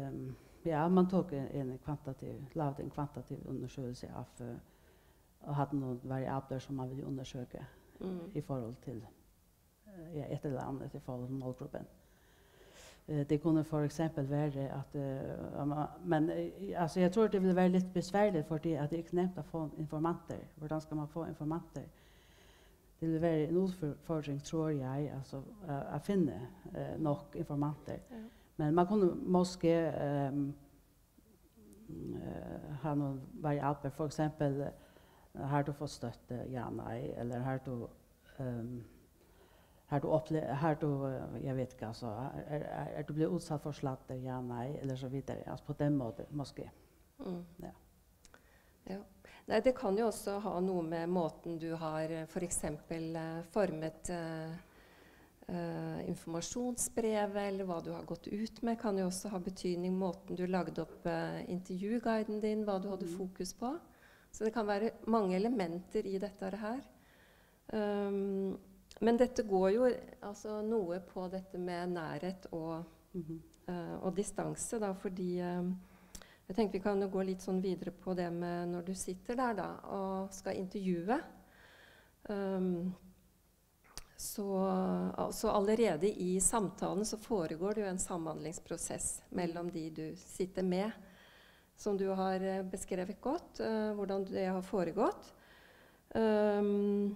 ehm, ja, man tog en, en kvantitativ, lavede en kvantitativ undersøgelse af, eh, og havde nogle variabler, som man ville undersøge Mm. i forhold til eh, ja, et eller andet i forhold til målgruppen. Eh, Det kunne for eksempel være, at eh, om man- men eh, altså, jeg tror, det vil være litt besværligt, fordi at det er ikke nemt at få informanter. Hvordan skal man få informanter? Det vil være en udfordring, tror jeg, altså, at, at finde eh, nok informanter. Ja. Men man kunne måske ehm, eh, ha nogle variabler, for eksempel, eh, har du fått støtte, ja, nej, eller har du, ehm, har du opple-, har du, eh, jeg ved ikke, altså, er, er, er du blevet udsat for sladder, ja, nej, eller så videre. Altså på den måten, måske. Mm. Ja. Ja. Nei, det kan jo også ha noe med måten du har eh, for eksempel eh, formet eh, eh, informasjonsbrevet, eller hva du har gått ut med, kan jo også ha betydning måten du lagde opp eh, intervjuguiden din, hva du hadde Mm. fokus på. Så det kan være mange elementer i dette her. Um, men dette går jo altså noe på dette med nærhet og Mhm. eh, og distanse, da, fordi eh, jeg tenkte vi kan jo gå litt sånn videre på det med når du sitter der da, og skal intervjue. Um, så, så allerede i samtalen så foregår det jo en samhandlingsprosess mellom de du sitter med, som du har eh, beskrevet godt, eh, hvordan det har foregått. Um,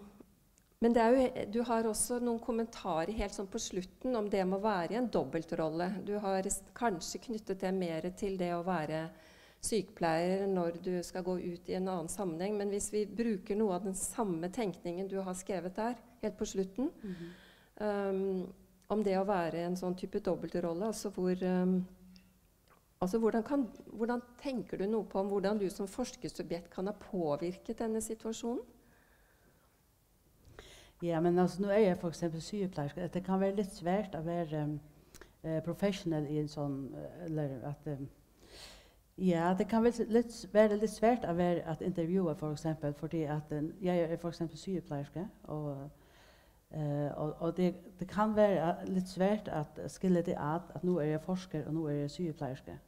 men det er jo, du har også noen kommentarer helt sånn på slutten om det med å være i en dobbeltrolle. Du har s- kanskje knyttet det mer til det å være sykepleier når du skal gå ut i en annen sammenheng, men hvis vi bruker noe av den samme tenkningen du har skrevet der, helt på slutten, um, om det å være en sånn type dobbeltrolle, altså hvor um, altså hvordan, kan, hvordan tenker du noe på om hvordan du som forskersubjekt kan ha påvirket denne situasjonen? Ja, men altså, nu er jeg for eksempel sygeplejerske. Det kan være lidt svært at være øh, professionel i en sådan, øh, eller at øh, ja, det kan være lidt, være lidt svært at være at interviewe for eksempel, fordi at øh, jeg er for eksempel sygeplejerske, og øh, og, og det, det kan være øh, lidt svært at skille det ad, at nu er jeg forsker, og nu er jeg sygeplejerske.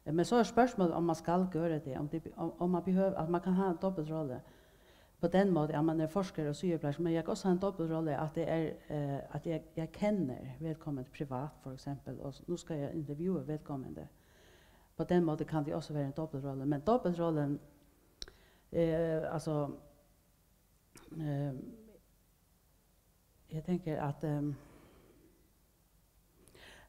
Øh, Men så er spørgsmålet, om man skal gøre det, om, det, om, om man behøver, at man kan have en dobbeltrolle. På den måde, at man er forsker og sygeplejerske, men jeg kan også have en dobbeltrolle, at det er, øh, at jeg, jeg kender vedkommende privat, for eksempel, og nu skal jeg interviewe vedkommende. På den måde kan det også være en dobbeltrolle, men dobbeltrollen, øh, altså, øh, jeg tænker, at øh,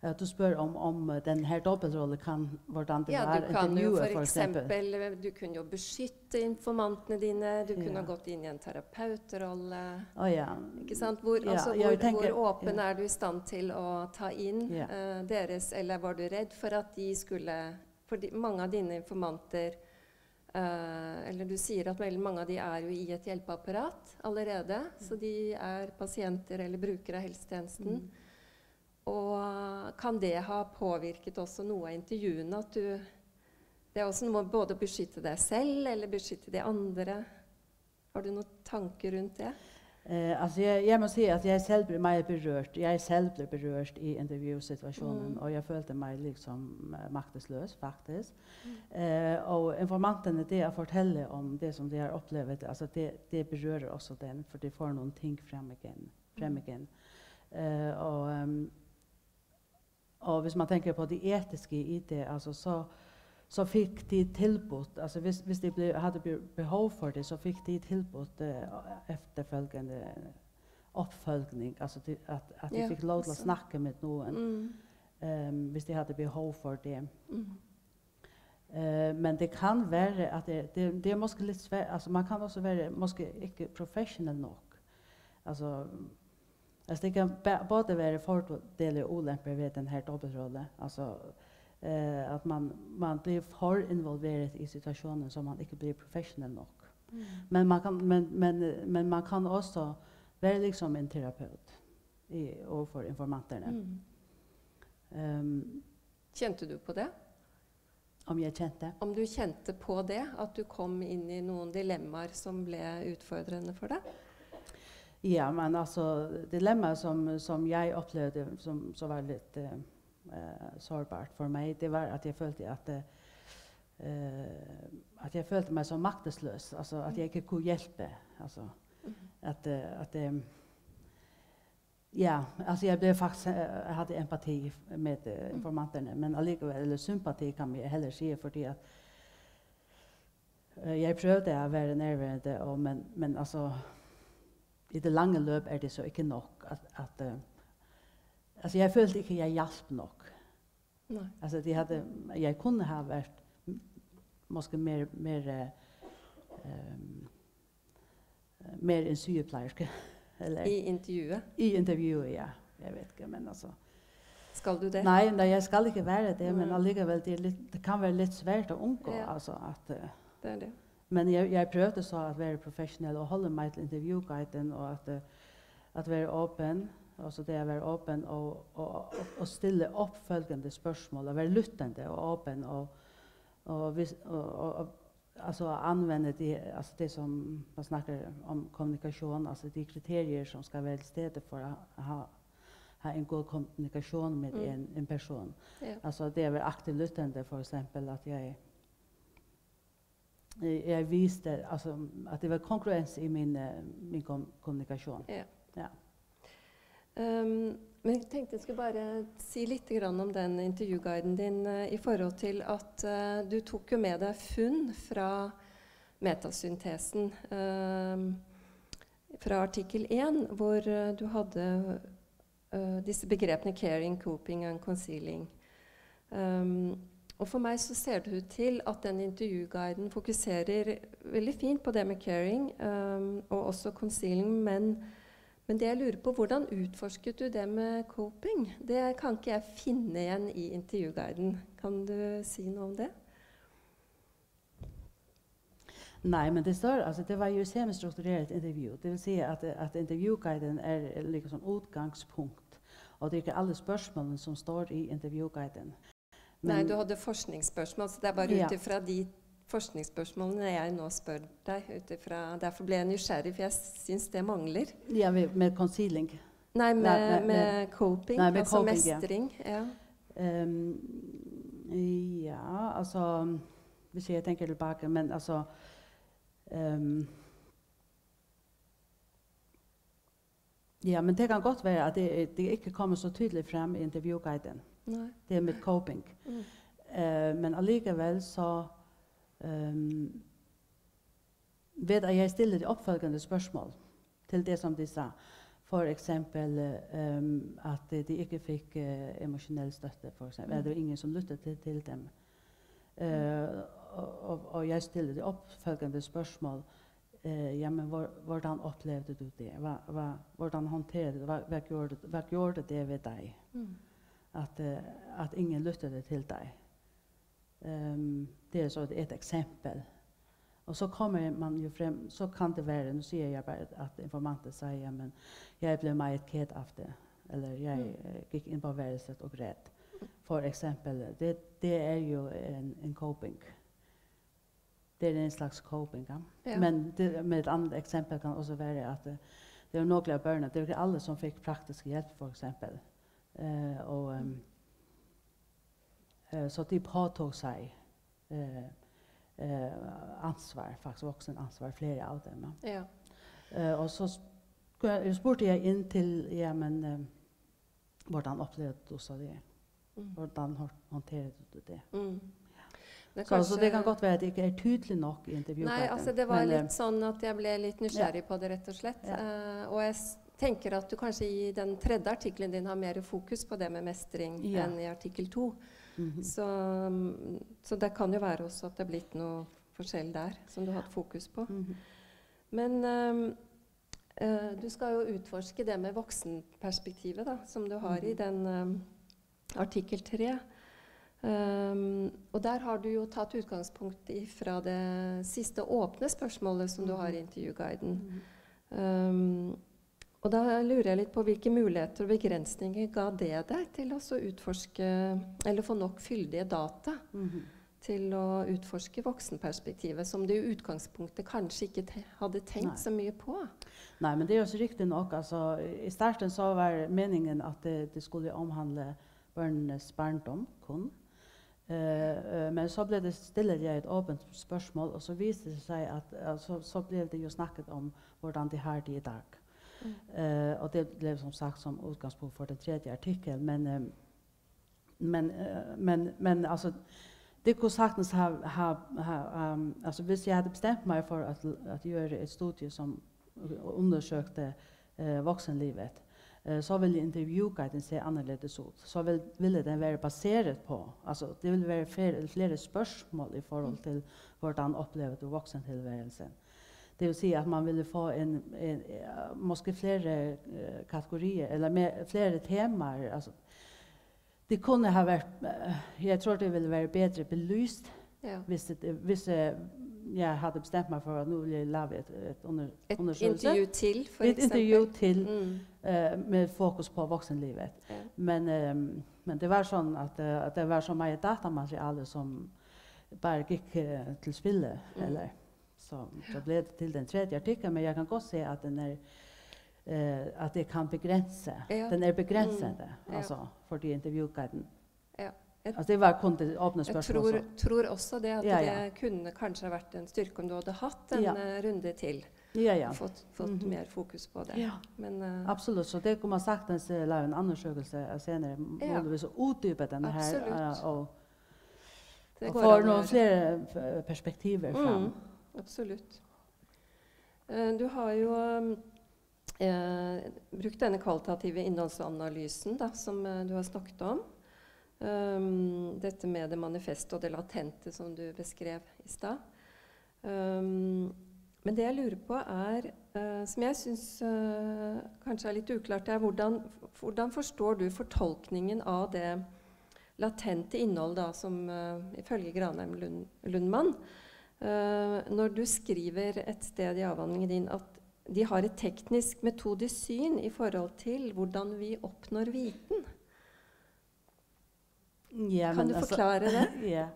at du spørger om, om øh, den her dobbeltrolle kan, hvordan det Ja, var du kan jo interviewe, for for eksempel. eksempel, du kunne jo beskytte informantene dine, du kunne Ja. ha gått inn i en terapeutrolle. Å ja. Ikke sant? Hvor, Ja, altså, jeg hvor, tenker- hvor åpen ja. Er du i stand til å ta inn Ja. eh, deres, eller var du redd for at de skulle, for de, mange av dine informanter, eh, eller du sier at veldig mange av de er jo i et hjelpeapparat allerede, så de er pasienter eller brukere av helsetjenesten. Mm. Og kan det ha påvirket også noe av intervjuene, at du, det er også noe med både å beskytte deg selv, eller beskytte de andre. Har du noen tanker rundt det? Eh, altså, jeg, jeg må sige, at jeg selv blev meget berørt. Jeg selv blev berørt i interviewsituationen, Mm. og jeg følte mig liksom øh, magtesløs, faktisk. Eh, og informanterne, det at fortælle om det, som de har oplevet, altså det, det berører også den, for de får nogle ting frem igen. Frem igen. Eh, og, øhm, og hvis man tænker på det etiske i det, altså så, så fik de tilbudt, altså hvis, hvis de blev, havde be- behov for det, så fik de tilbudt øh, efterfølgende opfølgning, altså det, at, at de Ja, fik lov til at så- snakke med nogen, Mm. øhm, hvis de havde behov for det. Mm. Eh, men det kan være at det, det, det er måske lidt svært, altså man kan også være måske ikke professionel nok. Altså, altså det kan ba- både være fordele og ulemper ved den her dobbeltrolle. Altså eh, at man, man bliver for involveret i situationen, så man ikke bliver professionel nok. Mm. Men man kan, men, men, men man kan også være liksom en terapeut i, overfor informanterne. Mm. Um, Kjente du på det? Om jeg kjente? Om du kjente på det, at du kom inn i noen dilemmaer som ble utfordrende for deg? Ja, men altså, dilemmaet som, som jeg oplevde, som så var lidt øh, øh, sårbart for mig, det var, at jeg følte, at, øh, øh, at jeg følte mig så magtesløs, altså at jeg ikke kunne hjælpe, altså at, øh, at øh, ja, altså jeg blev faktisk, øh, jeg havde empati med øh, informanterne, men alligevel, eller sympati kan man heller sige, fordi at øh, jeg prøvede at være nærværende, og, men, men altså, i det lange løb er det så ikke nok, at, at øh, altså jeg følte ikke, jeg hjalp nok. Nei. Altså, de havde, jeg kunne have været m- måske mere, mere, øh, øh, mere en sygeplejerske. Eller, I intervjuet. I interviewet, ja. Jeg ved ikke, men altså. Skal du det? Nej, nej, jeg skal ikke være det, men Nej. Alligevel, det, er lidt, det kan være lidt svært at undgå, Ja. Altså, at, øh, Det er det. Men jeg, jeg prøvede så at være professionel og holde mig til interviewguiden og at, øh, at være åben, altså det at være åben og, og, og, og stille opfølgende spørgsmål, at være lyttende og åben og, og, hvis, og, og, og altså at anvende det, altså det som man snakker om kommunikation, altså de kriterier som skal være til stede for at ha, ha en god kommunikation med Mm. en, en person. Ja. Altså det å være aktiv lyttende, for eksempel, at jeg, jeg, jeg viste, altså, at det var kongruens i min, eh, min kom, kommunikation. Ja. Ja. Um, men jeg tenkte jeg skulle bare si litt grann om den intervjuguiden din, eh, i forhold til at, eh, du tok jo med deg funn fra metasyntesen, um, fra artikkel en, hvor, eh, du hadde, eh, disse begrepene caring, coping and concealing. Um, og for meg så ser det ut til at den intervjuguiden fokuserer veldig fint på det med caring, um, og også concealing, men, men det jeg lurer på, hvordan utforsket du det med coping? Det kan ikke jeg finne igjen i intervjuguiden. Kan du si noe om det? Nej, men det står, altså det var jo et semistruktureret interview. Det vil sige, at, at interviewguiden er, er liksom udgangspunkt, og det er ikke alle spørgsmålene, som står i interviewguiden. Nei, du hadde forskningsspørsmål, så det er bare Ja. ut ifra de forskningsspørsmålene jeg nå spør deg. Ut ifra, derfor ble jeg nysgjerrig, for jeg syns det mangler. Ja, med, med concealing. Nei, med, Nei, med, med coping, nei, med altså coping, ja. Mestring. Ja. Øhm, ja, altså, hvis jeg tenker tilbage, men altså, øhm, ja, men det kan godt være, at det, det ikke kommer så tydeligt frem i interviewguiden. Nei. Det med coping. Mm. Eh, men allikevel så, øhm, ved at jeg stiller de opfølgende spørsmål til det, som de sa. For eksempel, øhm, at de, de ikke fik, eh, emotionel støtte, for eksempel. Mm. At det var ingen, som lyttede til, til dem. Eh, og, og, og jeg stiller de opfølgende spørsmål. Eh, ja, men hvor, hvordan oplevde du det? Hva, hva, hvordan håndterede du det? Hva, hva gjorde, hva gjorde det ved dig? Mm. At, eh, at ingen lyttede til dig. Øhm, det er så et eksempel. Og så kommer man jo frem, så kan det være, nu siger jeg bare, at informanten siger, ja, men jeg blev meget ked af det, eller jeg, øh, gik ind på værelset og græd. For eksempel, det, det er jo en, en coping. Det er en slags coping, ja. Ja. Men det, med et andet eksempel kan også være, at, øh, det er jo nogle af børnene, det er jo ikke alle, som fik praktisk hjælp, for eksempel. Øh, og, øhm, øh, så de påtog sig, øh, øh, ansvar, faktisk voksen ansvar, flere af dem, ja. Ja. Øh, og så sp-, spurgte jeg ind til, jamen, øh, hvordan oplevede du så det? Mm. Hvordan hå-, håndterede du det? Mm. Men Så, så det kan kanskje godt være, at det ikke er tydeligt nok i interviewguiden. Nei, altså det var Men, øh, litt sånn at jeg ble litt nysgjerrig på det, rett og slett. Ja. Eh, og jeg s-, tenker at du kanskje i den tredje artikkelen din har mer fokus på det med mestring Ja. enn i artikkel to. Mhm. Så, mm, så det kan jo være også at det er blitt noe forskjell der, som du har hatt fokus på. Mhm. Men ehm, eh, du skal jo utforske det med voksenperspektivet, da, som du har i Mhm. den ehm, artikkel tre. Ehm, og der har du jo tatt utgangspunkt i fra det siste åpne spørsmålet som du har i Mhm. intervjuguiden. Mhm. Ehm, og da lurer jeg litt på hvilke muligheter og begrensninger ga det deg til å så utforske, eller få nok fyldige data Mhm. til å utforske voksenperspektivet, som du i utgangspunktet kanskje ikke te hadde tenkt Nei. så mye på? Nej, men det er også rigtigt nok. Altså, i starten så var meningen, at det, det skulle omhandle børnenes barndom kun. Øh, øh, men så blev det stillet, ja, et åbent spørgsmål, og så viste det sig, at, altså, så blev det jo snakket om, hvordan de har det i dag. Mm. Øh, og det blev som sagt som udgangspunkt for den tredje artikel, men, øh, men, øh, men, men altså, det kunne sagtens have, have, have, øhm, altså, hvis jeg havde bestemt mig for at, at gøre et studie, som undersøgte, øh, voksenlivet, øh, så ville interviewguiden se anderledes ud. Så vil, ville den være baseret på, altså, det ville være flere, flere spørgsmål i forhold til, hvordan oplevede du voksentilværelsen. Det vil sige, at man ville få en, en, øh, måske flere, øh, kategorier, eller mere, flere temaer. Altså, det kunne have været, øh, jeg tror, det ville være bedre belyst, Ja. hvis det, hvis, øh, jeg havde bestemt mig for, at nu vil jeg lave et, et under-, Et undersøgelse. Intervju til, for Et interview eksempel. Til, Mm. øh, med fokus på voksenlivet. Ja. Men, øhm, men det var sådan, at, øh, at det var så meget datamateriale, som bare gik, øh, til spilde, Mm. eller så, så blev det til den tredje artikel, men jeg kan godt se, at den er, eh, at det kan begrense. Ja. Den er begrensende, Mm, ja. Altså, for de interviewguiden. Ja. Jeg, Altså, det var kun det åpne jeg spørsmål. tror, Så. Tror også det at Ja, ja. Det kunne kanskje vært en styrke om du hadde hatt en Ja. eh, runde til. Ja, ja. Og fått, fått Mhm. Mer fokus på det. Ja. Men eh, Absolutt, så det kunne man sagt en live en undersøkelse av senere, Ja. muligvis å utdype denne her, Absolutt. eh, og, Det og går få an å noen gjøre. Flere eh, perspektiver fram. Mm, absolutt. Eh, Du har jo eh, brukt denne kvalitative innholdsanalysen da, som eh, du har snakket om. Um, dette med det manifeste og det latente som du beskrev i stad. Um, men det jeg lurer på er, eh, som jeg syns eh, kanskje er litt uklart, er hvordan, hvordan forstår du fortolkningen av det latente innhold da, som eh, ifølge Granheim Lund, Lundmann, eh, når du skriver et sted i avhandlingen din at de har et teknisk metodisk syn i forhold til hvordan vi oppnår viten. Ja, Kan men du altså, forklare det? Ja.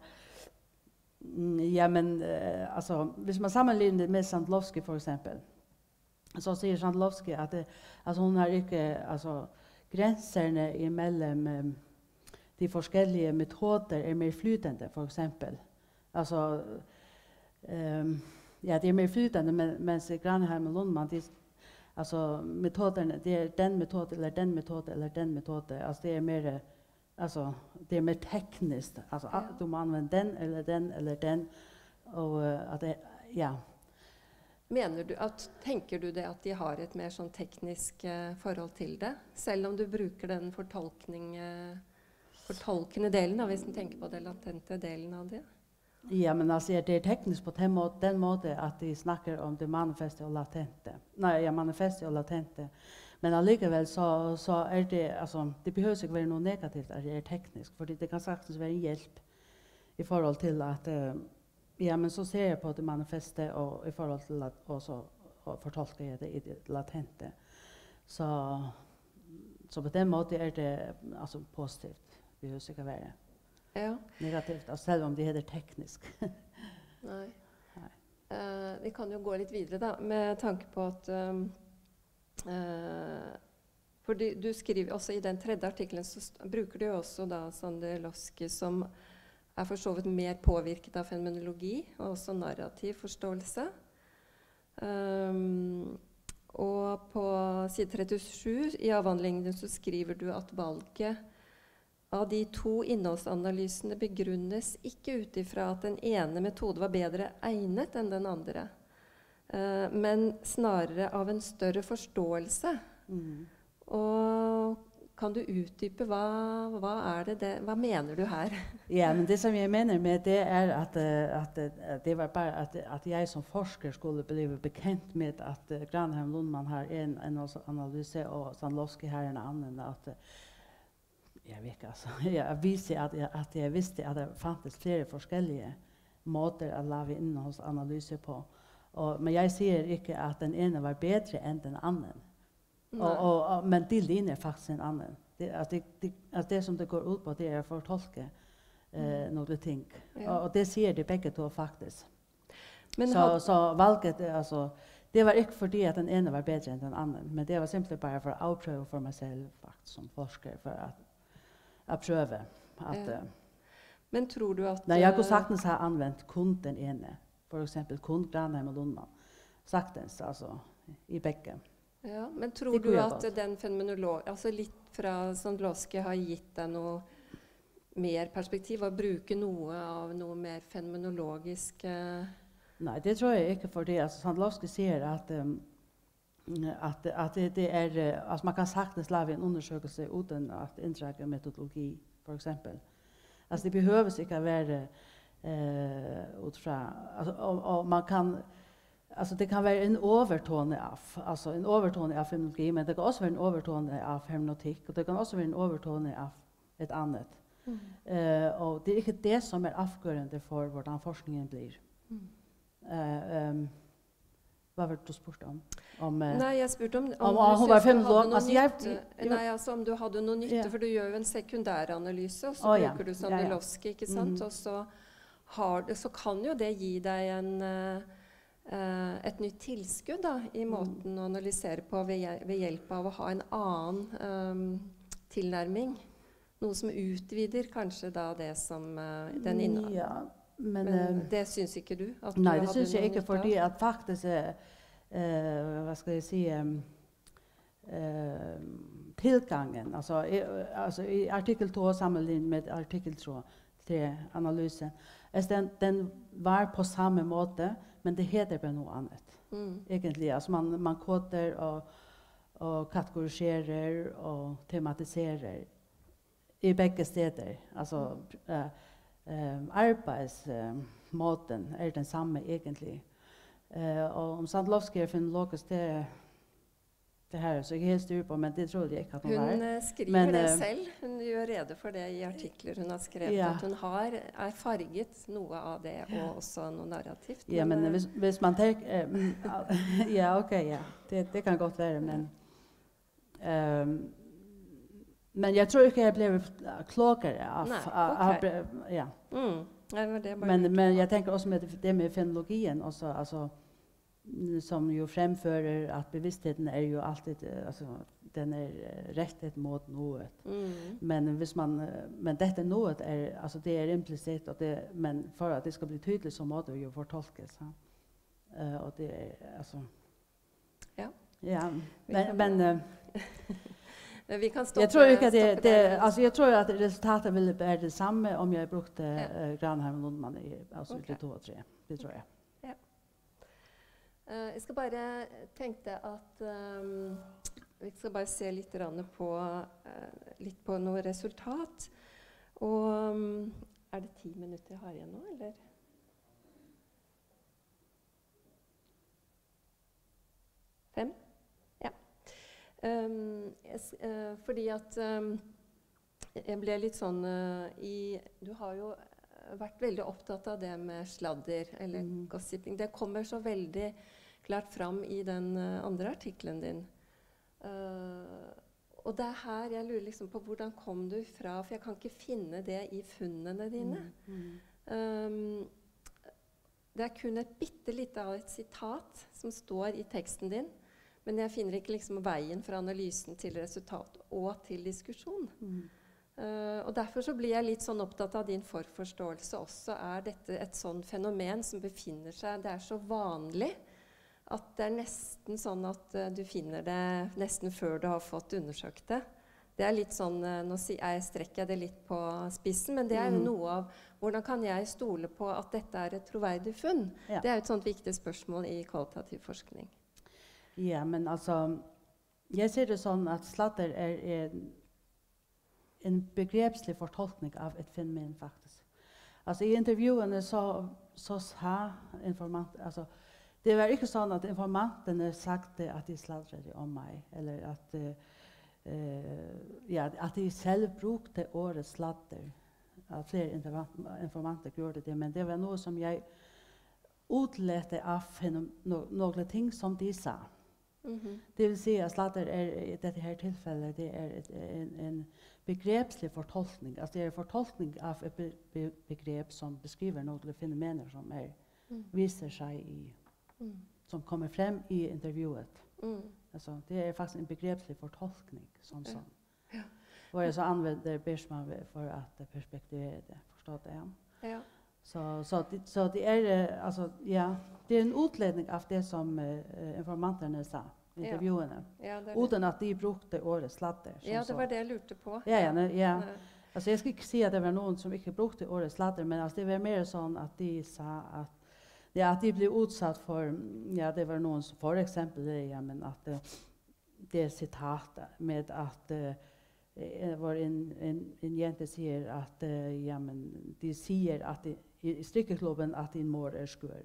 Mm, ja, men eh, altså, hvis man sammenligner det med Sandlowski for eksempel, så sier Sandlowski at det, altså, hun har ikke, altså, grænserne imellem eh, de forskellige metoder er mer flytende, for eksempel. Altså, ehm, ja, det er mer flytende, men, mens i Granheim og Lundmann, de, altså, metoderne, det er den metode, eller den metode, eller den metode. Altså, det er mer, eh, altså, det er mer teknisk. Altså, Ja. Du må anvende den, eller den, eller den. Og eh, at det, ja. Mener du at, tenker du det at de har et mer sånn teknisk eh, forhold til det? Selv om du bruker den fortolkning, eh, fortolkende delen, da, hvis en tenker på det latente delen av det? Ja, men altså, ja, det er teknisk på den måte, den måte at de snakker om det manifeste og latente. Nei, ja, manifeste og latente. Men allikevel så, så er det, altså, det behøver ikke være noe negativt at det er teknisk, fordi det kan sagtens være en hjelp i forhold til at, eh, ja, men så ser jeg på det manifeste og i forhold til at, og så og fortolker jeg det i det latente. Så, så på den måten er det, altså, positivt. Det behøver ikke være Ja. Negativt, altså, selv om det heter teknisk. Nei. Nei. Eh, vi kan jo gå litt videre, da, med tanke på at um, eh, For du, du skriver også i den tredje artikkelen, så st- bruker du jo også da Sandlowski, som er for så vidt mer påvirket av fenomenologi og også narrativ forståelse. Um, og på side trettisju i avhandlingen din så skriver du at valget av de to innholdsanalysene begrunnes ikke ut ifra at den ene metode var bedre egnet enn den andre, eh, men snarere av en større forståelse. Mm. Og kan du utdype hva, hva er det, det, hva mener du her? Ja, men det som jeg mener med det er at, eh, at eh, det var bare at, at jeg som forsker skulle bli bekendt med at eh, Granheim Lundmann har en, en analyse og Sandlowski har en annen. At, eh, jeg vet ikke, altså, jeg visste at, jeg, at jeg visste at det fantes flere forskjellige måter å lage innholdsanalyse på. Og, men jeg sier ikke at den ene var bedre enn den andre. Og, Nei. og, og, men det ligner faktisk en annen. Det, altså det, det, altså det som det går ut på, det er å fortolke eh, noen ting. Ja. Og, og det sier de begge to faktisk. Men Så, had- så valget, eh, altså, det var ikke fordi at den ene var bedre enn den andre, men det var simpelthen bare for å afprøve for meg selv, faktisk, som forsker, for at, at prøve at Ja. eh, Men tror du at Nei, jeg kunne eh, sagtens ha anvendt kun den ene. For eksempel kun Granheim og Lundmann. Sagtens, altså, i begge. Ja, men tror Det du kunne jeg at godt. Den fenomenolog... Altså litt fra Sandlowski har gitt deg noe mer perspektiv, å bruke noe av noe mer fenomenologisk eh, Nei, det tror jeg ikke, fordi altså, Sandlowski sier at, um, at, at det, det er, eh, altså man kan sagtens lave en undersøkelse uden at inddrage metodologi, for eksempel. Altså det behøves ikke at være eh, ut fra, altså, og, og man kan, altså det kan være en overtone av, altså en overtone av fenomenologi, men det kan også være en overtone av hermeneutikk, og det kan også være en overtone av et annet. Eh, og det er ikke det som er afgørende for hvordan forskningen blir. Eh, ehm, hva var det du spurte om? Om eh, Nei, jeg spurte om, Om- du om hun var synes du fenomenolog, hadde noe altså, jeg- nytte. jeg- Nei, altså om du hadde noe nytte, Ja. For du gjør jo en sekundæranalyse, og så Å, ja. bruker du Ja, ja. Sandlowski, ikke sant? Mhm. Og så, har, du- så kan jo det gi deg en eh, eh, et nytt tilskudd da, i måten å analysere på ved, hje- ved hjelp av å ha en annen ehm, tilnærming. Noe som utvider kanskje da det som eh, den inneholder. Ja, men, Men eh, det syns ikke du? At Nei, du det hadde syns jeg noe ikke, nytte av? Fordi at faktisk eh, eh, hva skal jeg si eh, eh, tilgangen, altså, i, altså i artikkel to sammenlignet med artikkel tre, tre analyse, altså den, den var på samme måte, men det heter bare noe annet. Mm. Egentlig, altså man, man koder og, og kategoriserer og tematiserer i begge steder. Altså eh, eh, arbeidsmåten er den samme egentlig. Eh, og om Sadlowski er fenomenologisk, det, det har jeg så ikke helt styr på, men det tror jeg ikke at hun Hun er. eh, skriver Men, det eh, selv. Hun gjør rede for det i artikler hun har skrevet, Ja. At hun har er farget noe av det, og også noe narrativt. Ja, men eh, hvis, hvis man tenker eh, mm, ja, ok, ja. Det, det kan godt være, men ehm, men jeg tror ikke jeg blev klogere av, Nei, av, av ok. bre- ja. mm, nei, det var det jeg bare Men, lurte men på. Jeg tenker også med det med fenologien også, altså, mm, som jo fremfører at bevisstheten er jo alltid eh, altså, den er eh, rettet mot noe. Mm. Men hvis man eh, men dette noe er altså det er implisitt, og det, men for at det skal bli tydelig, så må det jo fortolkes. Ja. Eh, og det er altså Ja. Ja, Vi men, kan- men eh, Men vi kan stoppe, jeg tror ikke at det, stoppe det der. altså jeg tror at resultatet ville være det samme om jeg brukte Ja. eh, Granheim og Lundmann i altså Ok. uke to og tre. Det tror jeg. Eh, jeg skal bare tenkte at ehm, vi skal bare se litt grann på, eh, litt på noe resultat. Og ehm, er det ti minutter jeg har igjen nå, eller? Fem? Ja. Ehm, jeg, s- eh, fordi at ehm, jeg ble litt sånn eh, i Du har jo eh, vært veldig opptatt av det med sladder, eller Mhm. gossiping. Det kommer så veldig klart fram i den eh, andre artikkelen din. Eh, og det er her jeg lurer liksom på hvordan kom du fra, for jeg kan ikke finne det i funnene dine. Mm, mm. Ehm, det er kun et bitte lite av et sitat som står i teksten din, men jeg finner ikke liksom veien fra analysen til resultat og til diskusjon. Mm. Eh, og derfor så blir jeg litt sånn opptatt av din forforståelse også. Er dette et sånn fenomen som befinner seg, det er så vanlig at det er nesten sånn at eh, du finner det nesten før du har fått undersøkt det. Det er litt sånn, eh, nå si- er, strekker jeg det litt på spissen, men det er jo Mhm. noe av hvordan kan jeg stole på at dette er et troverdig funn? Ja. Det er jo et sånt viktig spørsmål i kvalitativ forskning. Ja, men altså, jeg ser det sånn at sladder er en, en begrepslig fortolkning av et fenomen, faktisk. Altså, i intervjuene så, så sa informant, altså, det var ikke sånn at informantene sagte at de sladrede om meg, eller at, eh, eh, ja, at de selv brukte ordet sladder. At flere informan- informanter gjorde det, men det var noe som jeg utlette av fenomen, no, noen ting som de sa. Mhm. Det vil si at sladder er i dette her tilfellet, det er et, en, en begrepslig fortolkning. Altså det er en fortolkning av et be, be, begrep som beskriver noen fenomener som er, Mm. viser seg i, Mm. som kommer frem i intervjuet. Mm. Altså, det er faktisk en begrepslig fortolkning, som Ja. sånn. Ja. Hvor jeg så anvender Biersma for at perspektivere det. Forstår det, ja? Ja. Så, så, det, så det er, eh, altså, ja, det er en utledning av det som eh, informanterne sa, Ja. intervjuene. Ja, det er det. Uten at de brukte ordet sladder. Som Ja, det så. var det jeg lurte på. Ja, ja, ne, ja. Nei. Altså, jeg skal ikke si at det var noen som ikke brukte ordet sladder, men altså, det var mer sånn at de sa at, ja, at de ble utsatt for, ja, det var noen som for eksempel, ja, men at eh, det citatet med at eh, eh, hvor en, en, en jente sier at eh, ja, men de sier at i, i strikkeklubben at din mor er skør.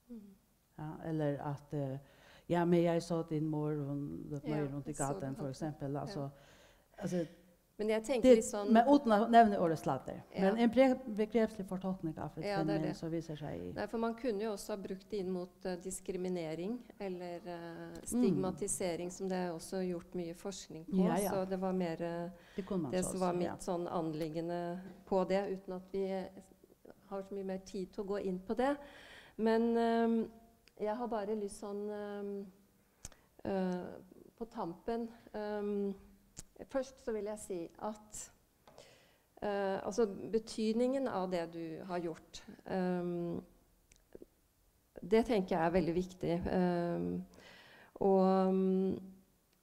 Mm. Ja, eller at eh, ja, men jeg så din mor, hun løp Ja, meg rundt i jeg så gaten, den for hadde- eksempel. Altså, Ja. altså Men jeg tenker det, litt sånn men uten å nevne ordet sladder. Ja. Men en bre, begrepslig fortolkning av et Ja, det er fenomen det. Som viser seg i Nei, for man kunne jo også ha brukt det inn mot eh, diskriminering eller eh, stigmatisering, som det er også gjort mye forskning på. Ja, ja. Så det var mer eh, Det kunne man det så som var si, mitt sånn anliggende på det, uten at vi eh, har så mye mer tid til å gå inn på det. Men ehm, Jeg har bare lyst sånn ehm, eh, på tampen ehm, Først så vil jeg si at eh, altså betydningen av det du har gjort, ehm, det tenker jeg er veldig viktig. Ehm, og,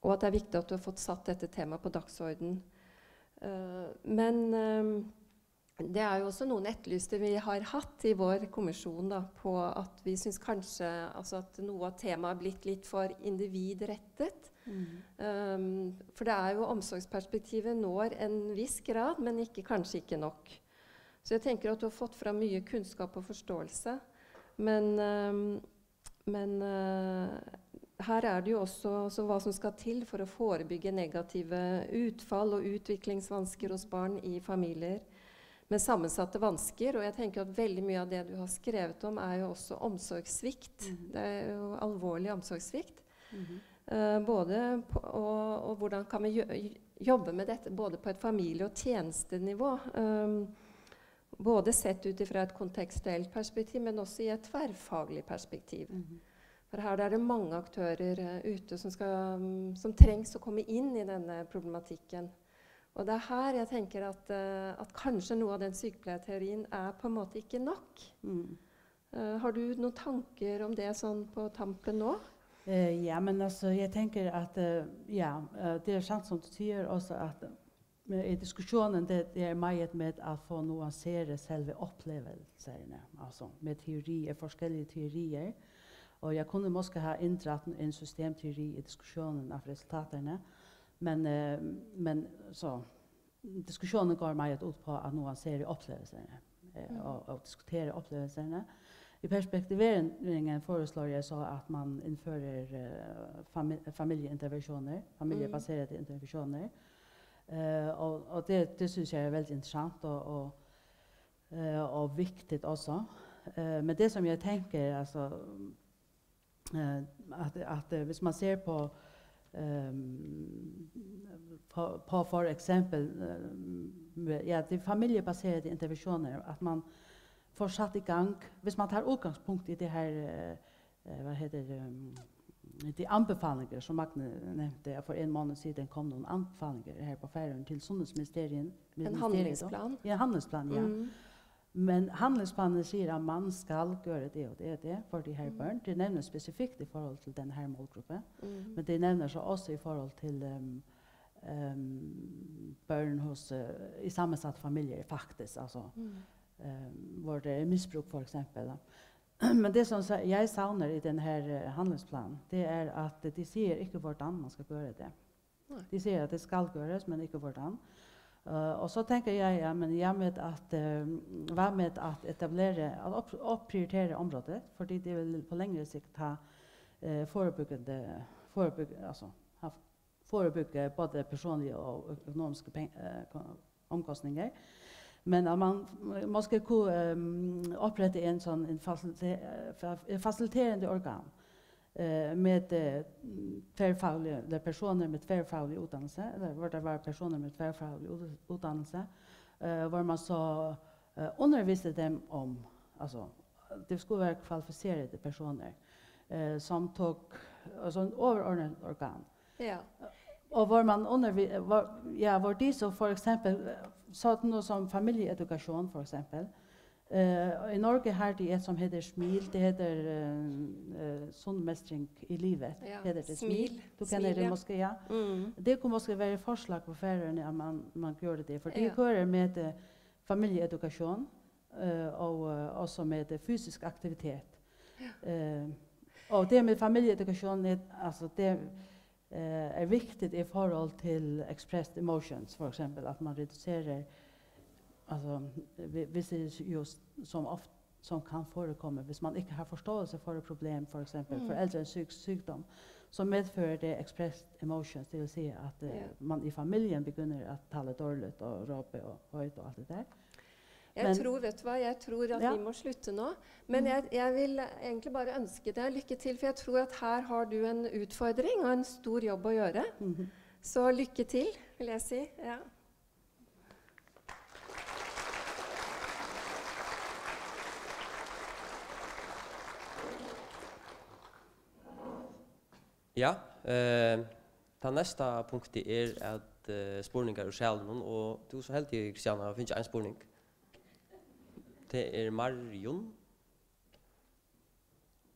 og at det er viktig at du har fått satt dette temaet på dagsorden. Eh, men ehm, det er jo også noen etterlyste vi har hatt i vår kommisjon da, på at vi syns kanskje altså at noe av temaet har blitt litt for individrettet. Um, for det er jo omsorgsperspektivet når en viss grad, men ikke, kanskje ikke nok. Så jeg tenker at du har fått fram mye kunnskap og forståelse. Men, um, men uh, her er det jo også altså, hva som skal til for å forebygge negative utfall og utviklingsvansker hos barn i familier med sammensatte vansker. Og jeg tenker at veldig mye av det du har skrevet om, er jo også omsorgssvikt. Det er jo alvorlig omsorgssvikt. Eh, både på, og, og hvordan kan vi jø- jobbe med dette både på et familie- og tjenestenivå? Um, både sett ut ifra et kontekstuelt perspektiv, men også i et tverrfaglig perspektiv. For her er det mange aktører eh, ute som, skal, mm, som trengs å komme inn i denne problematikken. Og det er her jeg tenker at, eh, at kanskje noe av den sykepleierteorien er på en måte ikke nok. Eh, har du noen tanker om det sånn på tampen nå? Eh, ja, men altså, jeg tenker at eh, ja, eh, det er sant som du sier også at eh, i diskusjonen det, det er meget med at få nuansere selve opplevelserne, altså med teorier, forskellige teorier. Og jeg kunne måske ha inddratt en systemteori i diskusjonen av resultaterne, men, eh, men så diskusjonen går meget ut på at nuansere opplevelserne eh, og, og diskutere opplevelserne. I perspektiveringen foreslår jeg så at man innfører eh, fami- familieintervensjoner, familiebaserede intervensjoner. Eh, og og det, det synes jeg er veldig interessant og, og, eh, og viktigt også. Eh, men det som jeg tenker, altså, eh, at, at eh, hvis man ser på ehm, på, på for eksempel eh, med- ja, de familiebaserede interventioner, at man får satt i gang, hvis man tar udgangspunkt i det her eh, eh, hvad hedder det, ehm, de anbefalinger, som Magne nævnte, at for en måned siden kom nogle anbefalinger her på Færøerne til Sundhedsministeriet. En handlingsplan. Ja, handlingsplan, ja. Men handlingsplanen sier at man skal gøre det og det og det for de her børn. Det nævner specifikt i forhold til den her målgruppe. Men det nævner så også i forhold til um, um, børn hos, uh, i sammensatte familier, faktisk. Altså, um, hvor det er misbruk, for eksempel. Da. Men det som sa- jeg savner i den her eh, handlingsplanen, det er at de sier ikke hvordan man skal gøre det. De sier at det skal gøres, men ikke hvordan. Eh, og så tenker jeg, ja, men jeg med at, eh, hva med at etablere, at opp, opprioritere området, fordi det vil på lengre sikt ha eh, forebyggende, forebygge, altså ha forebygge både personlige og økonomiske peng, eh, ko- omkostninger. Men at man måske kunne um, opprette en sånn en facilite- fa- en faciliterende organ eh, med eh, tværfaglige, eller personer med tværfaglig uddannelse, eller hvor det var personer med tværfaglig ud- uddannelse, eh, hvor man så eh, underviste dem om, altså, det skulle være kvalificerede personer, eh, som tok, altså en overordnet organ. Ja. Og hvor man undervi, hvor, ja, hvor de så for eksempel, eh, sådan noget som familieedukation for eksempel, eh, i Norge har de et som hedder SMIL, det hedder eh, eh, Sund Mestring i Livet, Ja, hedder det SMIL. SMIL. Du kender SMIL, det ja. Måske, ja. Mm. Det kunne måske være et forslag på Færøerne, at man, man gjorde det, for de Ja. kører med eh, familieedukation eh, og eh, også med eh, fysisk aktivitet. Eh, og det med familieedukation, er, altså det eh, er vigtigt i forhold til expressed emotions, for eksempel, at man reducerer, altså, hvi- hvis det er just som ofte som kan forekomme, hvis man ikke har forståelse for et problem, for eksempel forældrens syk, sygdom, så medfører det expressed emotions, det vil sige, at eh, Ja. man i familien begynder at tale dårligt og råbe og højt og alt det der. Jeg Men- tror, vet du hva, jeg tror at Ja. vi må slutte nå. Men jeg, jeg vil egentlig bare ønske deg lykke til, for jeg tror at her har du en utfordring og en stor jobb å gjøre. Så lykke til, vil jeg si. Ja. Ja, eh, tað næsta punktið er at, eh, spurningar úr salinum, og tú ert so heldig, Christiane, at hava fingið ein spurning. Tað er Marjun,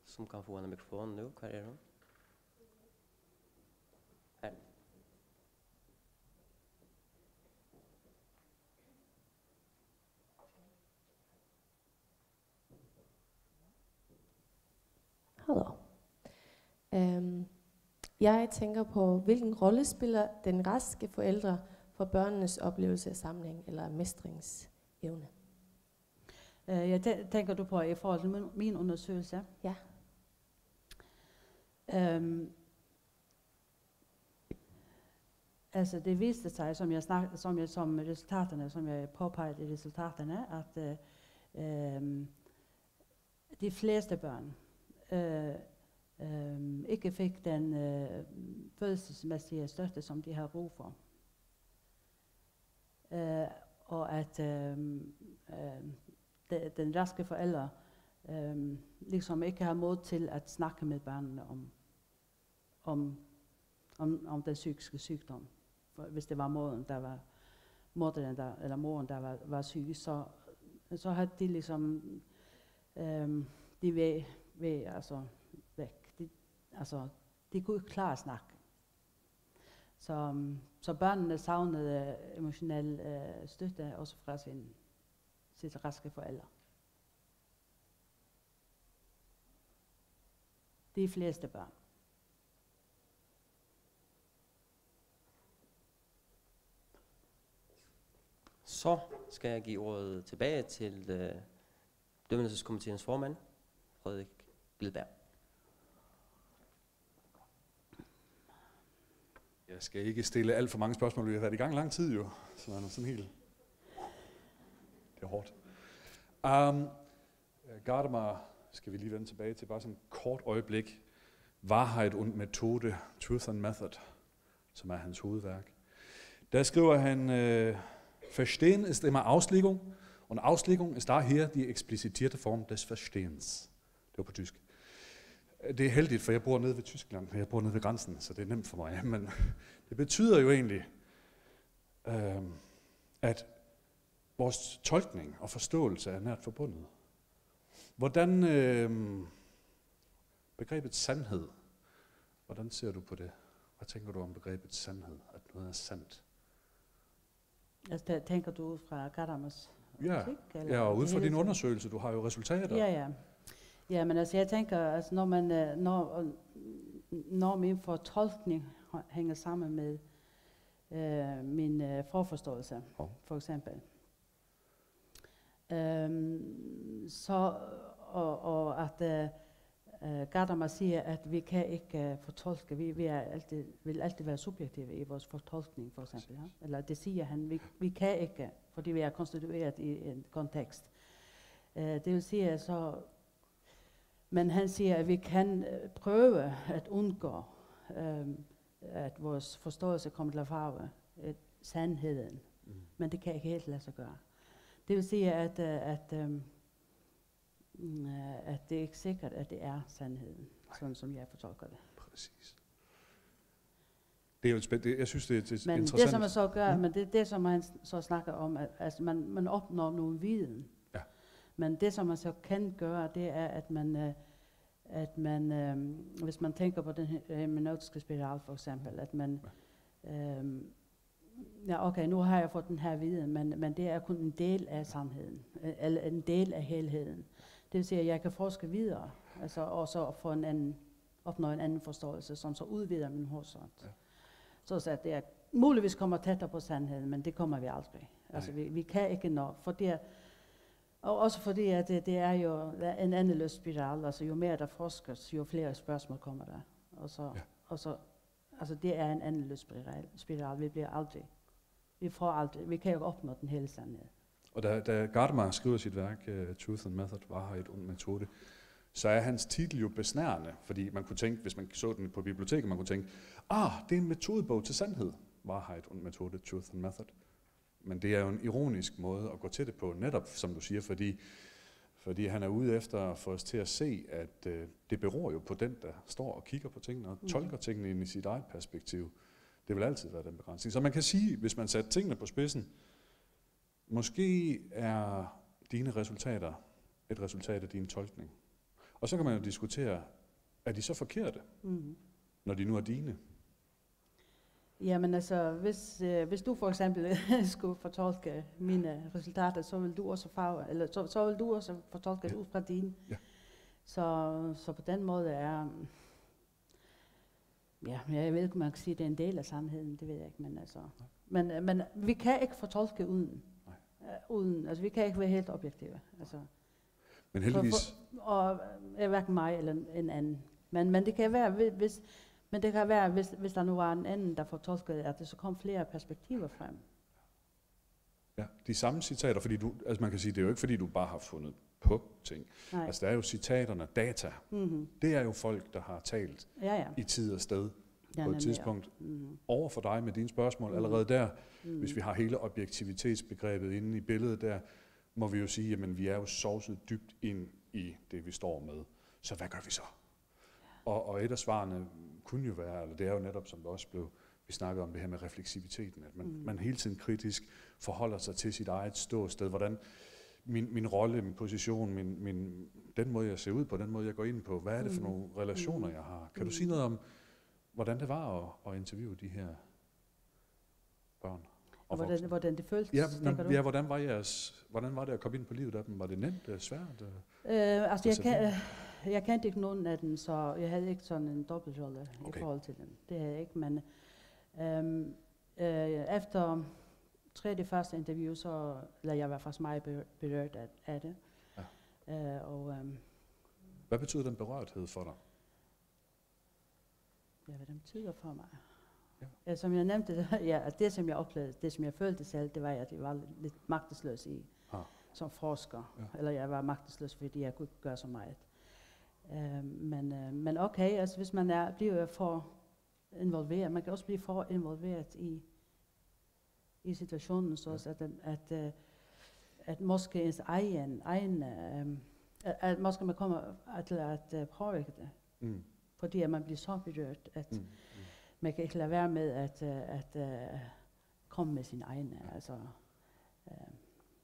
sum kann fáa eina mikrofon nú. Hvar er hon? Her. Hallo. Øhm, jeg tænker på, hvilken rolle spiller den raske forælder for børnenes oplevelse af sammenhæng eller mestringsevne? Øh, ja, tæ- tænker du på i forhold til min, min undersøgelse? Ja. Øhm, altså det viste sig, som jeg, snak, som jeg som resultaterne, som jeg påpegede i resultaterne, at øh, øhm, de fleste børn øh, øhm, ikke fik den øh, følelsesmæssige støtte, som de havde brug for. Øh, og at øhm, øhm, de, den raske forælder øhm, ligesom ikke har mod til at snakke med børnene om, om, om, om den psykiske sygdom. For hvis det var moren, der var moderen, der, eller moren, der var, var syg, så, så havde de ligesom, øhm, de ved, ved altså væk. De, altså, de kunne ikke klare at snakke. Så, så børnene savnede emotionel øh, støtte også fra sin, sit raske forælder. De fleste børn. Så skal jeg give ordet tilbage til øh, dømmelseskomiteens formand, Frederik Glidberg. Jeg skal ikke stille alt for mange spørgsmål. Vi har været i gang lang tid jo, så man er sådan helt... Det er hårdt. Um, Gadamer skal vi lige vende tilbage til, bare sådan et kort øjeblik. Wahrheit und Methode, Truth and Method, som er hans hovedværk. Der skriver han, øh, Verstehen ist immer Auslegung, und Auslegung ist daher die explizierte Form des Verstehens. Det var på tysk. Det er heldigt, for jeg bor nede ved Tyskland, for jeg bor nede ved grænsen, så det er nemt for mig. Men det betyder jo egentlig, øh, at vores tolkning og forståelse er nært forbundet. Hvordan øh, begrebet sandhed, hvordan ser du på det? Hvad tænker du om begrebet sandhed, at noget er sandt? Altså, tæ- tænker du ud fra Gadamers Ja, optik? Eller ja, og ud det fra hele din taget? Undersøgelse, du har jo resultater. Ja, ja. Ja, men altså, jeg tænker, altså, når man, øh, når, når min fortolkning hænger sammen med øh, min øh, forforståelse, Hov. For eksempel. Øhm, så, og, og at øh, øh, Gadamer siger, at vi kan ikke øh, fortolke, vi, vi er altid, vil altid være subjektive i vores fortolkning, for eksempel. Ja? Eller det siger han, vi, vi kan ikke, fordi vi er konstitueret i en kontekst. Øh, det vil sige, at så, men han siger, at vi kan øh, prøve at undgå, øh, at vores forståelse kommer til at farve øh, sandheden. Mm. Men det kan ikke helt lade sig gøre. Det vil sige, at, øh, at, øh, mm, øh, at det er ikke sikkert, at det er sandheden, sådan som jeg fortolker det. Præcis. Det er jo et spænd, det, jeg synes, det er et Men det, interessant... som man så gør, Mm. men det, det, som han så snakker om, at altså, man, man opnår noget viden. Ja. Men det, som man så kan gøre, det er, at man, øh, at man øh, hvis man tænker på den her hermeneutiske spiral, for eksempel, at man... Øh, ja, okay, nu har jeg fået den her viden, men, men det er kun en del af sandheden, øh, eller en del af helheden. Det vil sige, at jeg kan forske videre, altså, og så få en anden, opnå en anden forståelse, som så udvider min horisont. Ja. Så, så at jeg muligvis kommer tættere på sandheden, men det kommer vi aldrig. Altså, Nej. vi, vi kan ikke nå, for det er, og også fordi, at det, det er jo en endeløs spiral, altså jo mere der forskes, jo flere spørgsmål kommer der. Og så, Ja. Og så, altså, det er en endeløs spiral. spiral. Vi bliver aldrig, vi får aldrig, vi kan jo ikke opnå den hele sandhed. Og da, da Gadamer skriver sit værk, uh, Truth and Method, Wahrheit und Methode, så er hans titel jo besnærende, fordi man kunne tænke, hvis man så den på biblioteket, man kunne tænke, ah, det er en metodebog til sandhed, Wahrheit und Methode, Truth and Method. Men det er jo en ironisk måde at gå til det på, netop som du siger, fordi Fordi han er ude efter at få os til at se, at øh, det beror jo på den, der står og kigger på tingene og tolker tingene ind i sit eget perspektiv. Det vil altid være den begrænsning. Så man kan sige, hvis man satte tingene på spidsen, måske er dine resultater et resultat af din tolkning. Og så kan man jo diskutere, er de så forkerte, når de nu er dine? Jamen altså, hvis, øh, hvis du for eksempel skulle fortolke mine resultater, så vil du også farve, eller så, så vil du også fortolke det ud fra dine. Ja. Så, så på den måde er, ja, jeg ved ikke, om man kan sige, at det er en del af sandheden, det ved jeg ikke, men altså, men, øh, men vi kan ikke fortolke uden, Nej. øh, uden, altså vi kan ikke være helt objektive, altså. Men heldigvis, For, for, og øh, er hverken mig eller en anden. Men, men det kan være, hvi- hvis, men det kan være, hvis, hvis der nu var en anden, der fortolkede, at det så kom flere perspektiver frem. Ja, de samme citater, fordi du, altså man kan sige, det er jo ikke fordi, du bare har fundet på ting. Nej. Altså der er jo citaterne, data. Mm-hmm. Det er jo folk, der har talt Ja, ja. I tid og sted Ja, på et nemlig, tidspunkt Ja. Mm-hmm. Over for dig med dine spørgsmål. Mhm. Allerede der, Mm. hvis vi har hele objektivitetsbegrebet inde i billedet der, må vi jo sige, jamen vi er jo sovset dybt ind i det, vi står med. Så hvad gør vi så? Og, og et af svarene kunne jo være, eller det er jo netop, som det også blev, vi snakkede om det her med refleksiviteten, at man, Mm. man hele tiden kritisk forholder sig til sit eget ståsted, hvordan min, min rolle, min position, min, min, den måde, jeg ser ud på, den måde, jeg går ind på, hvad er det for Mm. nogle relationer, Mm. jeg har? Kan du Mm. sige noget om, hvordan det var at, at interviewe de her børn? Og hvordan, Voksne? Hvordan det føltes, Ja, tænker men, du? Ja, hvordan var jeres, hvordan var det at komme ind på livet af dem? Var det nemt, øh, svært? Øh? Øh, altså, jeg, Josefine? Kan, jeg kendte ikke nogen af dem, så jeg havde ikke sådan en dobbeltrolle okay. I Okay. Forhold til dem. Det havde jeg ikke, men øhm, øh, efter tredje første interview, så, eller jeg var faktisk meget berø- berørt af, af det. Ja. Øh, og øhm, Hvad betyder den berørthed for dig? Ja, hvad den betyder for mig. Ja. Ja, som jeg nævnte, ja, at det som jeg oplevede, det som jeg følte selv, det var, at jeg var lidt magtesløs i, Ah. Som forsker. Ja. Eller jeg var magtesløs, fordi jeg kunne ikke gøre så meget. Øh, men, øh, men okay, altså hvis man er, bliver for involveret, man kan også blive for involveret i, i situationen, så Ja. Også at, den- at, øh, at måske ens egen, egen øh, at, at måske man kommer til at øh, påvirke det, Mm. Fordi at man bliver så berørt, at Mm. Mm. Man kan ikke lade være med at, øh, at øh, komme med sin egen, altså. Øh,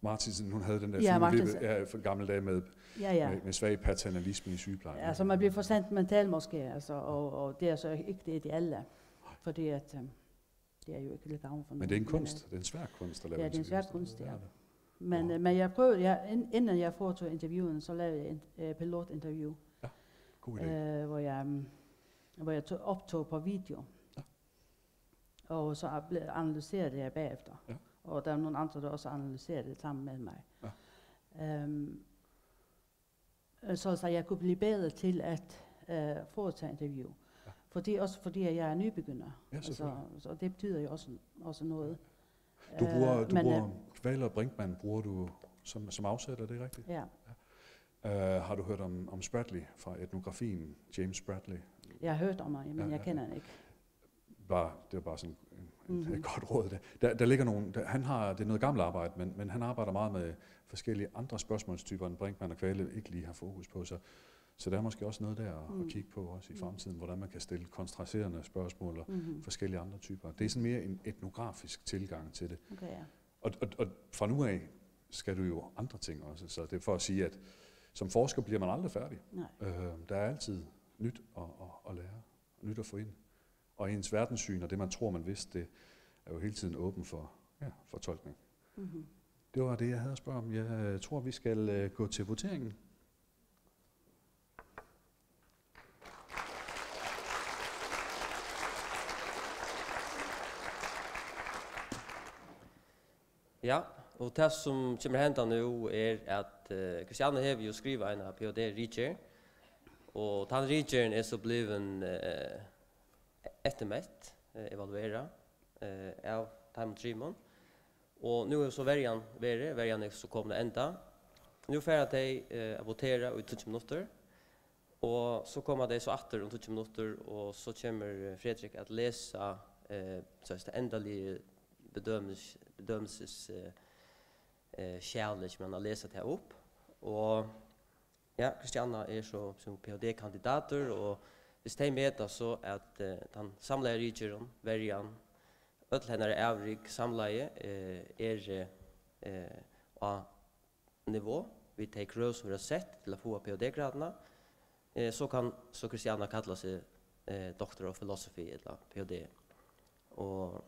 Martinsen, hun havde den der Ja, fine Martinsen. Vippe, ja, for gamle dage med, ja, ja. Med, med svag paternalisme i sygeplejen. Altså man bliver for sentimental måske, altså, og, og det er så ikke det ideelle, fordi at øh, det er jo ikke til gavn for Men det er en nogen, kunst. Det er en svær kunst at lave Ja, det er en svær interviews. Kunst, ja. Det er det. Men, Nå. øh, men jeg prøvede, jeg, ind- inden jeg foretog interviewet, så lavede jeg et øh, pilotinterview, God idé. øh, hvor jeg, øhm, hvor jeg tog, optog på video. Ja. Og så ble- analyserede jeg bagefter. Ja. Og der var nogle andre, der også analyserede det sammen med mig. Ja. Øhm, øh, så, så jeg kunne blive bedre til at øh, foretage interview. Ja. Fordi, også fordi at jeg er nybegynder. Ja, selvfølgelig. Så det betyder jo også, også noget. Du bruger, Øh, du men, bruger øh, Kvale og Brinkmann bruger du som, som afsæt, er det rigtigt? Ja. Uh, har du hørt om, om Spradley fra etnografien, James Spradley? Jeg har hørt om ham, men Ja, jeg ja, kender ja. ham ikke. Bare, det var bare sådan en, en Mhm. et godt råd. Der, der, der ligger nogle, der, han har, det er noget gammelt arbejde, men, men han arbejder meget med forskellige andre spørgsmålstyper, end Brinkmann og Kvale ikke lige har fokus på. Så, så der er måske også noget der at, Mm. At kigge på også i Mm. Fremtiden, hvordan man kan stille kontrasterende spørgsmål og Mhm. Forskellige andre typer. Det er sådan mere en etnografisk tilgang til det. Okay, ja. Og, og, og fra nu af skal du jo andre ting også, så det er for at sige, at som forsker bliver man aldrig færdig. Nej. Øh, der er altid nyt at, at, at lære, nyt at få ind. Og ens verdenssyn og det, man tror, man vidste, det er jo hele tiden åben for ja, fortolkning. Mhm. Det var det, jeg havde at spørge om. Jeg øh, tror, vi skal øh, gå til voteringen. Ja, og tað sum kemur henda nú er, at eh, Christiane hevur jo skrivað eina P H D-ritgerð, og tann ritgerðin er so blivin eh, eftirmett, eh, evaluerað eh, av teimum trimum. Og nú hevur so verjan verið, verjan er so komin at enda. Nú fara tey eh, at votera í tíggju minuttir, og so koma tey so aftur um tíggju minuttir, og so kemur eh, Fredrik at lesa eh, so tað endaliga bedømis, bedømisis eh, eh, skjalið, kemur hann at lesa tað upp. Og Ja, Christiana er so sum P H D-kandidatur, og viss tey meta so, at, eh, tann samlaða ritgerðin, verjan, øll hennara avrik samlaði, eh, er, eh, á nivå við tey krøv, sum verða sett til at fáa P H D-graduna, eh, so kann so Christiana kalla seg, eh, Doctor of Philosophy ella P H D. Og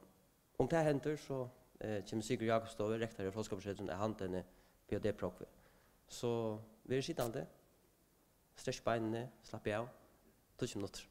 um tað hendir, so, eh, kemur Sigurd Jakobsdóttir, rektor í Fróðskaparsetrinum, at handa henni P H D-prógvið. So verið sitandi, strekk beinini, slappið av, tíggju minuttir.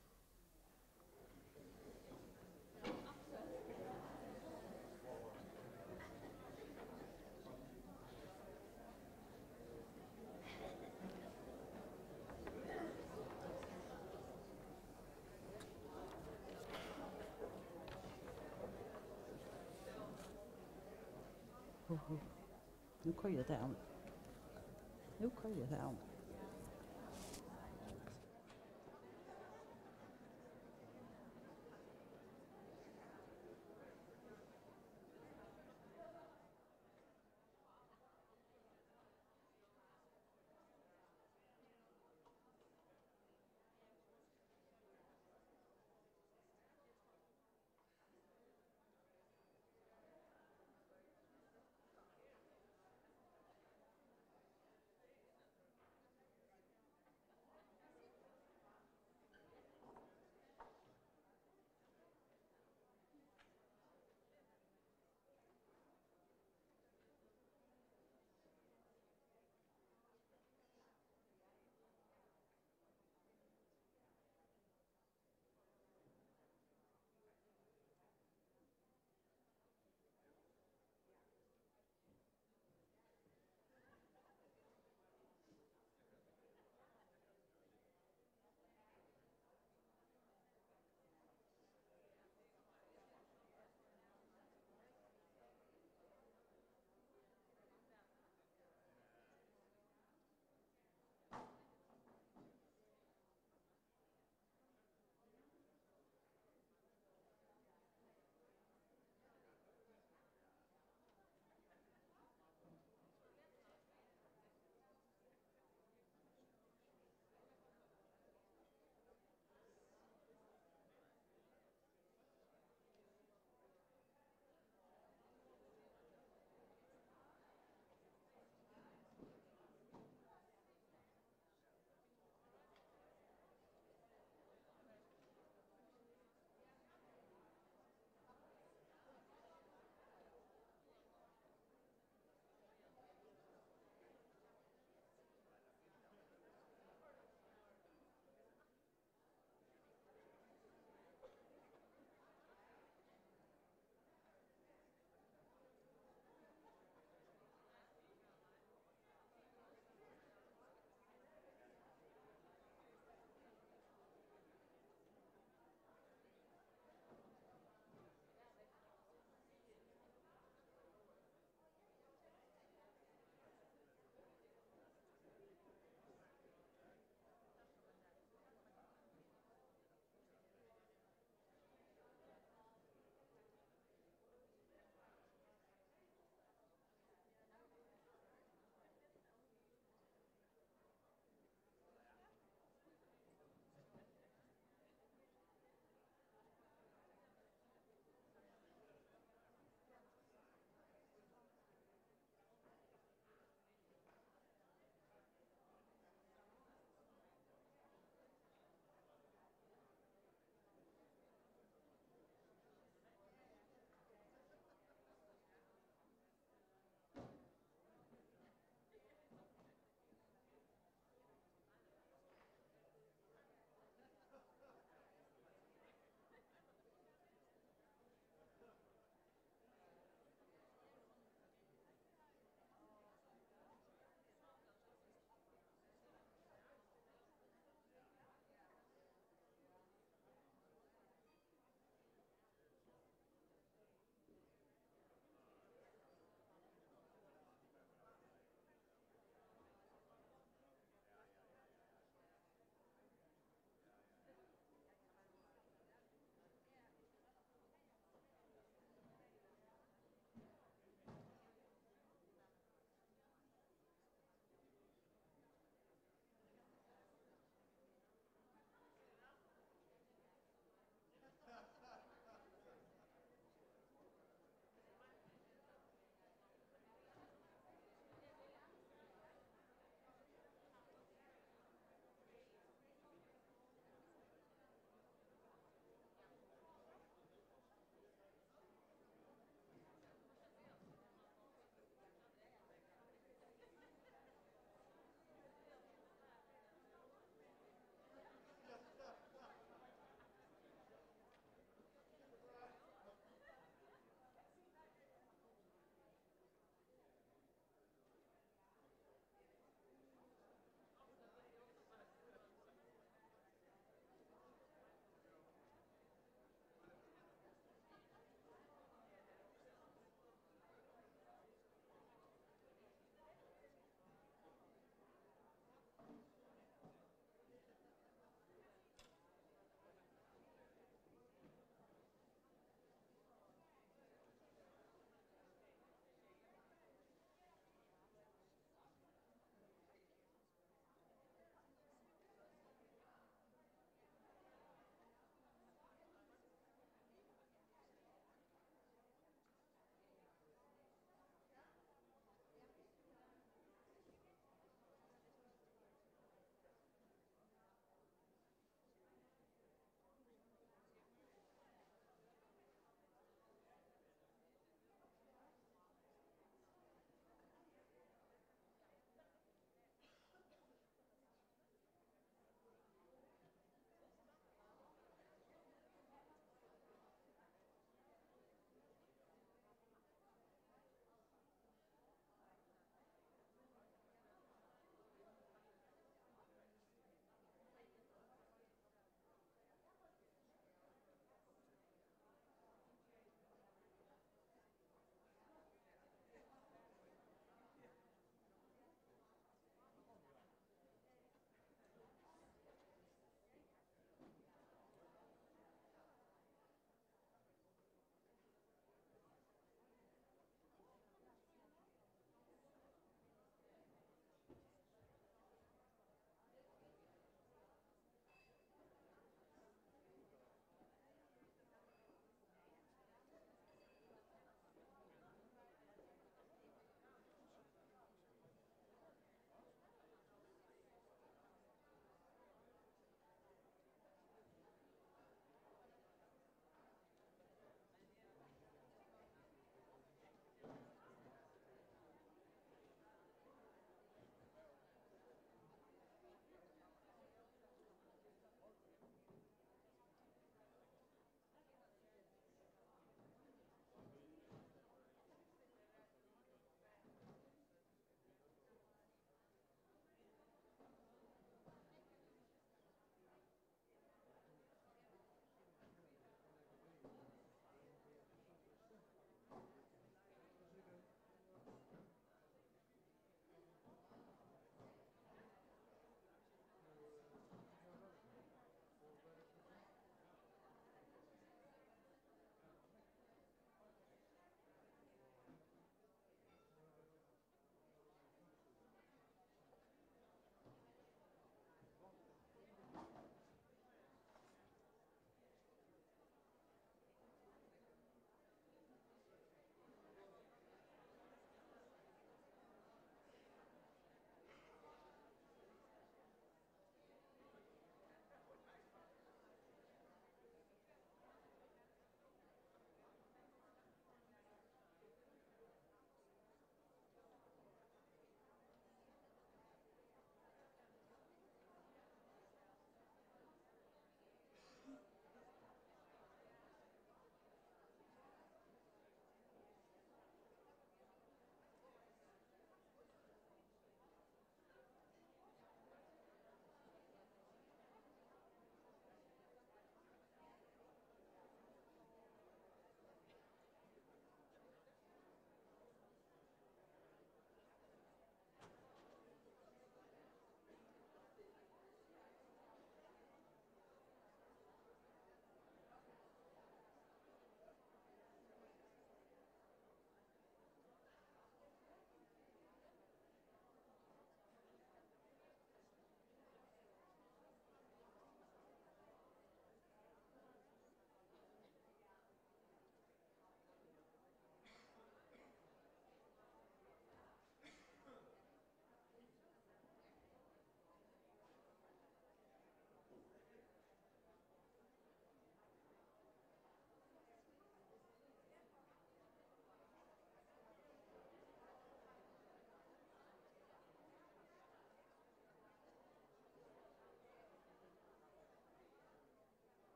Nú koyrir tað av. Nú koyrir tað av.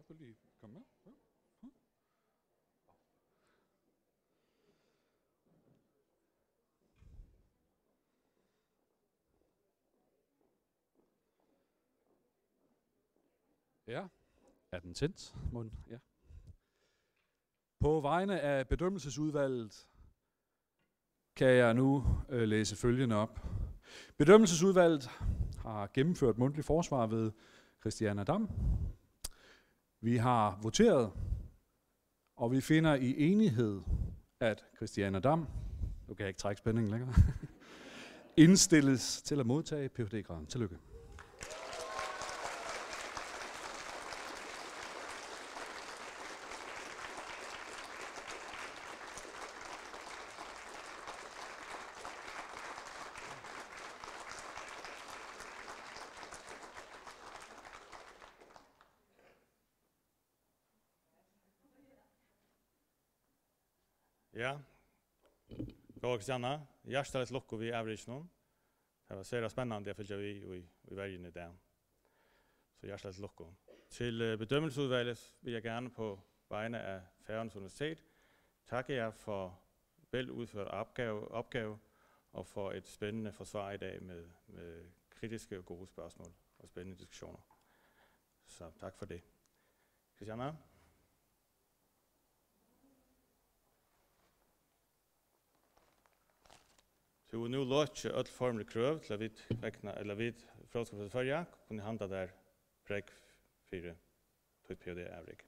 Vil du lige komme med? Ja. Ja, er den tændt, mon? Ja. På vegne af bedømmelsesudvalget kan jeg nu, øh, læse følgende op. Bedømmelsesudvalget har gennemført mundtlig forsvar ved Christiane Dam. Vi har voteret, og vi finder i enighed, at Christiane Dam, nu kan jeg ikke trække spændingen længere, indstilles til at modtage Ph.D.-graden. Tillykke. Ja. Góða Christiane, hjartaliga til lukku við avrikinum. Tað var sera spennandi at fylgja við í, í verjuni í dag. So hjartaliga til lukku. Til, eh, bedømmelsesudvalget vil jeg gerne på vegne af Færøernes Universitet takke jer for vel udført opgave, opgave og for et spændende forsvar i dag med, med kritiske og gode spørgsmål og spændende diskussioner. Så tak for det. Christiane? Tú hevur nú lokið øll formilig krøv til, at vit vegna, ella vit, Fróðskaparfelag Føroya, kunnu handa tær prógv fyri títt Ph.D.-avrik.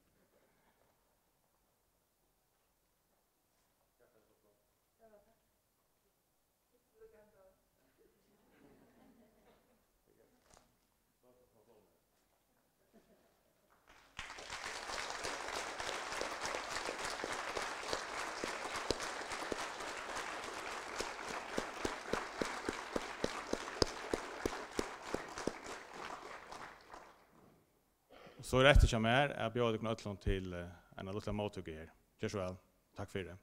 So er eftir hjá mær at bjóða tykkum øllum til, eh, eina lítla móttøku her. Ger so væl. Takk fyri.